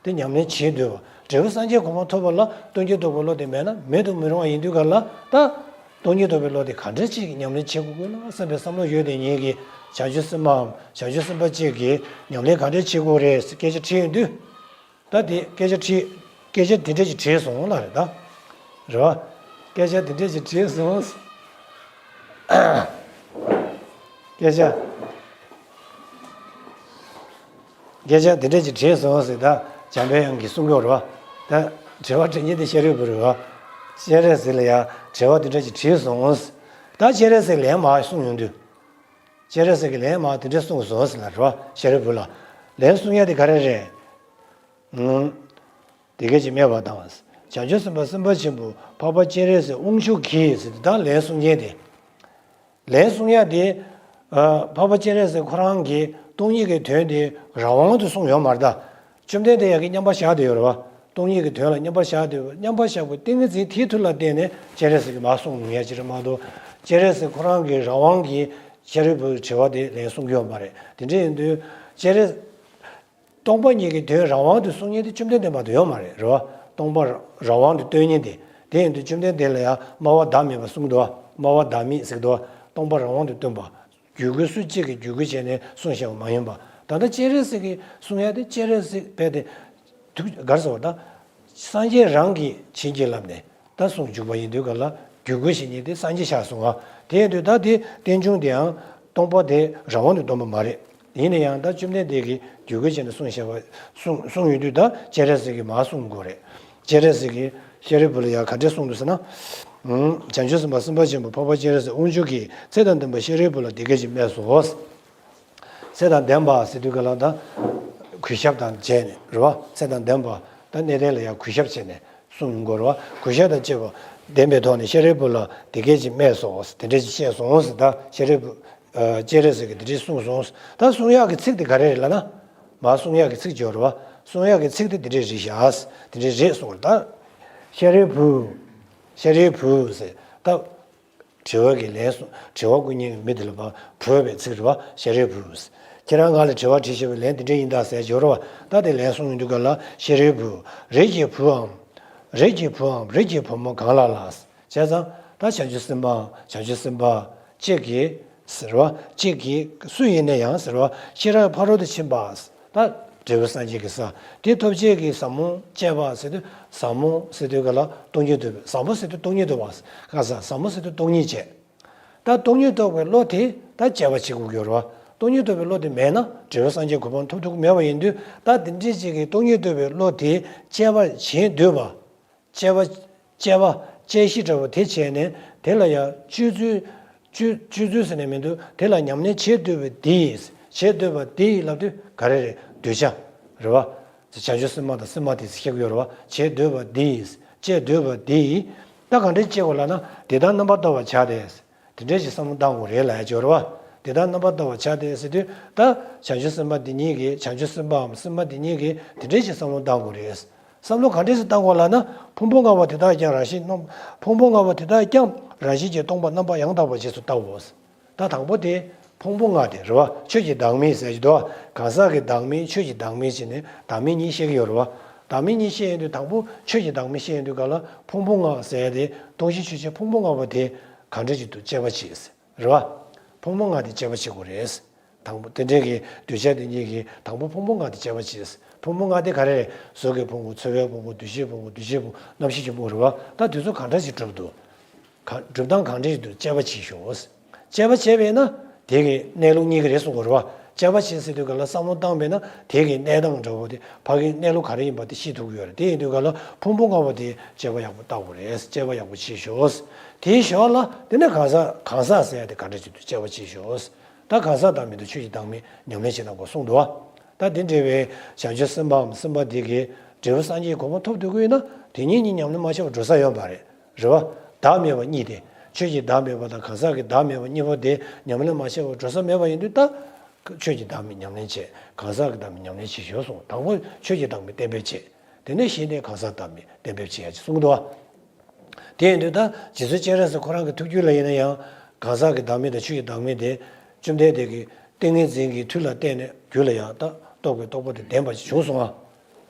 དེ་ཉམས་ལེན་བྱེད་འདོད་པ། འབྲས་བུ་སངས་རྒྱས་གོ་འཕང་ཐོབ་པ་ལ་སྟོང་ཉིད་རྟོགས་པའི་བློ་དེ་མེད་ན་མེད་དུ་མི་རུང་བ་ཡིན་དུས་ག་ལ་ད། སྟོང་ཉིད་རྟོགས་པའི་བློ་དེ་ག་འདྲ་ཅིག་ཉམས་ལེན་བྱེད་དགོས་ཀྱི་ལ་བསམ་པའི་བསམ་བློ་ཡོད་དེ་ཉིད་ཀྱིས་བྱང་ཆུབ་སེམས་དཔའམ་བྱང་ཆུབ་སེམས་དཔའ་གཅིག་གིས་ཉམས་ལེན་ག་འདྲ་བྱེད་དགོས་རེད་ཟེར་སྐད་ཆ་དྲིས་ཡོང་དུས། ད་དེ་སྐད་ཆ་དྲིས། སྐད་ཆ་དེ་འདྲ་ཞིག་དྲིས་སོང་ལ་རེད་ད། རེད་བ། སྐད་ཆ་དེ་འདྲ་ཞིག་དྲིས་སོང་། སྐད་ཆ། སྐད་ཆ་དེ་འདྲ་ཞིག་དྲིས་སོང་ཟེར་ད་འཇམ་དཔལ་དབྱངས་ཀྱིས་གསུང་གི་ཡོད་རེད་བ། ད་དྲི་བ་དྲི་མཁན་དེ་ཤཱ་རིའི་བུ་རེད་བ། སྤྱན་རས་གཟིགས་ལ་ཡང་དྲི་བ་དེ་འདྲ་ཞིག་དྲིས་སོང་། ད་སྤྱན་རས་གཟིགས་ལན་མར་གསུངས་ཡོང་དུས། སྤྱན་རས་གཟིགས་ཀྱིས་ལན་མར་དེ་འདྲ་གསུངས་སོང་ཟེར་ལ་རེད་བ། ཤཱ་རིའི་བུ་ལ། ལན་གསུང་ཡ་དེ་ག་རེ་རེད། ཨང་། དེ་སྐད་ཅེས་སྨྲས་པ་དང་། བྱང་ཆུབ་སེམས་དཔའ་སེམས་དཔའ་ཆེན་པོ་འཕགས་པ་སྤྱན་རས་གཟིགས་དབང་ཕྱུག་གིས་ཟེར་ཏེ་ད་ལན་གསུང་མཁན་དེ། ལན་གསུང་ཡ་དེ། ཨ། འཕགས་པ་སྤྱན་རས་གཟིགས་ཁོ་རང་གིས་སྟོང་ཉིད་ཀྱི་དོན་དེ་རང་དབང་དུ་གསུངས་ཡོད་མ་རེད་ད། བཅོམ་ལྡན་འདས་ཡ་གི་མཉམ་པར་བཞག་བསྡད་ཡོད་རེད་བ། སྟོང་ཉིད་ཀྱི་དོན་ལ་མཉམ་པར་བཞག་བསྡད་ཡོད། མཉམ་པར་བཞག་པའི་ཏིང་ངེ་འཛིན་དེའི་མཐུ་ལ་བརྟེན་ནས་སྤྱན་རས་གཟིགས་ཀྱིས་མར་གསུངས་ཡ་ཅིག་རེད་མ་གཏོགས། སྤྱན་རས་གཟིགས་ཁོ་རང་གི་རང་དབང་གིས་ཤཱ་རིའི་བུའི་དྲི་བ་དེ་ལན་གསུང་གི་ཡོད་མ་རེད། དེ་འདྲ་ཡིན་དུས་སྤྱན་རས། སྟོང་པ་ཉིད་ཀྱི་དོན་རང་དབང་དུ་གསུང་མཁན་དེ་བཅོམ་ལྡན་འདས་མ་གཏོགས་ཡོད་མ་རེད། རེད་བ། སྟོང་པ་རང་དབང་དུ་སྟོན་མཁན་དེ། དེ་ཡིན་དུས་བཅོམ་ལྡན་འདས་ལ་ཡང་སྨྲ་བ་བདག་མེད་པ་གསུངས་འདུག་བ། སྨྲ་བ་བདག་མེད་ཟེར་གྱི་འདུག་བ། སྟོང་པ་རང་དབང་དུ་སྟོན་པ། རྒྱུད་སྐུལ་སུ་གཅིག་གིས་རྒྱུད་སྐུལ་བྱས་ནས་གསུངས་བཞག་པ་མ་ཡིན་པ། ད་ལྟ་སྤྱན་རས་གཟིགས་ཀྱིས་གསུང་ཡ་དེ་སྤྱན་རས་གཟིགས་རྦད་དེ། དུས་གར་སོང་བ་དང་། སངས་རྒྱས་རང་གིས་བྱིན་གྱིས་བརླབས་ནས་ད་གསུངས་བཅུག་པ་ཡིན་དུས་ག་ལ་རྒྱུད་སྐུལ་བྱེད་མཁན་དེ་སངས་རྒྱས་ཆགས་སོང་ང་། དེ་ཡིན་དུས་ད་དེ་རྟེན་འབྱུང་དེའང་སྟོང་པ་དེ་རང་དབང་དུ་སྟོན་པ་མ་རེད། ཡིན་ན་ཡང་ད་བཅོམ་ལྡན་འདས་ཀྱིས་རྒྱུད་སྐུལ་བྱས་ནས་གསུངས་བཞག་པ་གསུངས་གསུངས་ཡོད་དུས་ད་སྤྱན་རས་གཟིགས་ཀྱིས་མར་གསུང་དགོས་རེད། སྤྱན་རས་གཟིགས་ཀྱིས་ཤཱ་རིའི་བུ་ལ་ཡང་ག་འདྲས་གསུངས་འདུག་ཟེར་ན། ཨུམ། བྱང་ཆུབ་སེམས་དཔའ་སེམས་དཔའ་ཆེན་པོ་འཕགས་པ་སྤྱན་རས་གཟིགས་དབང་ཕྱུག་གིས་ཚེ་དང་ལྡན་པ་ཤཱ་རིའི་བུ་ལ་འདི་སྐད་ཅེས་སྨྲས་སོ། ཚེ་དང་ལྡན་པ་ཟེར་དུས་ག་ལ་ད། གུས་ཞབས་དང་བཅས་ནས་རེད་བ། ཚེ་དང་ལྡན་པ་ད་གནས་བརྟན་ལ་ཡང་གུས་ཞབས་བྱས་ནས་གསུང་དགོས་རེད་བ། གུས་ཞབས་དང་བཅས་པ་ལྡན་པའི་ཐོག་ནས་ཤཱ་རིའི་བུ་ལ་འདི་སྐད་ཅེས་སྨྲས་སོ། དེ་འདྲ་ཞིག་བཤད་སོང་ཟེར། ད་ཤཱ་རིའི་བུ། ཨ། སྤྱན་རས་གཟིགས་ཀྱིས་འདི་འདྲ་གསུངས་སོང་། ད་གསུང་ཡག་གི་ཚིག་དེ་ག་རེ་རེད་ལབ་ན། མར་གསུང་ཡག་གི་ཚིག་ཅིག་ཡོད་རེད་བ། གསུང་ཡག་གི་ཚིག་དེ་འདི་འདྲ་རེད་ཤག་དེ་འདྲ་རེད་གསུངས་རེད་ད། ཤཱ་རིའི་བུ། ཤཱ་རིའི་བུ་ཟེར་ད། དྲི་བ་གི་ལན་གསུང་། དྲི་བ་བསྐུལ་མཁན་གྱི་མི་དེ་ལ་བ་བོས་པའི་ཚིག་རེད་བ། ཤཱ་རིའི་བུ། ཁྱེད་རང་ང་ལ་དྲི་བ་དྲིས་བཞག་པའི་ལན་དེ་འདྲ་ཡིན་ད་ཟེར་ཡོད་རེད་བ། ད་དེ་ལན་གསུང་ཡོང་དུས་ག་ལ་ཤཱ་རིའི་བུ། རིགས་ཀྱི་བུའམ། རིགས་ཀྱི་བུའམ་རིགས་ཀྱི་བུ་མོ་གང་ལ་ལགས། བྱས་ཙང་ད་བྱང་ཆུབ་སེམས་དཔའམ་བྱང་ཆུབ་སེམས་དཔའ་གཅིག་གིས་ཟེར་བ། གཅིག་གིས་སུ་ཡིན་ན་ཡང་ཟེར་བ། ཤེས་རབ་ཕ་རོལ་ཏུ་ཕྱིན་པ། ད་འབྲས་བུ་སངས་རྒྱས་ཀྱི་ས། དེ་ཐོབ་བྱེད་ཀྱི་ཟབ་མོ་སྤྱད་པ་ཟེར་དུས་ཟབ་མོ་ཟེར་དུས་ག་ལ་སྟོང་ཉིད་རྟོགས་པའི། ཟབ་མོ་ཟེར་དུས་སྟོང་ཉིད་རྟོགས་པ། ག་ས་ཟབ་མོ་ཟེར་དུས་སྟོང་ཉིད་བྱས། ད་སྟོང་ཉིད་རྟོགས་པའི་བློ་དེ་ད་སྤྱད་པ་བྱེད་དགོས་ཀྱི་ཡོད་རེད་བ། སྟོང་ཉིད་རྟོགས་པའི་བློ་དེ་མེད་ན་འབྲས་བུ་སངས་རྒྱས་གོ་འཕང་ཐོབ་ཐུབ་ཀྱི་མེད་པ་ཡིན་དུས། ད་དེ་འདྲའི་ཅིག་གི་སྟོང་ཉིད་རྟོགས་པའི་བློ་དེ་སྤྱད་པ་བྱེད་འདོད་པ། སྤྱད་པ། སྤྱད་པ། སྤྱད་གཞི་འདྲ་བོ་དེ་བྱས་ནས་དེ་ལ་ཡང་སྤྱོད་ཚུལ། སྤྱོད་སྤྱོད་ཚུལ་ཟེར་ནས་མི་འདུག་དེ་ལ་ཉམས་ལེན་བྱེད་འདོད་པ་དེས། བྱེད་འདོད་པ་དེས་ལབ་དུས་ག་རེ་རེད། འདོད་བྱ་རེད་བ། བྱང་ཆུབ་སེམས་དཔའ་དང་སེམས་མ་དེས་བཤད་ཀྱི་ཡོད་རེད་བ། བྱེད་འདོད་པ་དེས། སྤྱད་འདོད་པ་དེས། ད་གང་འདྲ་བྱེད་དགོས་ལབ་ན། འདི་ལྟར་རྣམ་པར་རྟོག་པར་བྱ་སྟེ། དེ་འདྲ་ཞིག་བསམ་བློ་བཏང་དགོས་རེད་ལབ་ཡ་ཅིག་ཡོད་རེད་བ། འདི་ལྟར་རྣམ་པར་རྟོག་པར་བྱ་སྟེ་ཟེར་དུས་ད་བྱང་ཆུབ་སེམས་དཔའ་འདི་ཉིད་ཀྱིས། བྱང་ཆུབ་སེམས་དཔའམ་སེམས་དཔའ་འདི་ཉིད་ཀྱིས་དེ་འདྲ་ཞིག་བསམ་བློ་བཏང་དགོས་རེད། བསམ་བློ་ག་འདྲས་སེ་བཏང་དགོས་ལབ་ན། ཕུང་པོ་ལྔ་པོ་དེ་དག་ཀྱང་རང་བཞིན་རྣམ། ཕུང་པོ་ལྔ་པོ་དེ་དག་ཀྱང་རང་བཞིན་གྱིས་སྟོང་པར་རྣམ་པ་ཡང་དག་པར་རྗེས་སུ་བལྟའོ། ད་དང་པོ་དེ་ཕུང་པོ་ལྔ་དེ་རེད་བ། ཆོས་ཀྱི་བདག་མེད་ཟེར་གྱི་འདུག་བ། གང་ཟག་གི་བདག་མེད། ཆོས་ཀྱི་བདག་མེད་བྱས་ནས་བདག་མེད་གཉིས་བཤད་ཀྱི་ཡོད་རེད་བ། བདག་མེད་གཉིས་བཤད་ཡོང་དུས་དང་པོ་ཆོས་ཀྱི་བདག་མེད་བཤད་ཡོང་དུས་ག་ལ་ཕུང་པོ་ལྔ་ཟེར་ཡ་དེ་སྟོང་གཞི་ཆོས་ཅན་ཕུང་པོ་ལྔ་པོ་དེ་གང་འདྲ་ཅིག་ཏུ་དཔྱད་པ་བྱེད། རེད་བ། ཕུང་པོ་ལྔ་དེ་དཔྱད་པ་བྱེད་དགོས་རེད། དང་པོ་དེ་འདྲའི་གི་འདོད་བྱ་དེ་གཉིས་ཀྱིས་དང་པོ་ཕུང་པོ་ལྔ་དེ་དཔྱད་པ་བྱེད། ཕུང་པོ་ལྔ་དེ་ག་རེ་རེད། གཟུགས་ཀྱི་ཕུང་པོ། ཚོར་བའི་ཕུང་པོ། འདུ་ཤེས་ཕུང་པོ། འདུ་བྱེད་ཕུང་པོ། རྣམ་ཤེས་ཀྱི་ཕུང་པོ་རེད་བ། ད་དེ་ཚོ་གང་འདྲ་ཞིག་གྲུབ་འདུག་ག་གྲུབ་སྟངས་གང་འདྲ་ཞིག་འདུག་དཔྱད་པ་བྱེད་ཤོག་དཔྱད་པ་བྱས་པས་ན་དེ་གི་གནས་ལུགས་རྙེད་ཀྱི་རེད་གསུང་གི་རེད་བ། དཔྱད་པ་བྱེད་ཟེར་དུས་ག་ལ་བསམ་བློ་བཏང་བས་ན་དེ་གི་གནས་སྟངས་འདྲ་བོ་དེ་ཕ་གིའི་གནས་ལུགས་ག་རེ་ཡིན་པ་དེ་ཤེས་ཐུབ་ཀྱི་ཡོད་རེད། དེ་ཡིན་དུས་ག་ལ་ཕུང་པོ་ལྔ་པོ་དེ་དཔྱད་པ་ཡག་པོ་བཏང་དགོས་རེད། དཔྱད་པ་ཡག་པོ་བྱེད་ཤོག་དེའི་ཞོར་ལ་དེ་ནས་གང་ཟག་གང་ཟག་ཟེར་ཡ་དེ་ག་འདྲ་ཅིག་འདུག་དཔྱད་པ་བྱེད་ཤོག་ད་གང་ཟག་བདག་མེད་དང་ཆོས་ཀྱི་བདག་མེད་ཉམས་ལེན་བྱེད་སྟངས་སྐོར་གསུངས་འདུག་བ། ད་དེ་འདྲ་བའི་བྱང་ཆུབ་སེམས་དཔའམ་སེམས་དཔའ་དེ་གིས་འབྲས་བུ་སངས་རྒྱས་གོ་འཕང་ཐོབ་ཐུབ་ཀྱི་ཡོད་ན་དེ་གཉིས་གཉིས་ཉམས་ལེན་མ་བྱས་པར་འགྲོ་ས་ཡོད་མ་རེད། རེད་བ། བདག་མེད་པ་གཉིས་དེ། ཆོས་ཀྱི་བདག་མེད་པ་དང་གང་ཟག་གི་བདག་མེད་པ་གཉིས་པོ་དེ་ཉམས་ལེན་མ་བྱས་པར་འགྲོ་ས་མེད་པ་ཡིན་དུས་ད། ཆོས་ཀྱི་བདག་མེད་ཉམས་ལེན་བྱེད། གང་ཟག་གི་བདག་མེད་ཉམས་ལེན་བྱེད་ཤོག་གསུངས། དང་པོ་ཆོས་ཀྱི་བདག་མེད་གཏན་འབེབས་བྱེད། དེ་ནས་གཞི་ནས་གང་ཟག་བདག་མེད་གཏན་འབེབས་བྱེད་ཡ་ཅིག་གསུངས་འདུག་བ། དེ་ཡིན་དུས་ད་རྗེ་བཙུན་སྤྱན་རས་གཟིགས་ཁོ་རང་གི་ཐུགས་རྒྱུད་ལ་ཡིན་ན་ཡང་གང་ཟག་གི་བདག་མེད་དང་ཆོས་ཀྱི་བདག་མེད་དེ་བཅོམ་ལྡན་འདས་ཀྱི་ཏིང་ངེ་འཛིན་གྱི་མཐུ་ལ་བརྟེན་ནས་རྒྱུད་ལ་ཡང་ད་རྟོགས་པའི་རྟོགས་པ་དེ་ལྡན་པ་ཞིག་བྱུང་སོང་ང་།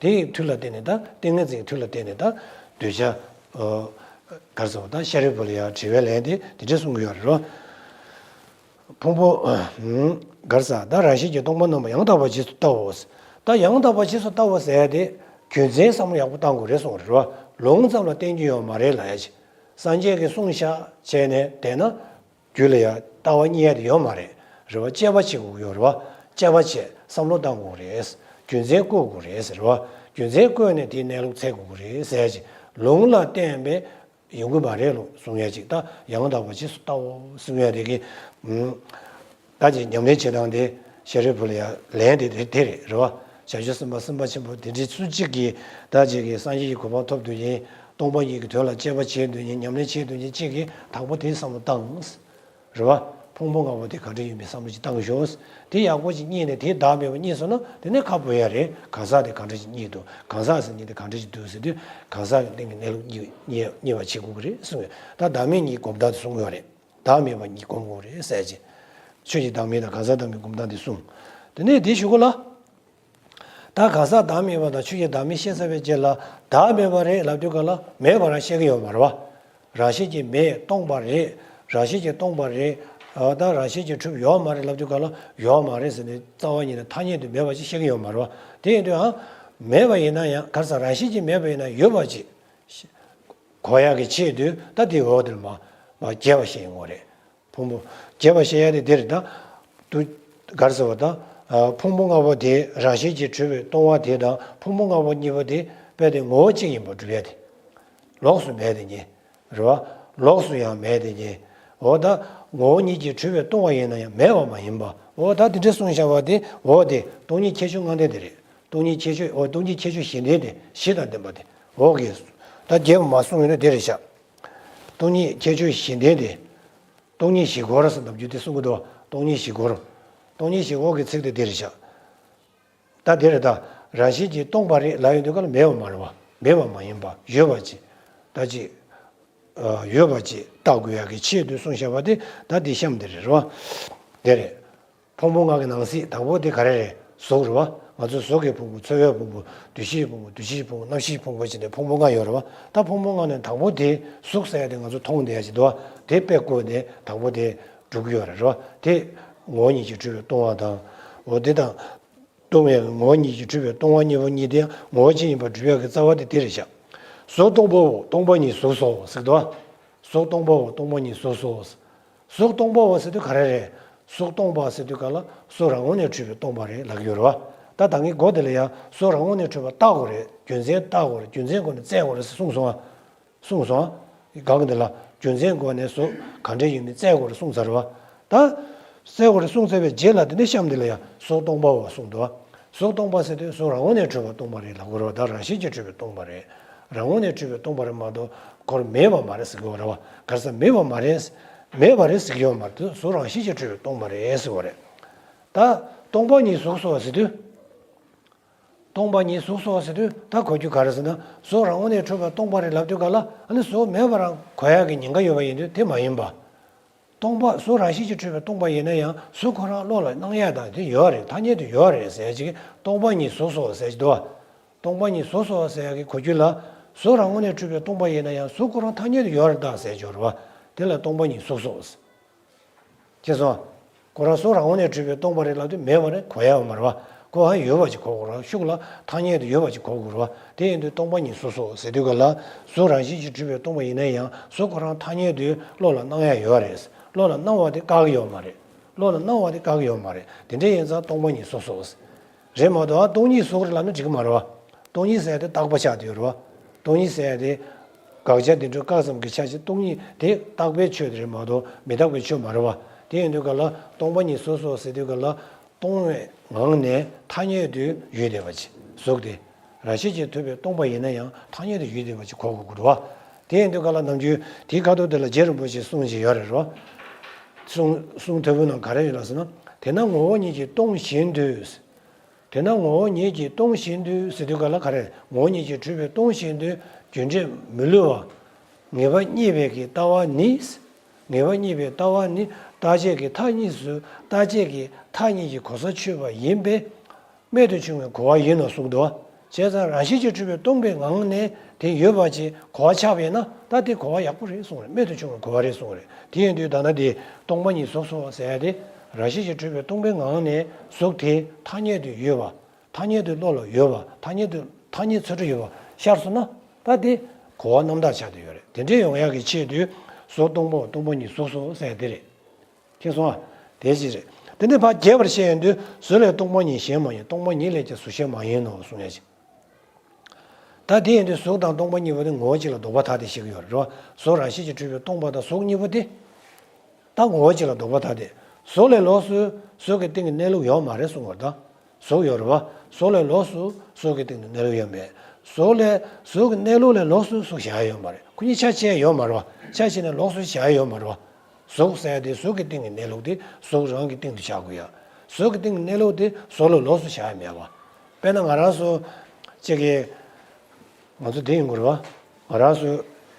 དེའི་མཐུ་ལ་བརྟེན་ནས་ད་ཏིང་ངེ་འཛིན་གྱི་མཐུ་ལ་བརྟེན་ནས་ད་འདོད་བྱ། གར་སོང་ད་ཤཱ་རིའི་བུ་ལ་ཡང་དྲི་བའི་ལན་དེ་དེ་འདྲ་གསུང་གི་ཡོད་རེད་རོ། ཕུང་པོ། གར་ས་ད་རང་བཞིན་གྱིས་སྟོང་པར་རྣམ་པ་ཡང་དག་པར་རྗེས་སུ་བལྟའོ། ད་ཡང་དག་པར་རྗེས་སུ་བལྟའོ་ཟེར་ཡ་དེ་རྒྱུ་མཚན་བསམ་བློ་ཡག་པོ་བཏང་དགོས་རེད་གསུངས་རེད་རོ། ལུང་ཙམ་ལ་བརྟེན་རྒྱུ་ཡོད་མ་རེད་ལབ་ཡ་ཅིག་སངས་རྒྱས་ཀྱིས་གསུངས་བཞག་བྱས་ནས་བསྡད་ན། རྒྱུད་ལ་ཡང་ལྟ་བ་རྙེད་ཡ་དེ་ཡོད་མ་རེད། རེད་བ། དཔྱད་པ་བྱེད་དགོས་ཀྱི་ཡོད་རེད་བ། དཔྱད་པ་བྱེད། བསམ་བློ་བཏང་དགོས་རེད། རྒྱུ་མཚན་བཀོད་དགོས་རེད་ཟེར་བ། རྒྱུ་མཚན་བཀོད་ནས་དེའི་གནས་ལུགས་འཚོལ་དགོས་ཀྱི་རེད་ཟེར་ཡ་ཅིག་ལུང་ལ་བརྟེན་པའི་ཡོང་གི་མ་རེད་ལོ་གསུང་ཡ་ཅིག་ད་ཡང་དག་པར་རྗེས་སུ་བལྟའོ་གསུང་ཡ་དེ་གི་ད་ཅིག་ཉམས་ལེན་བྱེད་སྟངས་དེ་ཤཱ་རིའི་བུ་ལ་ཡང་ལན་དེ་དེ་རེད། རེད་བ། བྱང་ཆུབ་སེམས་དཔའ་སེམས་དཔའ་ཆེན་པོ་དེ་འདྲའི་སུ་གཅིག་གིས་ད་ཅིག་གི་སངས་རྒྱས་ཀྱི་གོ་འཕང་ཐོབ་འདོད་མཁན། སྟོང་པ་ཉིད་ཀྱི་དོན་ལ་དཔྱད་པ་བྱེད་འདོད་མཁན། ཉམས་ལེན་བྱེད་འདོད་མཁན་གཅིག་གིས་དང་པོ་དེའི་བསམ་བློ་བཏང་། རེད་བ། ཕུང་པོ་ལྔ་པོ་དེ་ག་འདྲ་ཡིན་མིན་བསམ་བློ་ཅིག་བཏང་ཞོག། དེ་ཡག་པོ་ཅིག་རྙེད་ནས་དེ་བདག་མེད་པ་རྙེད་སོང་ན་དེ་ནས་ཁ་འབོད་ཡ་རེད། གང་ཟག་དེ་ག་འདྲ་ཅིག་རྙེད་འདུག། གང་ཟག་ཟེར་མཁན་དེ་ག་འདྲ་ཅིག་འདུག་ཟེར་དུས་གང་ཟག་གི་སྟེང་གི་གནས་ལུགས་རྙེད་རྙེད་པ་བྱེད་དགོས་ཀྱི་རེད་གསུངས་ཡོད། ད་བདག་མེད་གཉིས་སྒོམ་སྟངས་དེ་གསུངས་ཡོད་རེད། བདག་མེད་པ་གཉིས་སྒོམ་དགོས་རེད་ཟེར་ཅིག། ཆོས་ཀྱི་བདག་མེད་དང་གང་ཟག་བདག་མེད་སྒོམ་སྟངས་དེ་གསུངས། དེ་ནས་དེ་ཞུ་གོ་ལ། ད་གང་ཟག་བདག་མེད་པ་དང་ཆོས་ཀྱི་བདག་མེད་བཤད་ཚར་བའི་རྗེས་ལ་བདག་མེད་པ་རེད་ལབ་དུས་ག་ལ་མེད་པ་རང་བཤད་ཀྱི་ཡོད་མ་རེད་བ། རང་བཞིན་གྱིས་མེད་སྟོང་པ་རེད། རང་བཞིན་གྱིས་སྟོང་པ་རེད། ཨ་ད་རང་བཞིན་གྱིས་གྲུབ་ཡོད་མ་རེད་ལབ་དུས་ག་ལ་ཡོད་མ་རེད་ཟེར་ནས་རྩ་བ་ཉིད་ནས་ཐ་སྙད་དུ་མེད་པ་ཅིག་བཤད་ཀྱི་ཡོད་མ་རེད་བ། དེ་ཡིན་དུས་ཨང་། མེད་པ་ཡིན་ན་ཡང་ག་རེ་ཟེར་རང་བཞིན་གྱིས་མེད་པ་ཡིན་ན་ཡོད་པ་ཅིག་གོ་ཡག་གི་ཆེད་དུ་ད་དེ་འོག་དེར་མ་མ་རྒྱས་པ་བཤད་ཡོང་གི་རེད། ཕུང་པོ། རྒྱས་པར་བཤད་ཡ་དེ་འདིར་ད། དུ། ག་རེ་ཟེར་བ་ད། ཕུང་པོ་ལྔ་པོ་དེ་རང་བཞིན་གྱིས་གྲུབ་པའི་སྟོང་པ་དེ་དང་ཕུང་པོ་ལྔ་པོ་གཉིས་པོ་དེ་རྦད་དེ་ངོ་བོ་གཅིག་ཡིན་པར་སྒྲུབ་ཡ་དེ། ལོགས་སུ་མེད་དེ་ཉིད། རེད་བ། ལོགས་སུ་ཡང་མེད་དེ་ཉིད། འོ་ད། ངོ་བོ་ཉིད་ཀྱིས་གྲུབ་པའི་སྟོང་པ་ཡིན་ན་ཡང་མེད་པ་མ་ཡིན་པ། འོ་ད་དེ་འདྲ་གསུངས་བཞག་པ་དེ་འོ་དེ་སྟོང་ཉིད་ཁྱད་ཆོས་ལྔ་ལྡན་དེ་རེད། སྟོང་ཉིད་ཁྱད་ཆོས་འོ་སྟོང་ཉིད་ཁྱད་ཆོས་བཞི་ལྡན་དེ་བཞི་དང་ལྡན་པ་དེ་འོ་གིས། ད་རྒྱས་པ་མ་གསུངས་ཡོད་ན་དེ་རེད་བཞག། སྟོང་ཉིད་ཁྱད་ཆོས་བཞི་ལྡན་དེ། སྟོང་ཉིད་བཞི་སྐོར་ཟེར་ནམ་རྒྱུན་དེ་གསུང་གི་འདུག། སྟོང་ཉིད་བཞི་སྐོར། སྟོང་ཉིད་བཞི་སྐོར་གྱི་ཚིག་དེ་འདི་རེད་བཞག། ད་འདི་རེད་ད། རང་བཞིན་གྱིས་སྟོང་པ་རེད་ལབ་ཡོང་དུས་ག་ལ་མེད་པ་མ་རེད་བ། མེད་པ་མ་ཡིན་པ་ཡོད་པ་ཅིག། ད་ཅིག། ཡོད་པ་ཅིག་བཏགས་དགོས་ཡག་གི་ཆེད་དུ་གསུངས་བཞག་པ་དེ་ད་འདི་གཤམ་དེ་རེད་རེད་བ། དེ་རེད། ཕུང་པོ་ལྔ་གི་ནང་གསེས་དང་པོ་དེ་ག་རེ་རེད། གཟུགས་རེད་བ། ང་ཚོ་གཟུགས་ཀྱི་ཕུང་པོ། ཚོར་བའི་ཕུང་པོ། འདུ་ཤེས་ཕུང་པོ། འདུ་བྱེད་ཕུང་པོ། རྣམ་ཤེས་ཕུང་པོ་བྱས་ནས་ཕུང་པོ་ལྔ་ཡོད་རེད་བ། ད་ཕུང་པོ་ལྔ་ནས་དང་པོ་དེ་གཟུགས་ཟེར་ཡ་དེ་ང་ཚོ་མཐོང་བསྡད་ཡ་ཅིག་འདུག་བ། དེ་དཔེ་བཀོད་ནས་དང་པོ་དེ་སྒྲུབ་ཀྱི་ཡོད་རེད་རེད་བ། དེ་ངོ་བོ་ཉིད་ཀྱིས་གྲུབ་པའི་སྟོང་པ་དང་། འོ་དེ་དང་། སྟོང་པའི་ངོ་བོ་ཉིད་ཀྱིས་གྲུབ་པའི་སྟོང་པ་གཉིས་པོ་གཉིས་དེ་ངོ་བོ་གཅིག་ཡིན་པར་སྒྲུབ་ཡག་གི་རྩ་བ་དེ་དེ་རེད་བཞག། གཟུགས་སྟོང་པའོ། སྟོང་པ་ཉིད་གཟུགས་སོ་ཟེར་གི་འདུག་བ། གཟུགས་སྟོང་པའོ། སྟོང་པ་ཉིད་གཟུགས་སོ། གཟུགས་སྟོང་པའོ་ཟེར་དུས་ག་རེ་རེད། གཟུགས་སྟོང་པ་ཟེར་དུས་ག་ལ་གཟུགས་རང་ངོས་ནས་གྲུབ་པའི་སྟོང་པ་རེད་ལབ་ཀྱི་ཡོད་རེད་བ། ད་ད་གིན་འགོ་དེ་ལ་ཡང་གཟུགས་རང་ངོས་ནས་གྲུབ་པ་བརྟག་དགོས་རེད། རྒྱུ་མཚན་བརྟག་དགོས་རེད། རྒྱུ་མཚན་སྒོ་ནས་བཙལ་དགོས་རེད་ཟེར་གསུངས་སོང་ཨ། གསུངས་སོང་ཨ། སྒང་འདི་ལ་རྒྱུ་མཚན་སྒོ་ནས་གཟུགས་ག་འདྲ་ཡིན་མིན་བཙལ་དགོས་རེད་གསུངས་ཚར་བ། ད། བཙལ་དགོས་རེད་གསུངས་ཚར་བའི་རྗེས་ལ་དེ་ནས་གཤམ་འདི་ལ་ཡང་གཟུགས་སྟོང་པའོ་གསུངས་འདུག་བ། གཟུགས་སྟོང་པ་ཟེར་དུས་གཟུགས་རང་ངོས་ནས་གྲུབ་པ་སྟོང་པ་རེད་ལབ་དགོས་རེད་བ། ད་རང་བཞིན་གྱིས་གྲུབ་པའི་སྟོང་པ་རེད། རང་ངོས་ནས་གྲུབ་པའི་སྟོང་པ་རེད་མ་གཏོགས་ཁོར་མེད་པ་མ་རེད་ཟེར་གྱི་ཡོད་རེད་བ། ག་རེ་ཟེར་མེད་པ་མ་རེད། མེད་པ་རེད་ཟེར་གྱི་ཡོད་མ་རེད། དེ་གཟུགས་རང་བཞིན་གྱིས་གྲུབ་པའི་སྟོང་པ་རེད་ཟེར་བ་རེད། ད་སྟོང་པ་ཉིད་གཟུགས་སོ་ཟེར་དུས། སྟོང་པ་ཉིད་གཟུགས་སོ་ཟེར་དུས་ད་གོ་རྒྱུ་ག་རེ་ཟེར་ན་གཟུགས་རང་ངོས་ནས་གྲུབ་པ་སྟོང་པ་རེད་ལབ་དུས་ག་ལ་ཨ་ནི་གཟུགས་མེད་པ་རང་གོ་ཡག་གི་ཉེན་ཁ་ཡོད་པ་ཡིན་དུས་དེ་མ་ཡིན་པ། སྟོང་པ་གཟུགས་རང་བཞིན་གྱིས་གྲུབ་པའི་སྟོང་པ་ཡིན་ན་ཡང་གཟུགས་ཁོ་རང་བློ་ལ་སྣང་ཡག་དང་དེ་ཡོད་རེད། ཐ་སྙད་དུ་ཡོད་རེད་ཟེར་ཅིག་སྟོང་པ་ཉིད་གཟུགས་སོ་ཟེར་གྱི་འདུག་བ། སྟོང་པ་ཉིད་གཟུགས་སོ་ཟེར་ཡག་གི་གོ་རྒྱུ་ལ་གཟུགས་རང་ངོས་ནས་གྲུབ་པའི་སྟོང་པ་ཡིན་ན་ཡང་གཟུགས་ཁོ་རང་ཐ་སྙད་དུ་ཡོད་རེད་ད་ཟེར་གྱི་ཡོད་རེད་བ། དེ་ལ་སྟོང་པ་ཉིད་གཟུགས་སོ་ཟེར། ཁྱེད་ཚོ། ཁོ་རང་གཟུགས་རང་ངོས་ནས་གྲུབ་པའི་སྟོང་པ་རེད་ལབ་དུས་མེད་པ་རེད་གོ་ཡ་ཡོད་མ་རེད་བ། ཁོ་ཧ་ཡོད་པ་ཅིག་གོ་དགོས་རེད་བ། ཤུགས་ལ་ཐ་སྙད་དུ་ཡོད་པ་ཅིག་གོ་དགོས་རེད་བ། དེ་ཡིན་དུས་སྟོང་པ་ཉིད་གཟུགས་སོ་ཟེར་དུས་ག་ལ་གཟུགས་རང་བཞིན་གྱིས་གྲུབ་པའི་སྟོང་པ་ཡིན་ན་ཡང་གཟུགས་ཁོ་རང་ཐ་སྙད་དུ་བློ་ལ་སྣང་ཡ་ཡོད་རེད། བློ་ལ་སྣང་བ་དེ་བཀག་གི་ཡོད་མ་རེད། བློ་ལ་སྣང་བ་དེ་བཀག་གི་ཡོད་མ་རེད། དེ་འདྲ་ཡིན་ཙང་སྟོང་པ་ཉིད་གཟུགས་སོ་ཟེར། རེད་མ་གཏོགས་ཨ་སྟོང་ཉིད་གཟུགས་རེད་ལབ་ན་འགྲིག་གི་མ་རེད་བ། སྟོང་ཉིད་ཟེར་ཡ་དེ་རྟག་པ་ཆགས་བསྡད་ཡོད་རེད་བ། སྟོང་ཉིད་ཟེར་ཡ་དེ། དགག་བྱ་དེ་འདྲ་བཀག་ཙམ་གྱི་ཆ་ཅིག་སྟོང་ཉིད་དེ་རྟག་པའི་ཆོས་དེ་རེད་མ་གཏོགས་མི་རྟག་པའི་ཆོས་མ་རེད་བ། དེ་ཡིན་དུས་ག་ལ་སྟོང་པ་ཉིད་གཟུགས་སོ་ཟེར་དུས་ག་ལ་སྟོང་བའི་ངང་ནས་ཐ་སྙད་དུ་ཡོད་བསྡད་པ་ཅིག་གཟུགས་དེ། རང་བཞིན་གྱིས་ཐུབ་པའི་སྟོང་པ་ཡིན་ན་ཡང་ཐ་སྙད་དུ་ཡོད་བསྡད་པ་ཅིག་གོ་དགོས་ཀྱི་རེད་བ། དེ་ཡིན་དུས་ག་ལ་ནམ་རྒྱུན་དེའི་ཁ་ཐོག་དེ་ལ་རྗེ་རིན་པོ་ཆེས་གསུངས་བཞིན་ཡོད་རེད་བ། གསུང་གསུང་དོད་པོའི་ནང་ག་རེ་ཡོད་ལ་ཟེར་ན། དེས་ན་ངོ་བོ་ཉིད་ཀྱིས་སྟོང་བཞིན་དུ། དེས་ན་ངོ་བོ་ཉིད་ཀྱིས་སྟོང་བཞིན་དུ་ཟེར་དུས་ག་ལ་ག་རེ། ངོ་བོ་ཉིད་ཀྱིས་གྲུབ་པའི་སྟོང་བཞིན་དུ་རྒྱུ་འབྲས་མི་བསླུ་བ། ངེས་པ་རྙེད་པའི་གི་ལྟ་བ་ནི། ངེས་པ་རྙེད་པའི་ལྟ་བ་ནི་རྟག་ཆད་ཀྱི་མཐའ་གཉིས་སུ་རྟག་ཆད་ཀྱི་མཐའ་གཉིས་ཀྱི་གོ་ས་ཆོད་པ་ཡིན་པས། རྨད་དུ་བྱུང་བའི་གོ་བ་ཡིན་ནོ་གསུངས་འདུག། བྱས་ཙང་རང་བཞིན་གྱིས་གྲུབ་པའི་སྟོང་པའི་ངང་ནས་དེ་ཡོད་པ་ཅིག་གོ་བ་ཆགས་པས་ན་ད་དེ་གོ་བ་ཡག་པོ་རེད་གསུངས་རེད། རྨད་དུ་བྱུང་བའི་གོ་བ་རེད་གསུངས་རེད། དེ་ཡིན་དུས་ད་ལྟ་དེ་སྟོང་པ་ཉིད་གཟུགས་སོ་ཟེར་ཡ་དེ་རང་བཞིན་གྱིས་གྲུབ་པའི་སྟོང་པའི་ངང་ནས་གཟུགས་དེ་ཐ་སྙད་དུ་ཡོད་པ། ཐ་སྙད་དུ་བློ་ལ་ཡོད་པ། ཐ་སྙད་དུ་ཐ་སྙད་ཚོ་ཁྲ་ཡོད་པ་ཤར་སོང་ན་ད་དེ་གོ་བ་རྣམ་དག་ཆགས་བསྡད་ཡོད་རེད། དེ་འདྲའི་ཡོང་ཡག་གི་ཆེད་དུ་གཟུགས་སྟོང་པའོ། སྟོང་པ་ཉིད་གཟུགས་སོ་ཟེར་ཡ་དེ་རེད། མཁྱེན་སོང་ཨ། དེ་ཅི་རེད། དེ་ནས་ཕར་རྒྱས་པར་བཤད་ཡོང་དུས་གཟུགས་ལས་སྟོང་པ་ཉིད་གཞན་མ་ཡིན། སྟོང་པ་ཉིད་ལས་ཀྱང་གཟུགས་གཞན་མ་ཡིན་ནོ་གསུང་ཡ་ཅིག། ད་དེ་ཡིན་དུས་གཟུགས་དང་སྟོང་པ་གཉིས་པོ་དེ་ངོ་བོ་གཅིག་ལ་ལྡོག་པ་ཐ་དད་བཤད་ཀྱི་ཡོད་རེད་བ། གཟུགས་རང་བཞིན་གྱིས་གྲུབ་པའི་སྟོང་པ་དང་གཟུགས་གཉིས་པོ་དེ། ད་ངོ་བོ་གཅིག་ལ་ལྡོག་པ་ཐ་དད། གཟུགས་ལས་ལོགས་སུ་གཟུགས་ཀྱི་སྟེང་གི་གནས་ལུགས་ཡོད་མ་རེད་གསུངས་པ་རེད་ད། གཟུགས་ཡོད་རེད་བ། གཟུགས་ལས་ལོགས་སུ་གཟུགས་ཀྱི་སྟེང་དུ་གནས་ལུགས་ཡོད་མེད། གཟུགས་ལས་གཟུགས་ཀྱི་གནས་ལུགས་ལས་ལོགས་སུ་གཟུགས་གཞན་ཡོད་མ་རེད། ཁོ་གཉིས་ཆ་ཕྱེ་ཡ་ཡོད་མ་རེད་བ། ཆ་ཕྱེ་ནས་ལོགས་སུ་བཞག་ཡ་ཡོད་མ་རེད་བ། གཟུགས་ཟེར་ཡ་དེ་གཟུགས་ཀྱི་སྟེང་གི་གནས་ལུགས་དེ་གཟུགས་རང་གི་སྟེང་དུ་བཞག་དགོས་ཡ། གཟུགས་ཀྱི་སྟེང་གི་གནས་ལུགས་དེ་གཟུགས་ལ་ལོགས་སུ་བཞག་ཡ་མེད་པ། དཔེར་ན་ང་རང་ཚོ་གཅིག་གིས། ང་ཚོ་དེ་ཡིན་དགོས་རེད་བ། ང་རང་ཚོ་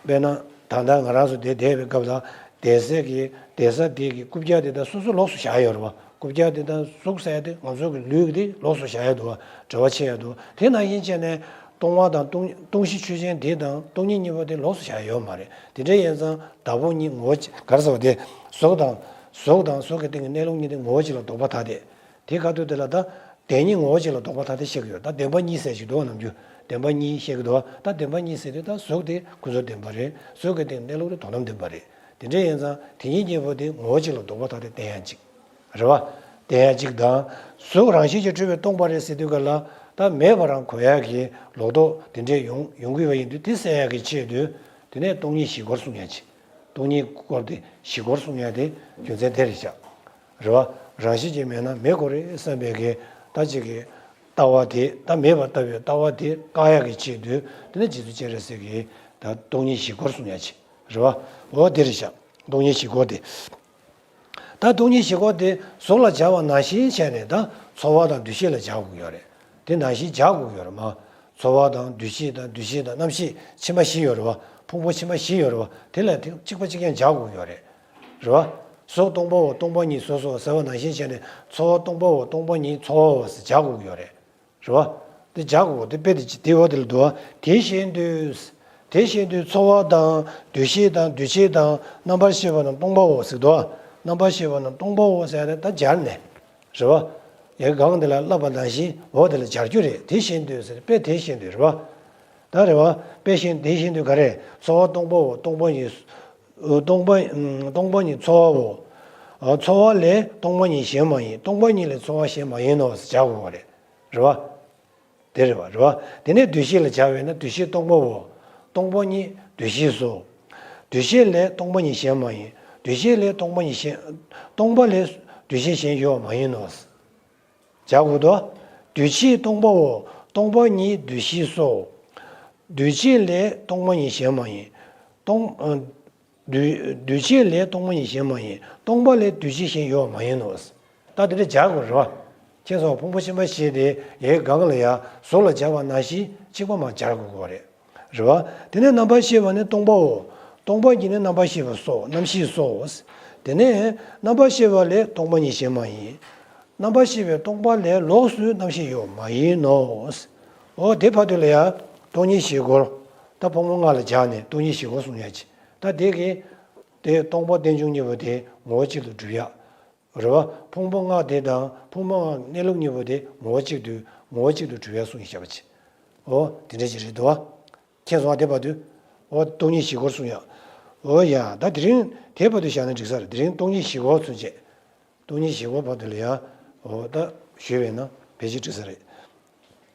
དཔེར་ན་ད་ལྟ་ང་རང་ཚོ་དེ་བསྡད་པའི་སྐབས་ལ་བསྡད་ས་གི་བསྡད་ས་དེ་གི་རྐུབ་བཀྱག་དེ་དག་སོ་སོ་ལོགས་སུ་བཞག་ཡོད་རེད་བ། རྐུབ་བཀྱག་དེ་དག་གཟུགས་ཟེར་ཡ་དེ་ང་ཚོ་གི་ལུས་ཀྱི་དེ་ལོགས་སུ་བཞག་ཡ་འདུག་བ། འབྲེལ་བ་ཆད་ཡ་འདུག་བ། དེ་ནང་བཞིན་བྱས་ནས་སྟོང་པ་དང་སྟོང་སྟོང་གཞི་ཆོས་ཅན་དེ་དང་སྟོང་ཉིད་གཉིས་པོ་དེ་ལོགས་སུ་བཞག་ཡ་ཡོད་མ་རེད། དེ་འདྲ་ཡིན་ཙང་བདག་པོ་གཉིས་ངོ་བོ་གཅིག་ག་རེ་ཟེར་བ་དེ། གཟུགས་དང་གཟུགས་དང་གཟུགས་ཀྱི་སྟེང་གི་གནས་ལུགས་གཉིས་དེ་ངོ་བོ་གཅིག་ལ་ལྡོག་པ་ཐ་དད། དེ་ག་དུས་དེ་ལ་ད་བདེན་གཉིས་ངོ་བོ་གཅིག་ལ་ལྡོག་པ་ཐ་དད་བཤད་ཀྱི་ཡོད། ད་བདེན་པ་གཉིས་བཤད་ཀྱི་འདུག་བ། ནམ་རྒྱུན་བདེན་པ་གཉིས་བཤད་ཀྱི་འདུག་བ། ད་བདེན་པ་གཉིས་ཟེར་དུས་ད་གཟུགས་དེ་ཀུན་རྫོབ་བདེན་པ་རེད། གཟུགས་ཀྱི་སྟེང་གནས་ལུགས་དེ་དོན་དམ་བདེན་པ་རེད། དེ་འདྲ་ཡིན་ཙང་དེ་གཉིས་གཉིས་པོ་དེ་ངོ་བོ་གཅིག་ལ་ལྡོག་པ་ཐ་དད་བསྟན་ཡ་གཅིག་རེད་བ། བསྟན་ཡ་གཅིག་དང་། གཟུགས་རང་བཞིན་གྱིས་གྲུབ་པའི་སྟོང་པ་རེད་ཟེར་དུས་ག་ལ་ད་མེད་པ་རང་གོ་ཡ་གི་ལོག་རྟོག་དེ་འདྲས་ཡོང་ཡོང་གི་ཡོད་པ་ཡིན་དུས་དེ་སེལ་ཡ་གི་ཆེད་དུ། དེ་ནས་སྟོང་ཉིད་བཞི་སྐོར་གསུང་ཡ་གཅིག་སྟོང་ཉིད་སྐོར་དེ་བཞི་སྐོར་གསུང་ཡ་དེ་རྒྱུ་མཚན་དེ་རེད་ཤག་རེད་བ། རང་བཞིན་གྱིས་མེད་ན་མེད་དགོས་རེད་བསམ་པའི་གི་ད་ཅིག་གི་ལྟ་བ་དེ། ད་མེད་པར་ལྟ་བའི་ལྟ་བ་དེ་བཀག་ཡག་གི་ཆེད་དུ་དེ་ནི་རྗེ་བཙུན་སྤྱན་རས་གཟིགས་ཀྱིས་ད་སྟོང་ཉིད་བཞི་སྐོར་གསུང་ཡ་ཆེད་རེད་བ། འོ་དེ་རེད་ཤག་སྟོང་ཉིད་བཞི་སྐོར་དེ། ད་སྟོང་ཉིད་བཞི་སྐོར་དེ་གཟུགས་ལ་སྦྱར་བ་ནང་བཞིན་བྱས་ནས་ད་ཚོར་བ་དང་འདུ་ཤེས་ལ་སྦྱར་དགོས་ཀྱི་ཡོད་རེད། དེ་ནང་བཞིན་སྦྱར་དགོས་ཀྱི་ཡོད་རེད་མ། ཚོར་བ་དང་འདུ་ཤེས་དང་། འདུ་ཤེས་དང་རྣམ་ཤེས་ཕྱི་མ་བཞི་ཡོད་རེད་བ། ཕུང་པོ་ཕྱི་མ་བཞི་ཡོད་རེད་བ། དེ་ལ་དེ་གཅིག་པ་གཅིག་རྐྱང་སྦྱར་དགོས་ཀྱི་ཡོད་རེད། རེད་བ། གཟུགས་སྟོང་པའོ། སྟོང་པ་ཉིད་གཟུགས་སོ་ཟེར་བ་ནང་བཞིན་བྱས་ནས་ཚོར་བ་སྟོང་པའོ། སྟོང་པ་ཉིད་ཚོར་བའོ་ཟེར་སྦྱར་དགོས་ཀྱི་ཡོད་རེད། རེད་བ། དེ་སྦྱར་དགོས། དེ་དཔེ་དེ་དེ་འོ་དེ་ལ་འདུག་བ། དེ་བཞིན་དུ། དེ་བཞིན་དུ་ཚོར་བ་དང་འདུ་ཤེས་དང་། འདུ་བྱེད་དང་རྣམ་པར་ཤེས་པ་རྣམས་སྟོང་པའོ་ཟེར་འདུག་བ། རྣམ་པར་ཤེས་པ་རྣམས་སྟོང་པའོ་ཟེར་ནས་ད་སྦྱར་ནས། རེད་བ། ཡ་གང་དེ་ལ་བསླབ་པ་ནང་བཞིན་འོ་དེ་ལ་སྦྱར་རྒྱུ་རེད། དེ་བཞིན་དུ་ཟེར། དཔེ་དེ་བཞིན་དུ་རེད་བ། ད་རེད་བ། དཔེ་བཞིན་དེ་བཞིན་དུ་ག་རེ། ཚོར་བ་སྟོང་པའོ། སྟོང་པ་ཉིད། སྟོང་པ། སྟོང་པ་ཉིད་ཚོར་བའོ། ཚོར་བ་ལས་སྟོང་པ་ཉིད་གཞན་མ་ཡིན། སྟོང་པ་ཉིད་ལས་ཚོར་བ་གཞན་མ་ཡིན་ནོ་ཟེར་སྦྱར་དགོས་པ་རེད། རེད་བ། དེ་རེད་བ། རེད་བ། དེ་ནས་འདུ་ཤེས་ལ་སྦྱར་བས་ན་འདུ་ཤེས་སྟོང་པའོ། སྟོང་པ་ཉིད་འདུ་ཤེས་སོ། འདུ་ཤེས་ལས་སྟོང་པ་ཉིད་གཞན་མ་ཡིན། འདུ་ཤེས་ལས་སྟོང་པ་ཉིད་གཞན། སྟོང་པ་ལས་འདུ་ཤེས་གཞན་ཡོད་པ་མ་ཡིན་ནོ། སྦྱར་དགོས་དོ། འདུ་བྱེད་སྟོང་པའོ། སྟོང་པ་ཉིད་འདུ་ཤེས་སོ། འདུ་བྱེད་ལས་སྟོང་པ་ཉིད་གཞན་མ་ཡིན། སྟོང་། འདུ། འདུ་བྱེད་ལས་སྟོང་པ་ཉིད་གཞན་མ་ཡིན། སྟོང་པ་ལས་འདུ་བྱེད་གཞན་ཡོད་པ་མ་ཡིན་ནོ། ད་དེ་འདྲ་སྦྱར་དགོས་རེད་བ། ཁྱེད་ཚོ་ཕུང་པོ་ཕྱི་མ་བཞི་དེ་ཡའི་སྒང་ལ་ཡ་གཟུགས་ལ་སྦྱར་བ་ནང་བཞིན་གཅིག་པ་མར་སྦྱར་དགོས་ཀྱི་རེད། རེད་བ། དེ་ནས་རྣམ་པར་ཤེས་པ་ནི་སྟོང་པའོ། སྟོང་པ་ཉིད་ནི་རྣམ་པར་ཤེས་པ་སོ། རྣམ་ཤེས་སོ། དེ་ནས་རྣམ་པར་ཤེས་པ་ལས་སྟོང་པ་ཉིད་གཞན་མ་ཡིན། རྣམ་པར་ཤེས་པའི་སྟོང་པ་ལས་ལོགས་སུ་རྣམ་ཤེས་ཡོད་མ་ཡིན་ནོ། འོ་དེ་བར་དུ་ལ་ཡ་སྟོང་ཉིད་བཞི་སྐོར། ད་ཕུང་པོ་ལྔ་ལ་སྦྱར་ནས་སྟོང་ཉིད་བཞི་སྐོར་གསུང་ཡ་ཅི། ད་དེ་གི་དེ་སྟོང་པ་རྟེན་འབྱུང་གཉིས་པོ་དེ་ངོ་བོ་གཅིག་ཏུ་གྲུབ་ཡ། རེད་བ། ཕུང་པོ་ལྔ་དེ་དང་ཕུང་པོ་ལྔ་གནས་ལུགས་གཉིས་པོ་དེ་ངོ་བོ་གཅིག་ཏུ་ངོ་བོ་གཅིག་ཏུ་གྲུབ་ཡ་གསུངས་བཞག་པ་ཅི། འོ་དེ་འདྲ་ཅིག་རེད་འདུག་བ། ཁྱེད་ཚོ་བ་དེ་བར་དུ། འོ་སྟོང་ཉིད་བཞི་སྐོར་གསུངས་ཡ། འོ་ཡ་ད་དེ་རིང་དེ་བར་དུ་བཞག་ན་འགྲིག་ས་རེད། དེ་རིང་སྟོང་ཉིད་བཞི་སྐོར་ཚུན་ཆད། སྟོང་ཉིད་བཞི་སྐོར་བར་དུ་ལ་ཡ། འོ་ད་ཞུས་པས་ན་ཕལ་ཆེར་འགྲིག་ས་རེད།